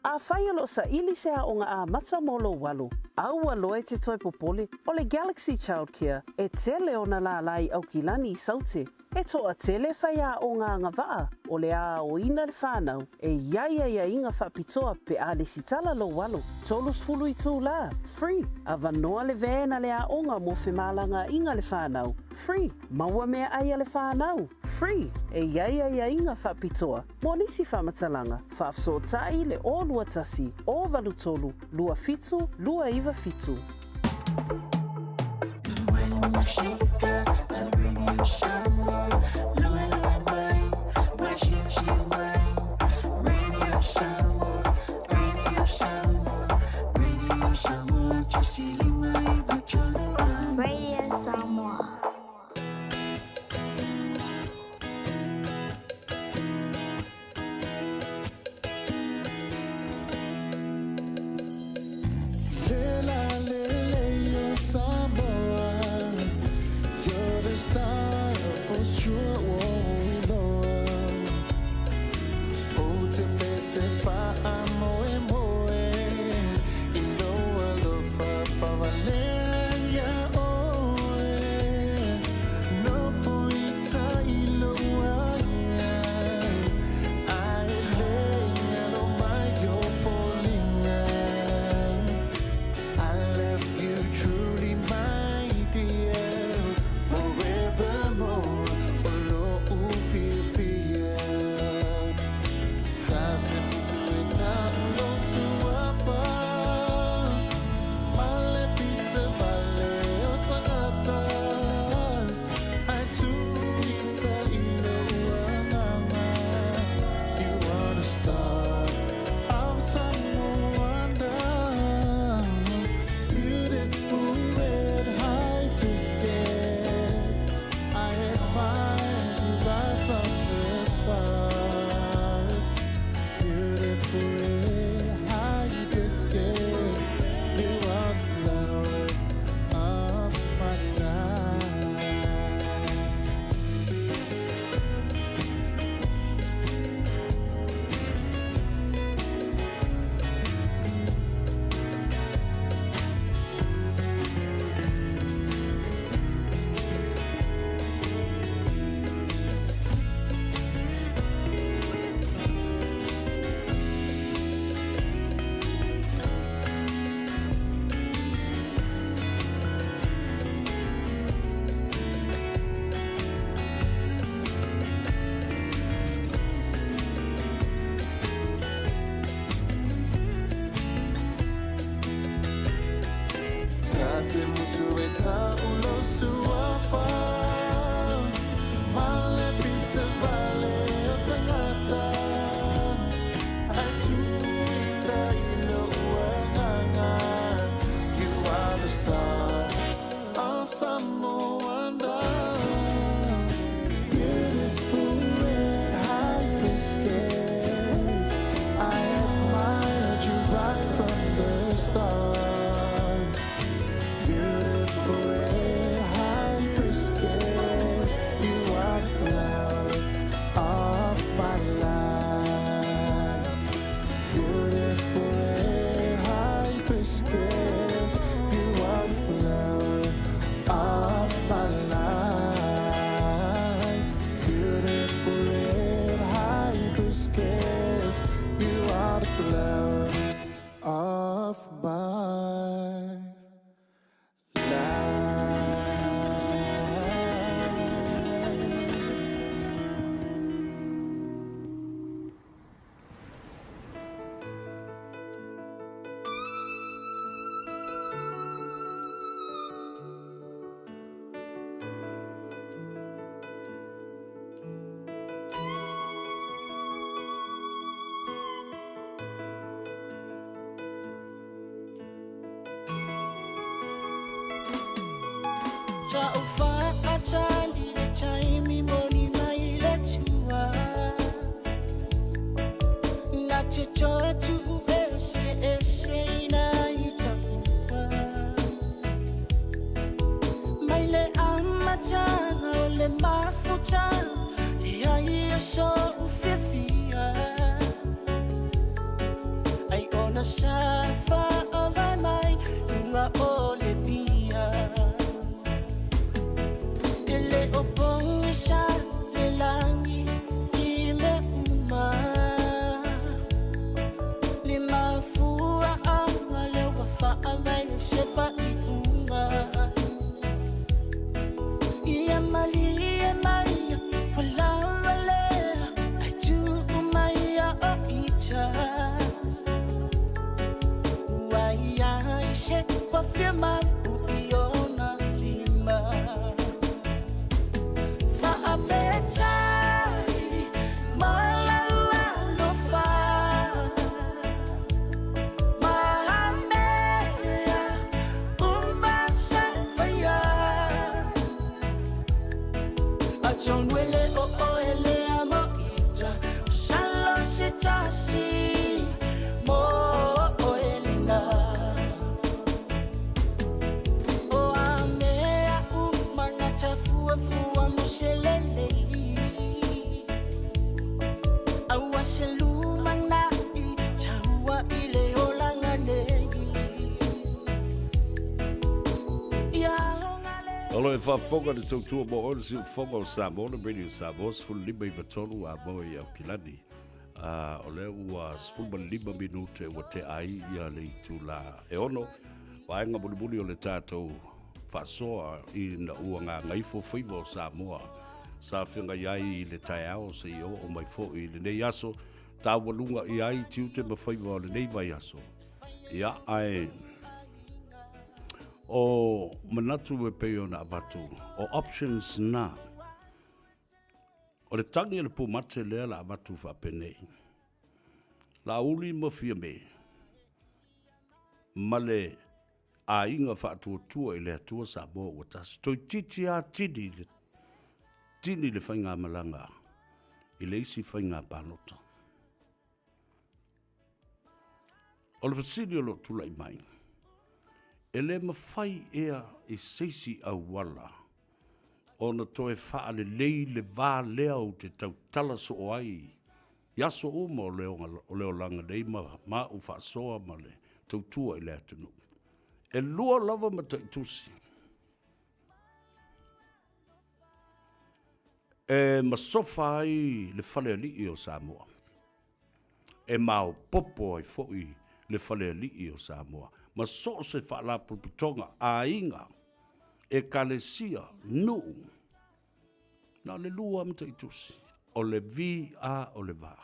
Afai o lo o saili se aoga amata mo lou alo, aua loa e te toe popole, o le Galaxy Childcare e tele ona lālā i Aukilani i Saute. E toatele faiaoga agavaa o le a aoina le fanau e i ai aiaiga faapitoa pe a lesitala lou alo. 30 itulā, free, avanoa le van a le aoga mo femalagaaiga a le fanau, free, maua meaai a le fanau, free, e i ai aiaiga faapitoa mo nisi faamatalaga, faafesootai le 021 083 27 297. Radio Samoa. Le la le le o Samoa, you're the star for sure. Oh, iloa. O te pese faamoemoe, i lou alofa faavalea iā oe. Nofo i tai lou aiga, a e le galo mai ou foliga. I love you truly, my dear, forevermore. O lo'u fiafia. Ta te musu e ta'u. Mai le amataga o le mafutaga Leai o so'u fiafia Ai ona sa fa'avae mai luga o le pia E le o pogisa le lagi i mea uma Le mafua'aga lea ua fa'avae ai se fa'ai'uga Ia malie mai ua lava lea Ae tuu mai ia o ita Ua i ai se ua fia mapu i ona lima Fa'afetai ma lau alofa Ma mea uma sa faia Atonu e le o oe lea mo ita Masalo se tasi mo oe lena O a mea uma na tafuafua mo se lelei Aua se lumana'i taua i le olaga nei Ia O lo e faafofoga le tautua mo oe le siufofoga o Samoa le Radio Samoa 15 93 a moe i Aukilani. O lea ua 15 minute ua tea ai ia le itula e ono. Vaega mulimuli o le tatou faasoa ina ua gagaifo faiva o Samoa sa feagai ai i le taeao seia oo mai foi i lenei aso taualuga i ai tiute ma faiva o lenei vaiaso. Ia, ae o manatu e pei ona avatu, o options na. O le tagi a le pumate lea la avatu faapenei. Laauli ma Fiame ma le aiga faatuatua i le Atua Samoa ua tasi. Toeitiiti lava tini le, tini le faigamalaga i le isi faiga palota. O le fesili o lo o tulai mai, e le mafai ea i se isi auala ona toe faalelei le va lea ou te tautala soo ai i aso uma o le olaga nei ma ma au faasoa ma le tautua i le atunuu. E lua lava mataitusi e masofa ai le falealii o Samoa. E maopoopo ai foi le falealii o Samoa ma so o se faalapotopotoga, aiga, ekalesia, nuu. Na o le lua lava mataitusi, o le vi a o le va.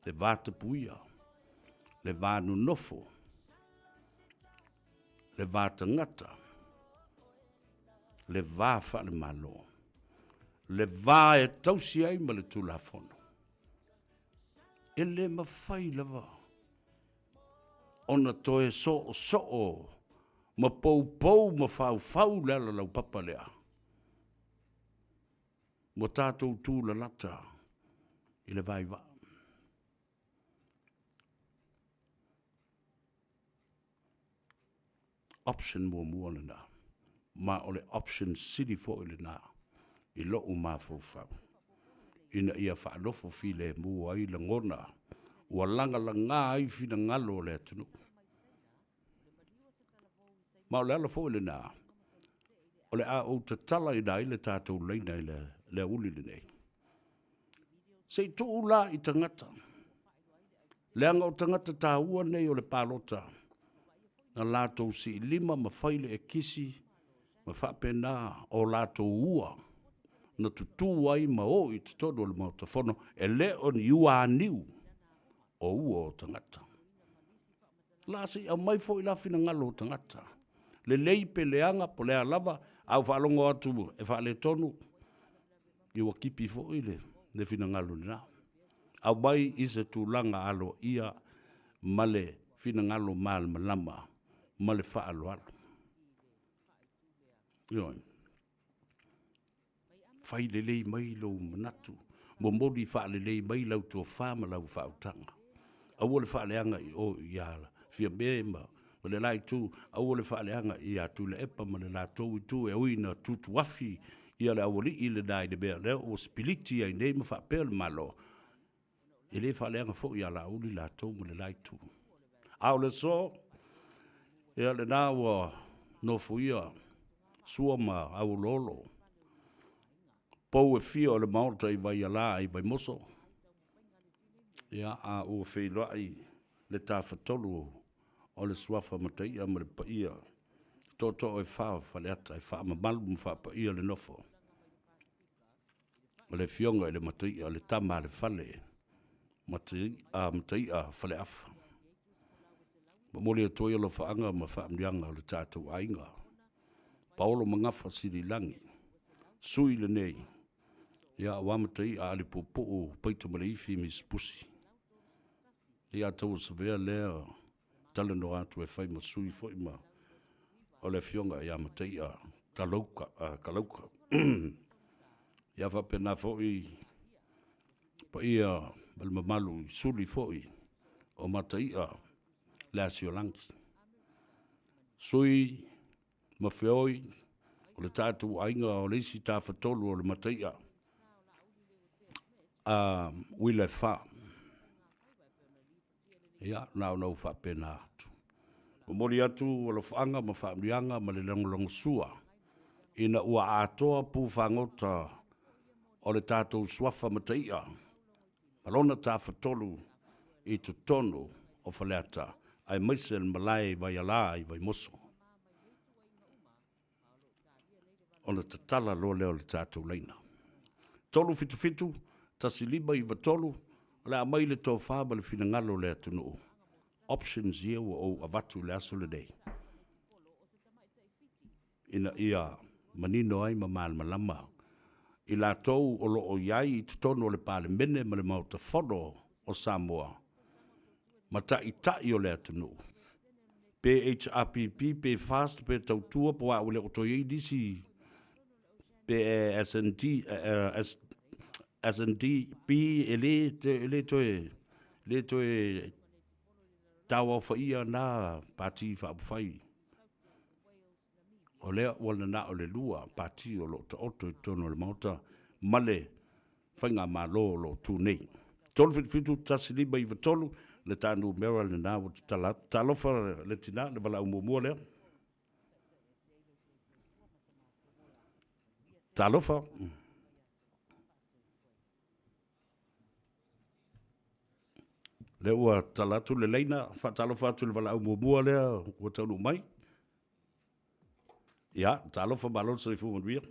Le va tapuia, le va nonofo, le va tagata, le va faalemalo. Le va e tausi ai ma le Tulafono. E le mafai lava ona toe soosoo ma poupou ma faufau le ala laupapa lea ua tatou tulalata i le vaivaa. Option muamua lena, ma o le option sili foi lena i lou mafaufau, ina ia faanofo filemu ai lagona ua lagalaga ai finagalo o le atunuu. Ma o le ala foi lena o le a ou tatalaina ai le tatou laina i le aoauli lenei. Se i tuu la i tagata, leaga o tagata taua nei o le palota, na latou siilima ma fai le ekisi ma faapena o latou ua na tutū ai ma o i totonu o le Maota Fono, e le o ni ua aniu o ua o tagata. La se i aumai foi la finagalo o tagata, lelei pe leaga po o le a lava, a ou faalogo atu e faaletonu, ia ua kipi foi le, le finagalo lena. Aumai i se tulaga aloaia ma le finagalo malamalama ma le faaaloalo. Ioe. Fai lelei mai lou manatu, momoli faalelei mai lau tofa ma lau faautaga. Aua le faaleaga i o ia Fiame ma le la itu, aua le faaleaga ia Tuilaepa ma le latou itu e ui ina tutuafi ia le aualii lena i le mea lea ua sipiliti ai nei ma faapea le Malo, e le faaleaga foi ia Laauli latou ma le la itu. A o le aso, ia lena ua nofoia Sua ma Auoloolo, pou e fia o le Maota i Vaialā i Vaimoso, ia, a ua feiloai le Tafatolu o le Suafa Mataia ma le paia tootoo e fa o Faleata e faamamalu ma faapaia le nofo o le Afioga i le Mataia, le Tama a le Fale, Mataia Faleafa. Momoli atu ai alofaaga ma faamanuiaga o le tatou aiga. Paolo Magafa Siliilagi, sui lenei, ia aua Mataia Alipuupuu Paita Maleifi Misipusi. Ia tauasavea lea talanoa atu e fai ma sui foi ma o le afioga ia Mataia Kalauka, Kalauka. Ia faapena foi paia ma le mamalu i suli foi o Mataia le Asiolagi. Sui ma feoi o le tatou aiga o le isi tafatolu o le Mataia a uila e fa. Ia, na ona ou faapena atu. Momoli atu alofaaga ma faamanuiaga ma le lagolagosua ina ua atoa pu fagota o le tatou suafa Mataia ma lona tafatolu i totonu o Faleata, aemaise le malae i Vaialā i Vaimoso. Ona tatala loa lea o le tatou laina. 377 1593, o le a aumai le tofa ma le finagalo o le atunuu. Options ia ua ou avatu i le aso lenei ina ia manino ai ma malamalama i latou o lo o i ai i totonu o le Palemene ma le Maota Fono o Samoa ma taitai o le atunuu, pe HRPP pe FAST pe Tautua po o a ua le o toe i ai nisi pe SND, SNDP e le toe le toe tauaofaia na Pati Faaupufai. O lea ua nanao le lua Pati o lo o taoto i totonu o le Maota ma le Faigamalo o lo o tu nei. 377 1593 le ta numera lena ua tatala atu. Talofa le tina, le valaau muamua lea. Talofa. Lea ua tatala atu le laina, faatalofa atu i le valaau muamua lea ua taunuu mai. Ia, talofa, malo le soifua manuia.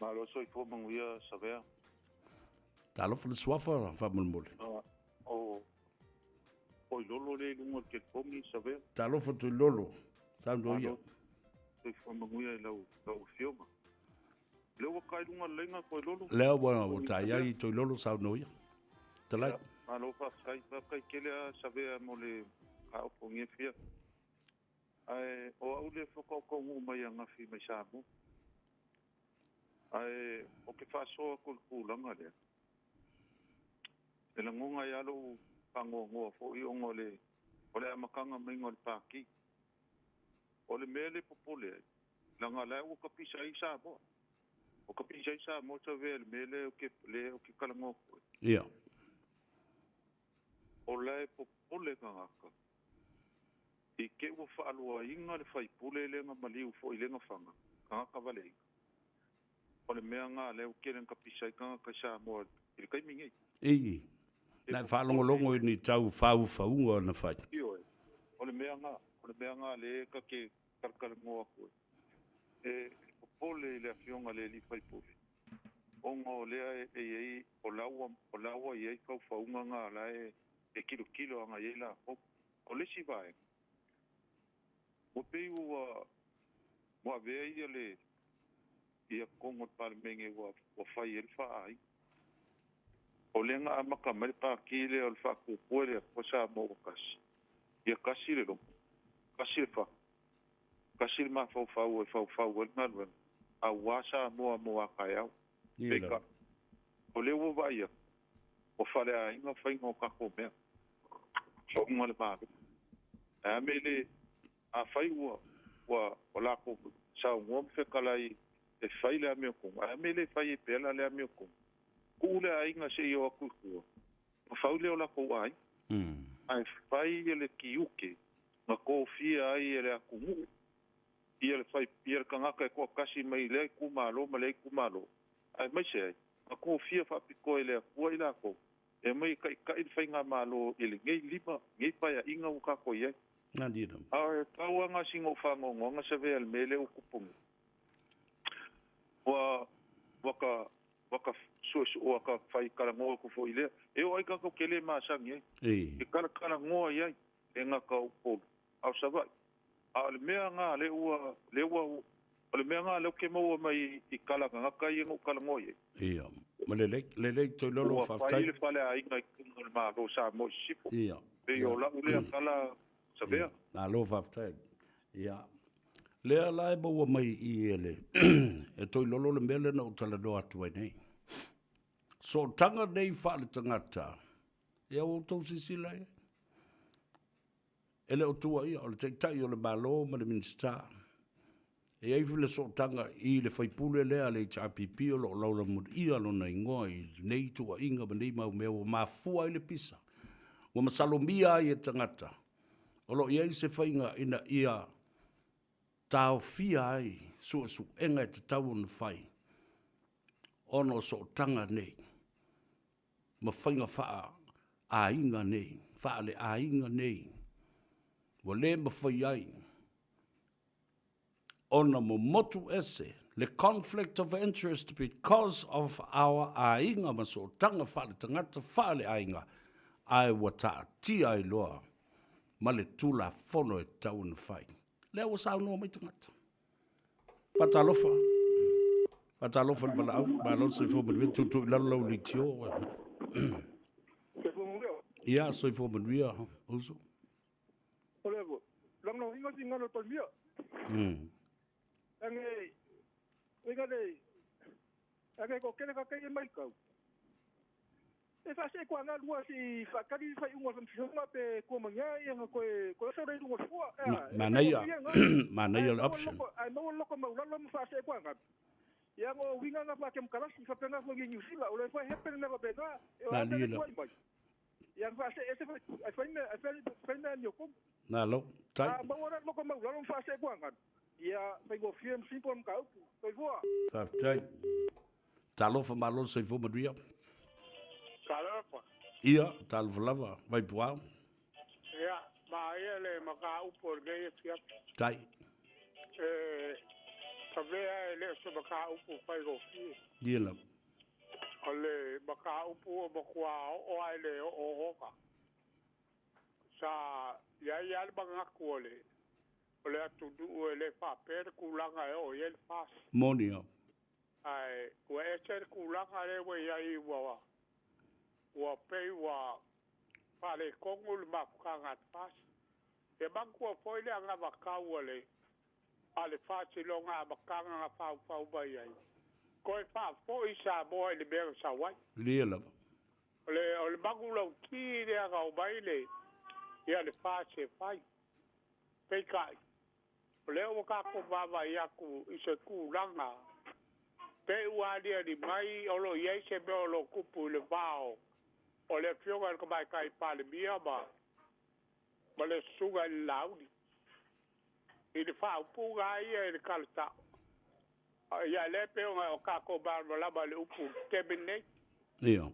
Malo le soifua manuia, Savea. Talofa le suafa, faamolemole. O Toilolo lea i luga o le telefoni, Savea. Talofa Toilolo, saunoa ia. Malo soifua manuia i lau afioga. Lea ua ta i luga o le laina Toilolo. Lea ua ta i ai Toilolo, saunoa ia. Talai. Malo faafetai, faafetai tele lava Savea mo le faaopogia fia. Ae o au lea faatoa taunuu mai ananafi mai Samoa. Ae ou te faasoa atu i le tulaga lea, e lagona ai lava lou faanoanoa foi ona o le amataga maiga o le Pati. O le mea lea e popole ai, leaga o la ua tapisa ai Samoa. Ua tapisa ai Samoa Savea i le mea lea ou te talanoa atu ai. O la e popole tagata i te i ua faaluaina le faipule lea na maliu foi i lena faga, tagata valeina. O le mea na lea ua tele na tapisa ai tagata i Samoa i le taimi nei. Ii, Na e faalogologo i ni tau faufauga na fai. Ioe, o le mea na, o le mea na lea ta te talatalanoa atu ai. E popole i le afioga i le alii faipule, ona o lea e i ai, o la ua, o la ua i ai faufauga na la e tilotilo agai i ai latou. O le isi vaega, ua pei ua ua avea ia le ia totonu o le Palemene ua ua fai ai le faaaiga. O lea na amata mai le Pati lea o le Faatuatua i le Atua Samoa ua Tasi, ia tasi le loto, tasi le fatu, tasi le mafaufau e faufau ai le galuega. Auā Samoa mo a taeao. Peitai, o lea ua vaai atu, ua faleaiga faiga o tatou mea, faauuga a le Malo. Ae a mea e le, afai ua, ua, ua latou saunoa ma fetalai e fai le amiotonu, ae a mea e le fai ai pea la le amiotonu? Tuu le aiga se i o atu i tua, ona fau lea o latou aiga. Ae fai le tiute na tofia ai e le atunuu ia le fai ia le tagata e toatasi mai lea itumalo ma lea itumalo, aemaise ai, na tofia faapitoa e le Atua i latou e omai e taitai le faigamalo i lenei lima, lenei paeaiga ua tatou i ai. A e pau lava na sina ou faanoanoaga Savea i le mea lea ua tupu nei, ua ua ta ua ta suesu ua ta fai talanoa atu foi i lea, e oo ai tatou te le masani ai, e talatalanoa i ai, e gata o Upolu, a o Savaii. A o le mea na lea ua, lea ua, o le mea na lea ou te maua mai i tala a tagata ia na ou talanoa i ai. Ia, ma lelei, lelei Toilolo, Ua faafetai. fai le faleaiga i totonu o le Malo o Samoa i Sisifo. Ia. Pei o lau lea tala Savea. Malo faafetai. Ia, lea la e maua mai i i e le e Toilolo le mea lea na ou talanoa atu ai nei. Sootaga nei faaletagata, ia ua outou silasila i ai. E le o tuuaia, o le Taitai o le Malo ma le Minisita. E i ai foi le sootaga i le faipule lea a le HRPP o lo o laulamulia lona igoa i lenei tuuaiga ma nei mau mea ua mafua ai le pisa, ua masalomia ai e tagata o lo o i ai se faiga ina ia taofia ai suesuega e tatau ona fai ona o sootaga nei. ma faiga faa-aiga nei, faale-aiga nei, ua le mafai ai ona momotu ese le conflict of interest because of our aiga ma sootaga faaletagata faaleaiga, ae ua taatia ai loa ma le Tulafono e tatau ona fai. Lea ua saunoa mai tagata. Faatalofa. Faatalofa i le valaau. Malo le soifua manuia. Tuutuu i lalo lau leitio. Ia, soifua manuia, uso. O le lagolagoina finagalo o le Palemia. Age, uiga le, age toatele tagata ia e matau, E faase'e lua se i faatali le faaiuga o le Faamasinoga pe tua mai ai ia ona toe toe oso lea i luga o le fua ea. E Manaia, faigofie lena. manaia Ae le maua le option. loko, ae maua le loko maulalo ma faase'e tuagalu. Ia ona o uiga na faatemokarasi faapena foi i Niu Sila, o lea foi e happen le mea faapena, e o ata Malie le lava. tuai mai, ia ona faase'e ese foi ae fai mea ae fai fai mea amiotonu. Malo, tai. A maua la le loko maulalo ma faase'e tuagalu, ia faigofie ma simple le mataupu. Soifua. Faafetai. Talofa malo le soifua manuia. Talofa. Ia, talofa lava, Vaipuao. Ia, maia le mataupu o lenei afiafi. Tai. E tavea e le o se mataupu faigofie. Ia lava. O le mataupu ua matua oo lava i le ooooga. Sa i ai lava le manatu o le o le atunuu e le faapea le tulaga e oo i ai le FAST. Moni lava. Ae ua ese le tulaga lea ua i ai ua ua pei ua faaletonu le mafutaga a le FAST. E manatua foi le anavatau a le a le FAST i lona amataga na faufau mai ai, toe faafoi Samoa i le mea na sau ai. Lia lava. O le o le manulauti lea na omai le ia le FAST e fai. Peitai, O lea ua tatou vaavaai atu i se tulaga pei ua aliali mai o lo o i ai se mea o lo o tupu i le va o le Afioga i le Tamaitai Palemia ma ma le Susuga i le Laauli i le faaupuga lava ia i le tala sao. Ia lea e pei ona o tatou malamalama i le upu terminate. Ia.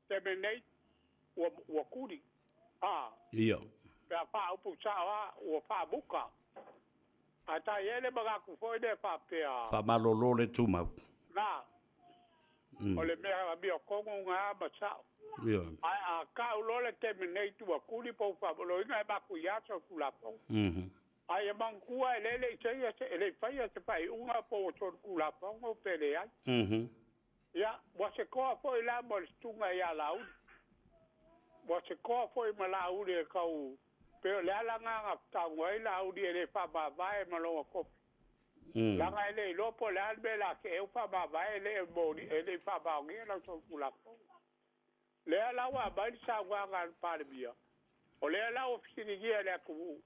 Terminate ua ua tuli. A. Ia. Pe a faaupu sao lava ua faamuta. Ae ta i ai le manatu foi lea faapea. Faamalolo le tumau. Na. O le mea amiotonu na ma sao. Ia. Ae a tau loa le terminate ua tuli po ua faamaloloina e matuia sau Tulafono. Ae ia manatua e le i e le i faia se faaiuga po ua solitulafono pe leai. Ia, ua se toa foi la mo le susuga ia Laauli. Ua se toa foi ma Laauli e tau, pei o le ala lena na tago ai Laauli e le faamavae ma lona tofi. Leaga e le iloa po o le a le mea o le a se'e faamavae e le moni e le i faamaonia lau solitulafono. Lea la ua aumai le saunoaga a le Palemia, o lea la ua fesiligia e le atunuu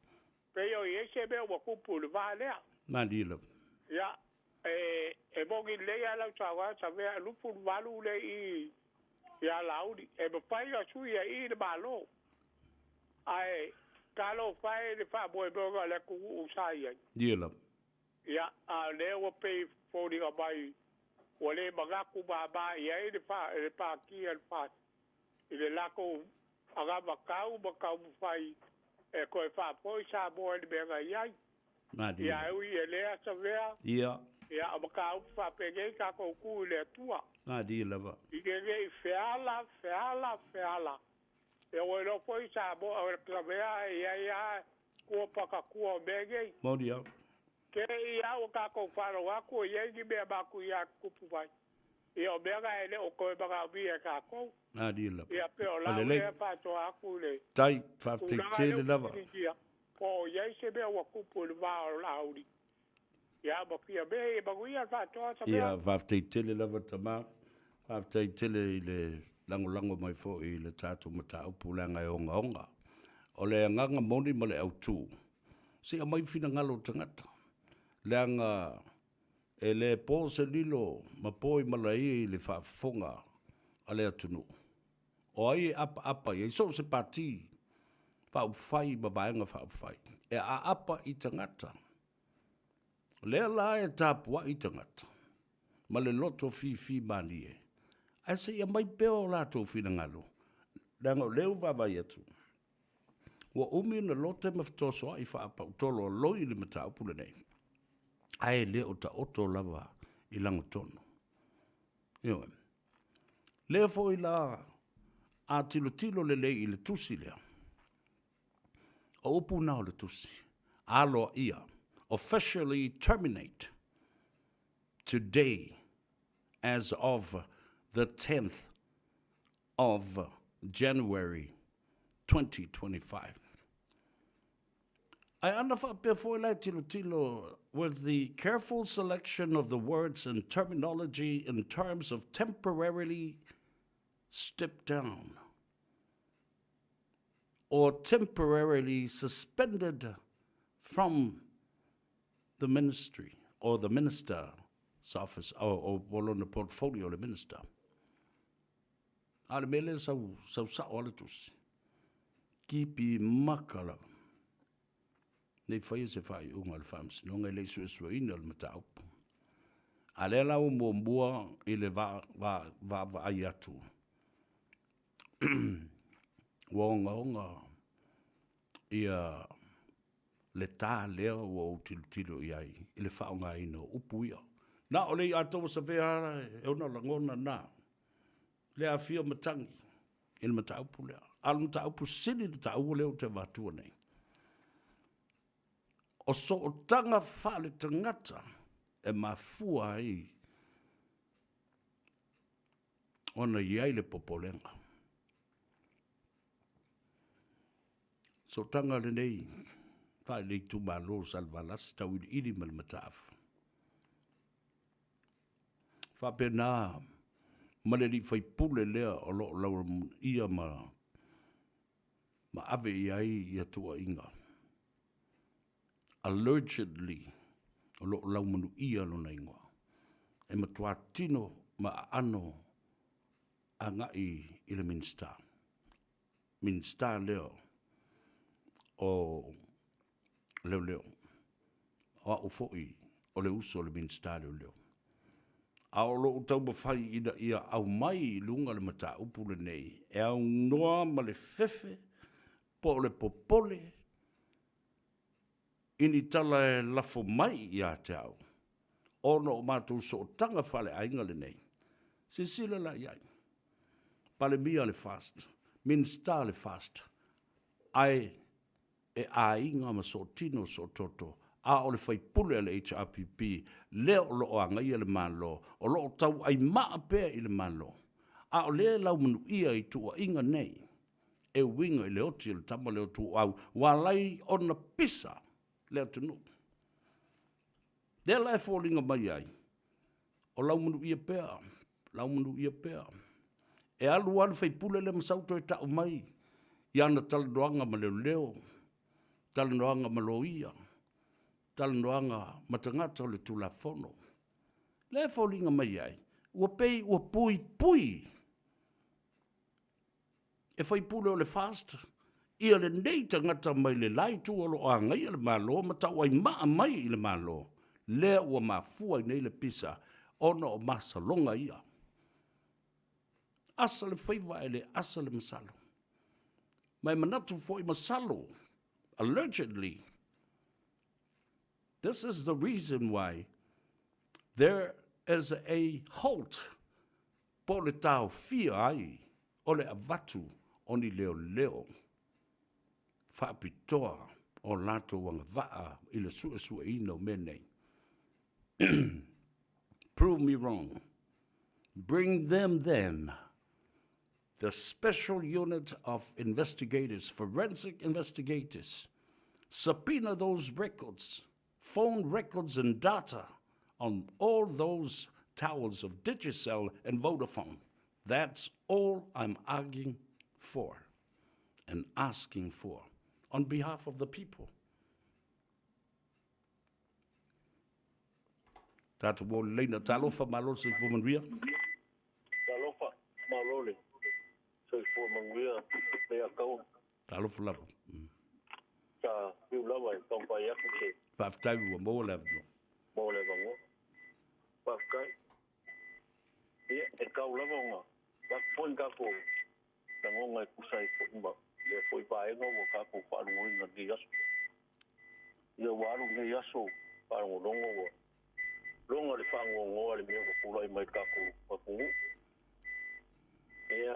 pe o i ai se mea ua tupu i le va lea. Malie lava. Ia, e, e moni lelei lava lau saunoaga Savea, e 28 lea i i ia Laauli. E mafai ona sui ai i le Malo, ae talofa e i le faamoemoega o le atunuu sa i ai. Ia lava. Ia, a o lea ua pei e foliga mai ua le manatu mama i ai le le Pati a le FAST i le latou anavatau ma taumafai e toe faafoi Samoa i le mea na i ai. Malie. Ia, e ui e lea Savea, ia, o mataupu faapenei tatou tu i le Atua. Malie lava. I le le i feala, feala, feala. Ia ua iloa foi Samoa, o le Savea e i ai lava tua pakatua o mea nei. Moni au. Te i a ua tatou faalogo atu e i ai ni mea matuia e tutupu mai. Ia o mea na e le o toe manaomia e tatou. Malie lava. Ia pei o O lau lelei. lea faasoa atu i le Tai, faafetai tulaga lea tele ua lava. fesiligia, po o i ai se mea ua tupu i le va o Laauli. Ia ma Fiame, ia manuia le faasoa Samea. Ia, faafetai tele lava tama. Faafetai tele i le lagolago mai foi i le tatou mataupu leaga e ogaoga. O le agaga moni ma le autu, se i aumai finagalo o tagata, leaga e le po se lilo ma po i malaia i le faafofoga a le atunuu. O ai e apaapa i ai? So o se pati faaupufai ma vaega faaupufai e aapa i tagata. O lea la e tapuai tagata ma le loto fifi malie, ae se i aumai pea o latou finagalo, leaga o lea ua vaavaai atu, ua umi ona lote ma fetosoai faapautolo loi i le mataupu lenei, ae le o taoto lava i lagotonu. Ioe. Lea foi la a tilotilo lelei i le tusi lea, O upu na o le tusi, aloaia, officially terminate today as of the 10th of January 2025. Ae ana faapea foi la e tilotilo with the careful selection of the words and terminology in terms of temporarily step down or temporarily suspended from the ministry or the minister's office or, or lona portfolio le minister. A le mea lea sau, sau sao a le tusi. Kipi maka lava. Nei faia se faaiuga a le Faamasinoga e le i suesueina le mataupu. A lea la ua muamua i le vaavaai atu, ua ogaoga ia le ta lea ua ou tilotilo i ai i le faaaogaina o upu ia. Na o le i'a tou savea e ona lagona na le aafia matagi i le mataupu lea. A o le mataupu sili le taua lea ou te avatua nei. O sootaga faaletagata e mafua ai ona i ai le popolega. Sootaga lenei faale itumalo o Salevalasi tauiliili ma le mataafu. Faapena ma le alii faipule lea o lo o lauamuia ma ma ave i ai ia tuuaiga. Allegedly o lo o laumanuia lona igoa. E matua tino ma aano agai i le Minisita. Minisita lea o Leoleo. O au foi o le uso o le Minisita Leoleo. A o lou taumafai ina ia aumai i luga le mataupu lenei e aunoa ma le fefe po o le popole i ni tala e lafo mai ia te au ona o matou sootaga faaleaiga lenei. Silasila la i ai, Palemia le FAST, Minisita le FAST, ae e aiga ma sootino soototo, a o le faipule a le HRPP lea o lo o agaia le Malo, o lo o tauaimaa pea i le Malo, a o lea e laumanuia i tuuaiga nei e uiga i le oti o le tama lea o Tuuau, ua ala ai ona pisa le atunuu. Lea la e foliga mai ai, o lau manuia pea, lau manuia pea. E alu lava le faipule lea ma sau toe tau mai i ana talanoaga ma leoleo, talanoaga ma loia, talanoaga ma tagata o le Tulafono. Lea e foliga mai ai, ua pei ua puipui e faipule o le FAST ia lenei tagata mai le la itu o lo o agaia le Malo ma tauaimaa mai i le Malo, lea ua mafua ai nei le pisa ona o masaloga ia. Asa le faiva ae le asa le masalo. Ma e manatu foi masalo, allegedly, this is the reason why there is a halt po o le taofia ai o le avatu o ni leoleo faapitoa o latou agavaa i le suesueina o mea nei. Prove me wrong. Bring them then the special unit of investigators, forensic investigators, subpoena those records, phone records and data on all those towers of Digicel and Vodafone. That's all I'm arguing for and asking for on behalf of the people. Tatou mo le laina. Talofa, malo le soifua manuia. Talofa, malo le soifua manuia Leiataua. Talofa lava. Sa fiu lava e taumafai atu se. Faafetai ua maua le avanoa. Maua le avanoa. Faafetai. Ia, e tau lava ona avatu foi ni tatou lagona e tusa ai foi ma lea foi vaega ua tatou faalogoina i lenei aso. Ia ua alu lenei aso faalogologo ua loga le faanoanoa i le mea ua tulai mai i le tatou atunuu. Ia,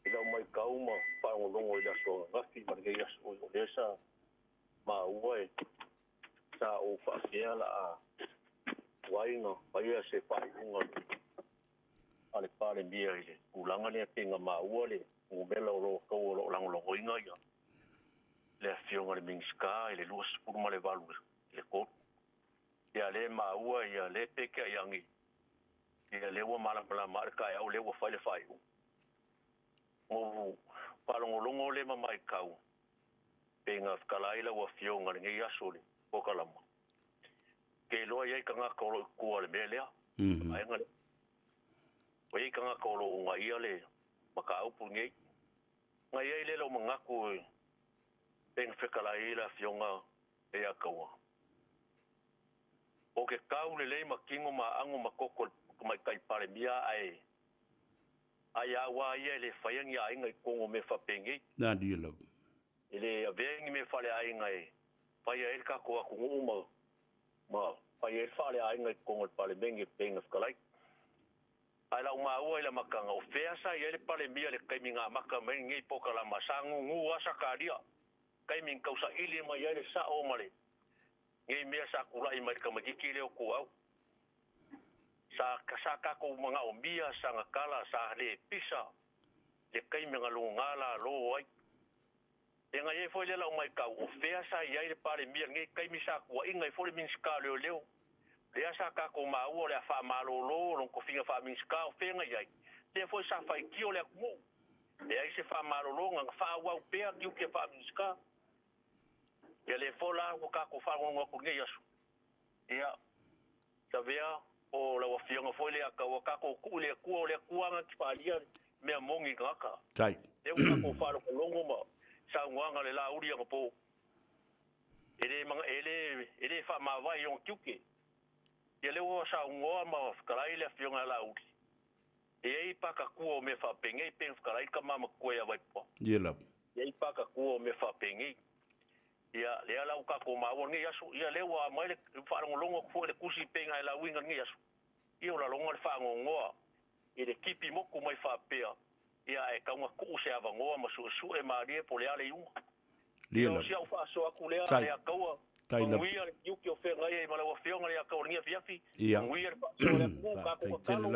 i lau matau ma faalogologo i le aso ananafi ma lenei aso, o lea sa maua e sa ou faapea la a tuai na faia se faaiuga a le Palemia i le tulaga lea pei na maua le numera o lo outou o lo o lagolagoina ia le afioga i le Minisita i le 28 i le 3. Ia lea e maua ia lea peitai ane ia lea ua malamalama le taeao lea ua fai le faaiuga. Ou faalogologo lea ma matau pei na fetala ai lau afioga i lenei aso i le polokalama. Ke iloa i ai tagata o lo o i tua i le mea lea, le vaega lea. Ua i ai tagata o lo o uunaia le mataupu lenei. Na i ai lea lou manatu pei na fetala ai le afioga Leiataua. O ke kau lelei ma tino ma aano ma toto i le Tamaitai Palemia ae ai a ua ia e le faia ni aiga i totonu o mea faapenei. Nani lava. E le avea ni mea faaleaiga e fai ai le tatou atunuu ma ma fai ai le faaleaiga i totonu o le Palemene e pei ona fetalai. Ae lau maua i le amataga, o fea sa i ai le Palemia i le taimi na amata mai ai lenei polokalama, sa nunu lava Sakaria, taimi na tausaili mai ai le sao ma le nei mea sa tulai mai i le tamaitiiti lea o Tuau. Sa, sa tatou manaomia sana tala, sa le pisa le taimi na luga lalo ai. E nai ai foi lea lau matau, o fea sa i ai le Palemia i lenei taimi sa tuuaina ai foi le Minisita o Leoleo. Lea sa tatou maua o le a faamalolo lona tofiga faa-Minisita, o fea na i ai? Lea foi sa faitio le atunuu. Leai se faamalologa, na faaauau pea tiute faa-Minisita. Ia lea foi la ua tatou faalogologo atu i lenei aso, ia, Savea, o lau Afioga foi lea tau a tatou tuu i le Atua, o le Atua na te faaalia mea moni i tagata. Tai. Lea ua tatou faalogologo ma saunoaga a le Laauli anapo, e le, e le, e le faamavae i ona tiute. Ia lea ua saunoa ma fetalai le Afioga ia Laauli, e i ai pakatua o mea faapenei, pe na fetalai le tama matua ia Vaipua. Ia lava. E i ai pakatua o mea faapenei. Ia, lea la ua tatou maua lenei aso, ia lea ua aumai le faalogologo atu foi i le tusi pei na e lauina lenei aso, ia ua laloga le faanoanoa i le tipi motu mai faapea, ia ae tau na tuu se avanoa ma suesue malie po o le a le iuga. Ia o si au faasoa atu lea, lea taua, manuia le tiute o feagai ai ma lau Afioga Leiataua i lenei afiafi, manuia le faasoa a le atunuu, tatou tatalo,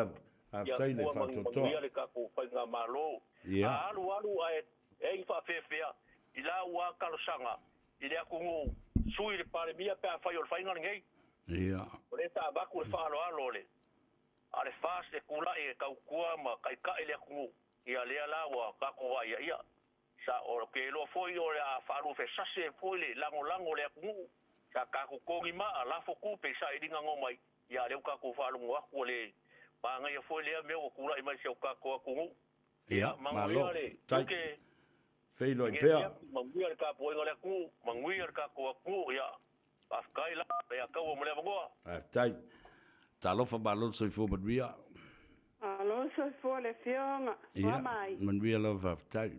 ia Atua manuia le tatou faigamalo. A alu alu ae Ei faafefea i la ua talosaga i le atunuu sui le Palemia pe afai o le faiga lenei. Ia. O lea sa avatu le faaaloalo le a le FAST e tulai e tautua ma taitai le atunuu, ia lea la ua tatou vaaia ia sa o ke iloa foi o le a faaluafesasi ai foi le lagolago o le atunuu sa tatou togi maa lafo tupe i sailiga na omai, ia a lea ua tatou faalogo atu ua le manaia foi lea mea ua tulai mai i si o tatou atunuu. Ia, Manuia malo. le Tai. tiute Feiloai lenei pea. afiafi, manuia le tapuaiga a le atunuu, manuia le tatou atunuu, ia faafetai la ia taua mo le avanoa. Faafetai. Talofa malo le soifua manuia. Malo soifua le afioga. Ia, Oa mai. manuia lava faafetai.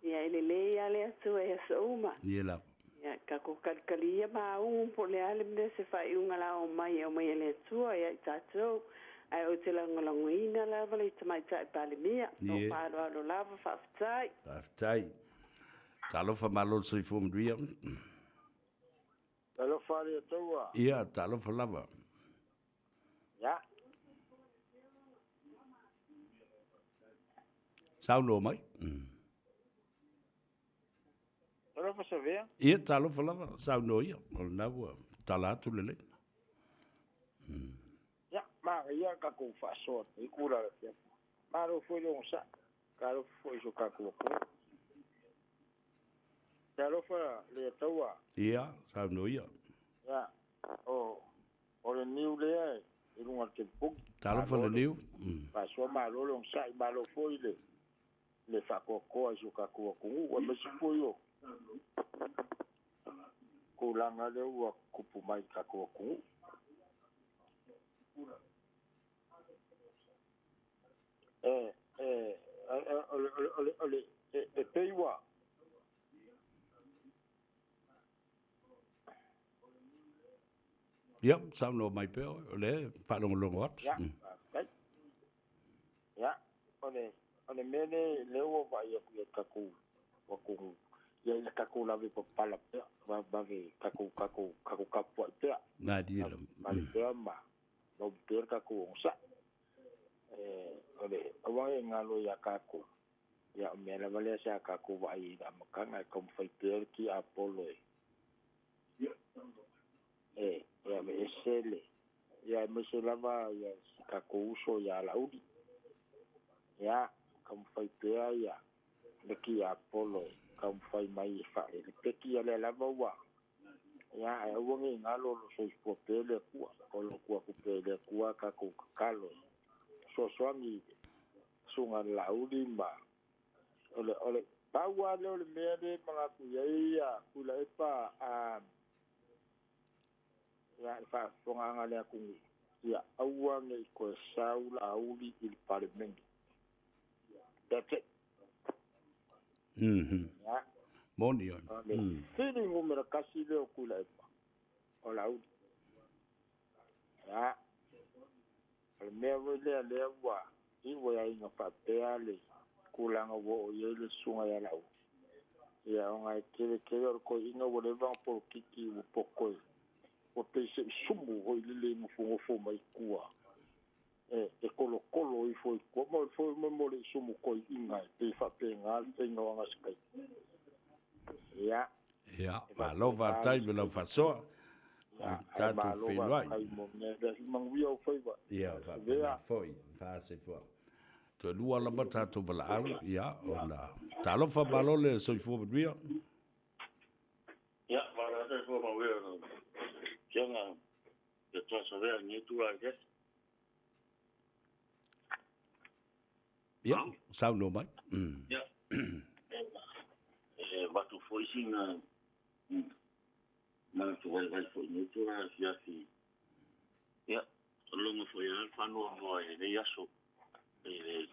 Ia e lelei lava le Atua i aso uma. Ia lava. Ia tatou kalikalia ma augu po o le a le mea se faaiuga la omai e omai e le Atua ia i tatou. Ae ou te lagolagoina lava le Tamaitai Palemia. Lou Ie. faaaloalo lava faafetai. Faafetai. Talofa malo le soifua manuia. Talofa le Atua. Ia, talofa lava. Ia. Saunoa mai. Talofa Savea. Ia, talofa lava, saunoa ia. O lena ua tala atu le laina. Ia, manaia tatou faasoa i kula le afiafi. Malo foi le ogasai. Talofa foi i so tatou atunuu. Talofa le Atua. Ia, saunoa ia. Ia, o, o le niu lea i luga o le telefoni. Talofa le niu. Faasoa malo le ogasai, malo foi le le faatoatoa i so tatou atunuu, aemaise foi o tulaga lea ua tupu mai i le tatou atunuu. E, e, o le, o le, o le, o le, e, e pei ua, Ia, saunoa mai pea oe, o lea e faalogologo atu. Ia, faafetai. Ia, o le, o le mea lea, lea ua vaai atu i le tatou atunuu, ia ina tatou lave papala pea, vave tatou, tatou, tatou tapuai pea. Malie lava. Vave pea ma mau pea le tatou ogasai. E, o le aua e galo ia tatou, ia o mea lava lea sa tatou vaai i le amataga e taumafai pea le tiapolo e, e, e aveese le, ia aemaise lava ia si tatou uso ia Laauli. Ia, taumafai pea ia le tiapolo e taumafai mai e faalepeti ia lea lava ua, ia ae aua ne i galo o lo soifua pea le Atua, o lo tuu atu pea i le Atua tatou tatalo e fesoasoani i le susuga i le Laauli ma o le, o le pau lava lea o le mea lea e manatu i ai ia Tuilaepa a ia le faafofogaaga a le atunuu, ia aua ne i toe sau Laauli i le Palemene. That's it. Ia. Moni oe. O le feeling numera 1 lea o Tuilaepa, o Laauli. Ia. O le mea foi lea lea ua iu ai aiga faapea le tulaga ua oo i ai le susuga ia Laauli. Ia, ona e tele tele o le toeaina ua leva ona polokiki ua poto e, ua pei se i sumu foi lele i nofonofo mai tua. E, e kolokolo ifo i tua, ma foi mo mo le sumu toeaina e pei faapena le faiga o aga se taimi. Ia. Ia, malo faafetai mo lau faasoa. Ia, ae Tatou malo feiloai. faafetai mo mea lea. Manuia ou faiva. Ia, faapena foi, faasefoa. Toe lua lava tatou valaau, ia, ona talofa malo le soifua manuia. Ia, malo soifua manuia lau Afioga ia Toa Savea i lenei itula afiafi. Ia, saunoa mai. Ia, e avatu foi sina manatu vaivai foi i lenei itula afiafi. Ia, logo foi lava le faanoanoa i lenei aso i le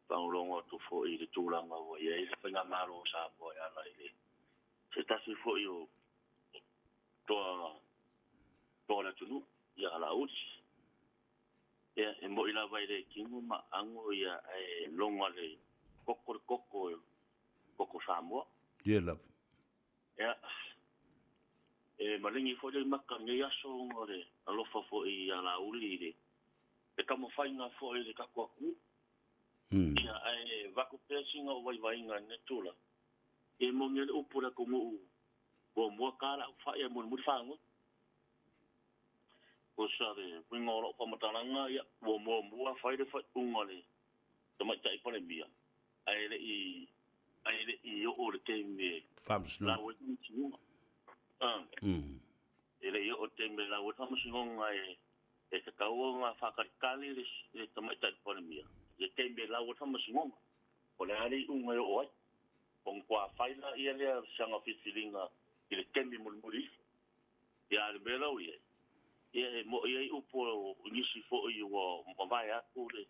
faalogologo atu foi i le tulaga ua i ai le faigamalo o Samoa e ala i le se tasi foi o toa toa le atunuu, ia Laauli. Ia, e moi lava e le tino ma ago ia ae logo le koko le koko e koko Samoa. Ia lava. Ia, e maligi foi le maka i lenei aso ona o le alofa foi ia Laauli i le le taumafaiga foi i le tatou atunuu. Ia, ae vaku pea sina o vaivaiga i lenei tulaga. E moni ai le upu i le atunuu muamua ta lau fai ae mulimuli faagoa. Kosa le uiga o lau faamatalaga, ia, ua muamua fai le faaiuga a le Tamaitai Palemia, ae le i, ae le i oo i le taimi e lau ai le faamasinoga. E le i oo i le taimi e lau ai le faamasinoga e, e tatau ona faatalitali le, le Tamaitai Palemia i le taimi e lau ai le faamasinoga. O le a le iuga e oo ai. Ona matua fai laia lea o sana filifiliga i le taimi mulimuli ifo. Ia, a o le mea la ua i ai, ia e moni ai upu o nisi foi ua mavae atu le,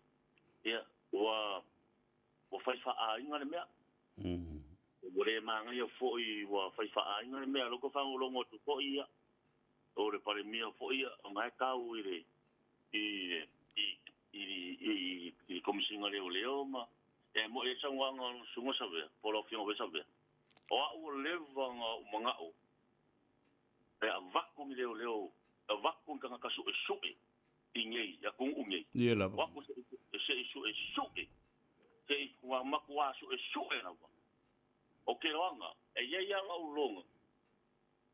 ia, ua, ua fai faa-aiga le mea. Ua le manaia foi ua fai faa-aiga le mea. O lea ou te faalogologo atu foi, ia, o le Palemia foi, ia, o lena e tau i le, i le, i, i, i, i le Komesina Leoleo ma, e moni ai le saunoaga a le Susuga Savea, po o lau Afioga foi Savea, o au ua leva ona ou manao e avatu ni leoleo, e avatu ni tagata suesue i nei atunuu nei. Ia lava. O atu se i suesue, se i matua suesue lava. O ke loaga, e i ai lava lau loga,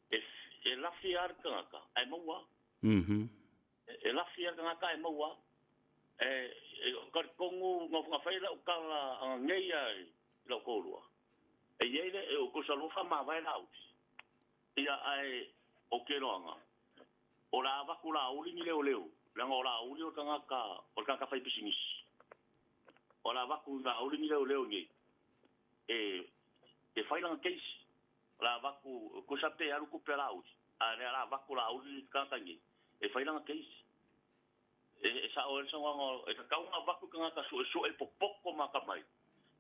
e lafi lava le tagata ae maua lava. E lafi lava le tagata ae maua lava. E talitonu na fai lau tala ananei lava i lau toalua, e i ai le, e tusa loa faamavae Laauli. Ia, ae o ke loaga, o le a avatu Laauli ni leoleo, leaga o Laauli o le tagata, o le tagata faipisinisi. O le a avatu i Laauli ni leoleo nei, e, e fai lana case. O le a avatu, tusa pe alu tupe a Laauli, ae o lea o le a avatu Laauli le tagata nei, e fai lana case. E, e sao ai le saunoaga, e tatau ona avatu tagata suesue popoto ma atamai.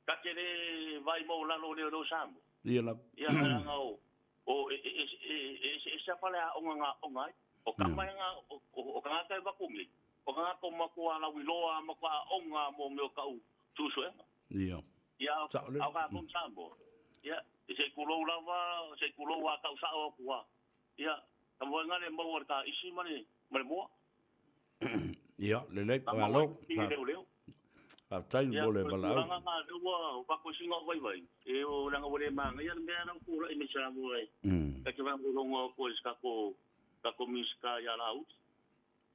Ta te le vaai maualalo o leoleo Samoa. Ia lava. Ia, leaga o, o, e, e, e, e eseese lava faleaoga na aoga ai. O tama e na, o, o tagata e avatu nei, o tagata o matua lauiloa a matua aoga mo mea o tau suesuega. Ia. Ia, a o tatou i Samoa, ia, se i tulou lava, se i tulou a tau sao atu lava. Ia, tamuaiga le maua i le taisi ma le, ma le moa. Ia, lelei, malo. Faafetai mo le valaau. Ia, o le tulaga lena lea ua avatu ai sina vaivaiga, e o leaga ua le manaia le mea lea ua tulai mai Samoa e ta te faalogologo atu ai i se tatou tatou Minisita ia Laauli.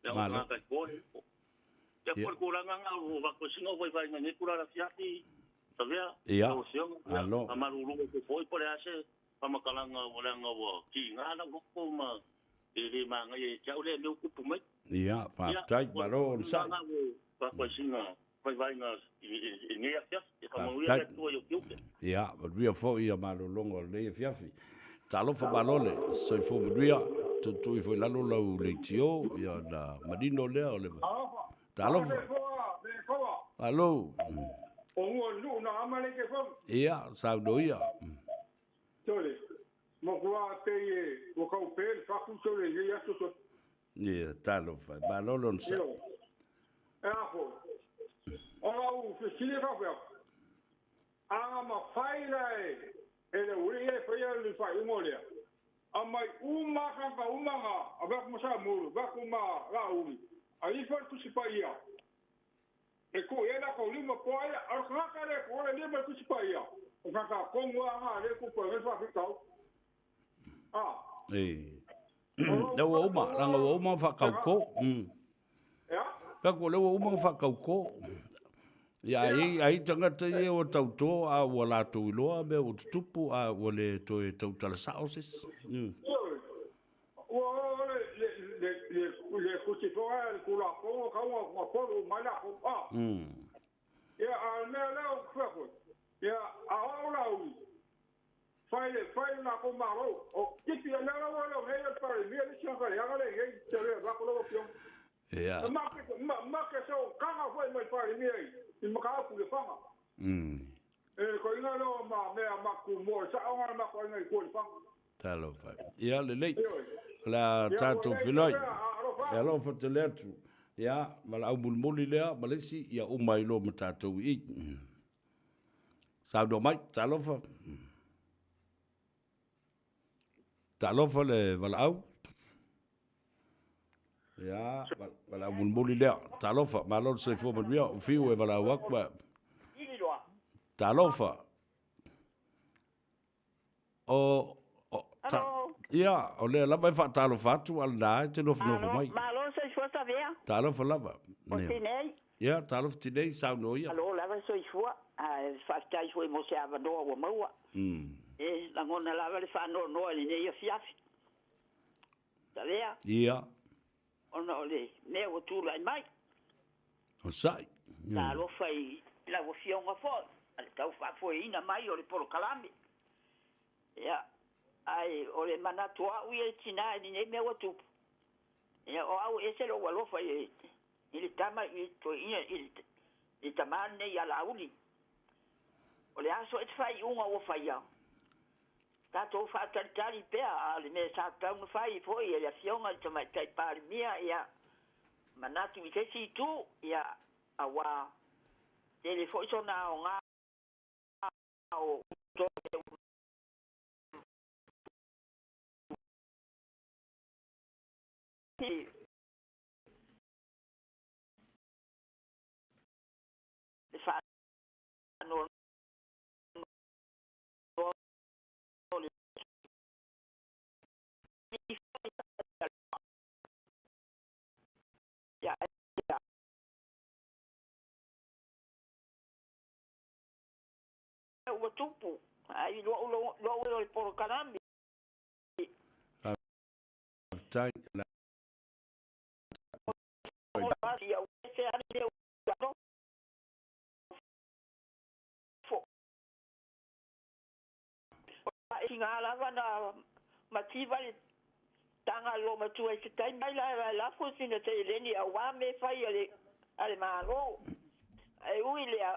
Ia o tagata e toa. Ia po o le tulaga lena ua avatu ai sina vaivaiga i lenei itula afiafi, Savea, lau Afioga, ia faamalulu atu foi po o le a se faamatalaga ua leaga ua tiga lau loto ma e le manaia ia te au lea mea ua tupu mai. Ia, faafetai, malo onosai. Faataisiga vaivaiga i lenei afiafi. Ia faamanuia le Atua i ou tiute. Ia, manuia foi ia malologa o lenei afiafi. Talofa malo le soifua manuia, tuutuu ifo i lalo lau leitio, ia ona manino lea o le... Talofa. Alo. Ia, saunoa ia. Sole, matua pei e ua kaupe le faku sole i nei aso sole. Ia, talofa e, malo le onosai. Ioe. E a foi? O lau fesili e faapea, a na mafai la e e le uli'i e faia le faaiuga lea, aumai uma lava tagata uma na ave atu ma Samulu, ave atu ma Laauli, a ifo le Tusi Paia, E tuu i ai latou lima po ai, a o le tagata lea e tuu ai le lima i le Tusi Paia, o le tagata tonu lava lena lea e tupu ai nei le faafitauli. A. E. Lea ua uma, leaga ua uma ona faatauto. Ea? Fai atu o lea ua uma ona faatauto. Ia, a i ai tagata ia ua tauto a ua latou iloa mea ua tutupu a ua le toe tautala sao se isi. Ioe. Ua oo le, le, le, le, le tusi foi a le Tulafono tau na polu uma ai latou. A. Ia, a o le mea lea ou te fai atu ai, ia, a o au Laauli, fai le, fai le latou Malo, o tipi, o lea la ua le o nei le Palemia le isi tagata leaga lea e i ai, te le avatu lau Afioga. Ia. E ma ke, ma, ma ke so kaga foi mai Palemia i, i Mataupu i Lefaga. E koina lea o ma mea ma ku mo le saoga le matou aiga i tua i Lefaga. Talofa. Ia, lelei. O le a tatou feiloai. E alofa tele atu. Ia, valaau mulimuli lea ma le isi, ia uma ai loa ma tatou i i. Saunoa mai, talofa. Talofa le valaau. Ia, valaau mulimuli lea. Talofa, malo le soifua manuia. O fiu e valaau atu. Talofa. O, o, ta, ia, o lea lava e faatalofa atu, a o lena e te nofonofo mai. Malo soifua. Alo Savea. Talofa lava. O Tinei. Ia, talofa Tinei, saunoa ia. Malo lava le soifua, ae faafetai foi mo se avanoa ua maua. E lagona lava le faanoanoa i lenei afiafi. Savea. Ia. Ona o le mea ua tulai mai. O sa'i. Talofa i lau Afioga foi, a le tau faafoeina mai o le polokalame. Ia, ae o le manatu o au ia e tina i lenei mea ua tupu, ia o au e ese lou alofa i i le tama i toeaina i le tama lenei ia Laauli. O le a so o se faaiuga ua faia, tatou faatalitali pea, a o le mea sa tatau ona fai foi e le Afioga i le Tamaitai Palemia, ia manatu i se isi itu, ia auā tele foi sona aoga o Ua tupu ai lou lou o le polokalame. Faafetai. Tiga lava na mativa le taga a le loomatua i se taimi mai la e lafo sina seleni auā mea fai a le a le Malo. Ae ui lea,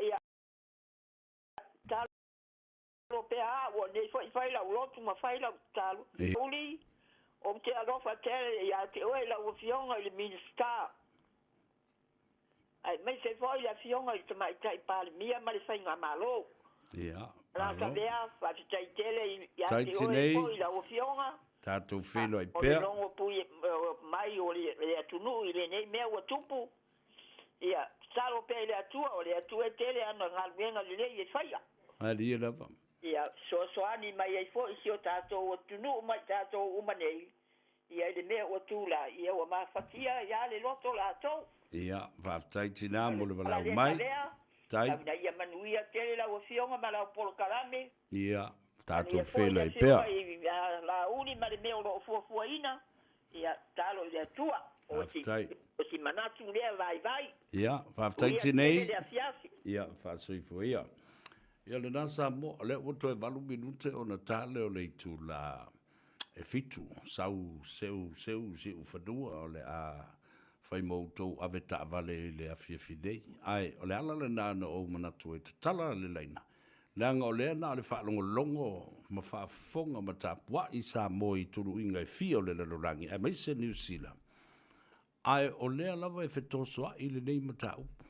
ia tatalo pea au, o lenei foi fai lau lotu ma fai lau tatalo. Uli, ou te alofa tele ia te oe lau Afioga i le Minisita, aemaise foi le Afioga i le Tamaitai Palemia ma le Faigamalo. Ia, Lasavea, faafetai tele ia te oe foi lau Afioga. Tatou feiloai pea. O le logo pui mai o le atunuu i lenei mea ua tupu. Ia, tatalo pea i le Atua, o le Atua e tele ana galuega lelei e faia. Malie lava. Ia, fesoasoani mai ai foi si o tatou atunuu ma i tatou uma nei, ia i le mea ua tulai, ia ua mafatia ia le loto latou. Ia, faafetai tinā mo le valaau mai. Tai. Ina ia manuia tele lau Afioga ma lau polokalame. Ia, tatou feiloai pea. Manuia foi le Afioga ia Laauli ma le mea o lo o fuafuaina. Ia, tatalo i le Atua. Faafetai. O si manatu lea vaivai. Ia, faafetai Tinei. Ia, faasoifua ia. Ia lena Samoa, o lea ua toe 8 minute ona ta lea o le itula e 7, sau seu seu siufanua o le a fai ma outou ave taavale i le afiafi nei. Ae o le ala lena na ou manatu ai tatala le laina, leaga o lea na o le faalogologo ma faafofoga ma tapuai Samoa i tuluiga e fia o le lalolagi aemaise Niu Sila, ae o lea lava e fetosoai lenei mataupu,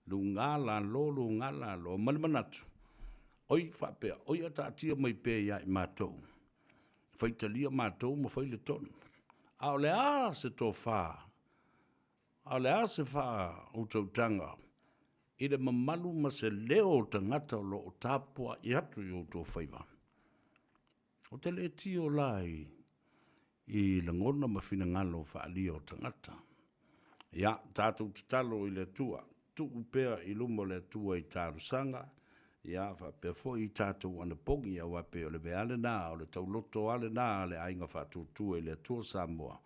luga lalo, luga lalo, ma le manatu, oi faapea, oi a taatia mai pea ia i matou, faitalia matou ma fai le tonu. A o le a se tofa, a o le a se faautautaga i le mamalu ma se leo o tagata o lo o tapuai atu i outou faiva? Ou te le tio la i, i lagona ma finagalo faaalia o tagata. Ia, tatou tatalo i le Atua, tuu pea i luma o le Atua i talosaga, ia, faapea foi i tatou anapogi, aua pei o le mea lava lena, o le tauloto lava lena a le Aiga Faatuatua i le Atua Samoa,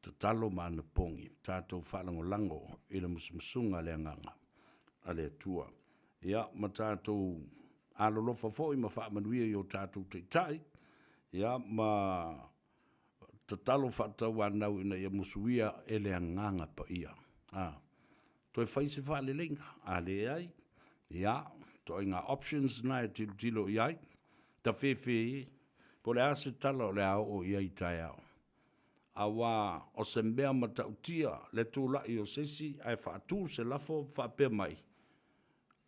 tatalo ma anapogi, tatou faalagolago i le musumusuga a le Agaga a le Atua. Ia, ma tatou alolofa foi ma faamanuia i o tatou taitai, ia, ma tatalo faatauanau ina ia musuia e le Agaga Paia. A, toe fai se faaleleiga, a leai, ia, ituaiga options na e tilotilo i ai, tafefe e, po o le a se tala o le a oo i ai taeao. Aua o se mea matautia le tulai o se isi ae faatu se lafo faapea mai,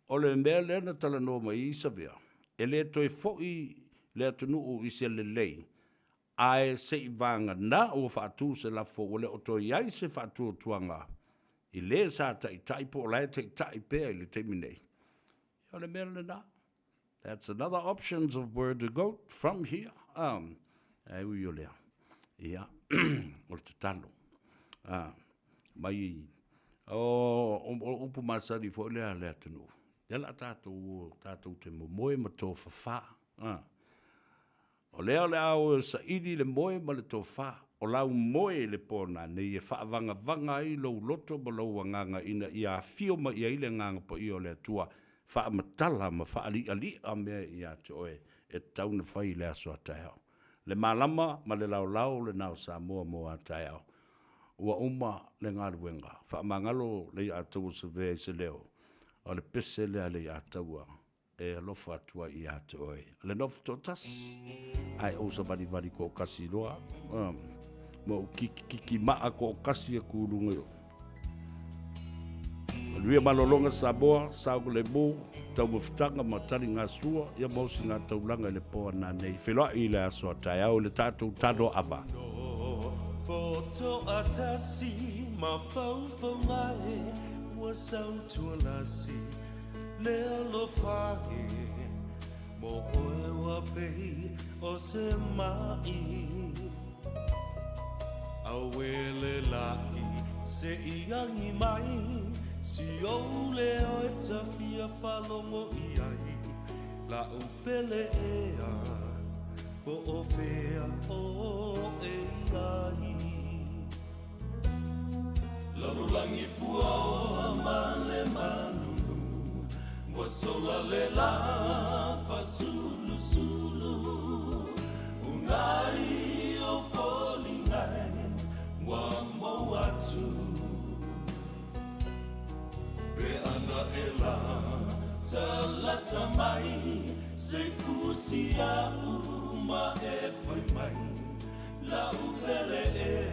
O le mea lea na talanoa mai ai Savea, e le toe foi le atunuu i se lelei, ae seivaganā ua faatu se lafo ua le o toe i ai se faatuatuaga i le sa taitai po o la e taitai pea i le taimi nei. Ia o le mea lena. That's another options of where to go from here. Ae ui o lea. Ia. O le tatalo. A, mai, o, o upu masani foi lea a le atunuu. Lea la tatou, tatou te momoe ma tofafa. A, o lea o le a o e saili le moe ma le tofa, o lau moe i le po nanei e faavagavaga ai lou loto ma lou agaga ina ia afio mai i ai le Agaga Paia o le Atua, faamatala ma faaliʻaliʻa mea ia te oe e tatau ona fai i le aso a taeao. Le malama ma le laolao lena o Samoa mo a taeao. Ua uma le galuega. Faamagalo Leiataua Savea i se leo, o le pese lea a Leiataua e alofa atu ai ia te oe. Le nofo toatasi, ae ou savalivali toakasi loa, ma ou kikikiki maa toakasi aku i luga i o. Manuia malologa Samoa, saogalemu, taumafataga ma taligasua, ia ma osigataulaga i le po a nanei. Feiloai i le aso a taeao i le tatou tano ava. Fotoatasi ma faufauga e ua sautualasi Le alofa e mo oe ua pei o se maʻi Auē le laʻi se i agi mai Si ou leo e ta fia faalogo i ai La'u pele ea po o fea ʻoe i ai Lalolagi puaoa ma le malulu Ua sola le lā fasulusulu Uunai o foliga e ua mou atu Pe ana e la talata mai Se i fusi a'u ma e fai mai La'u pele ea.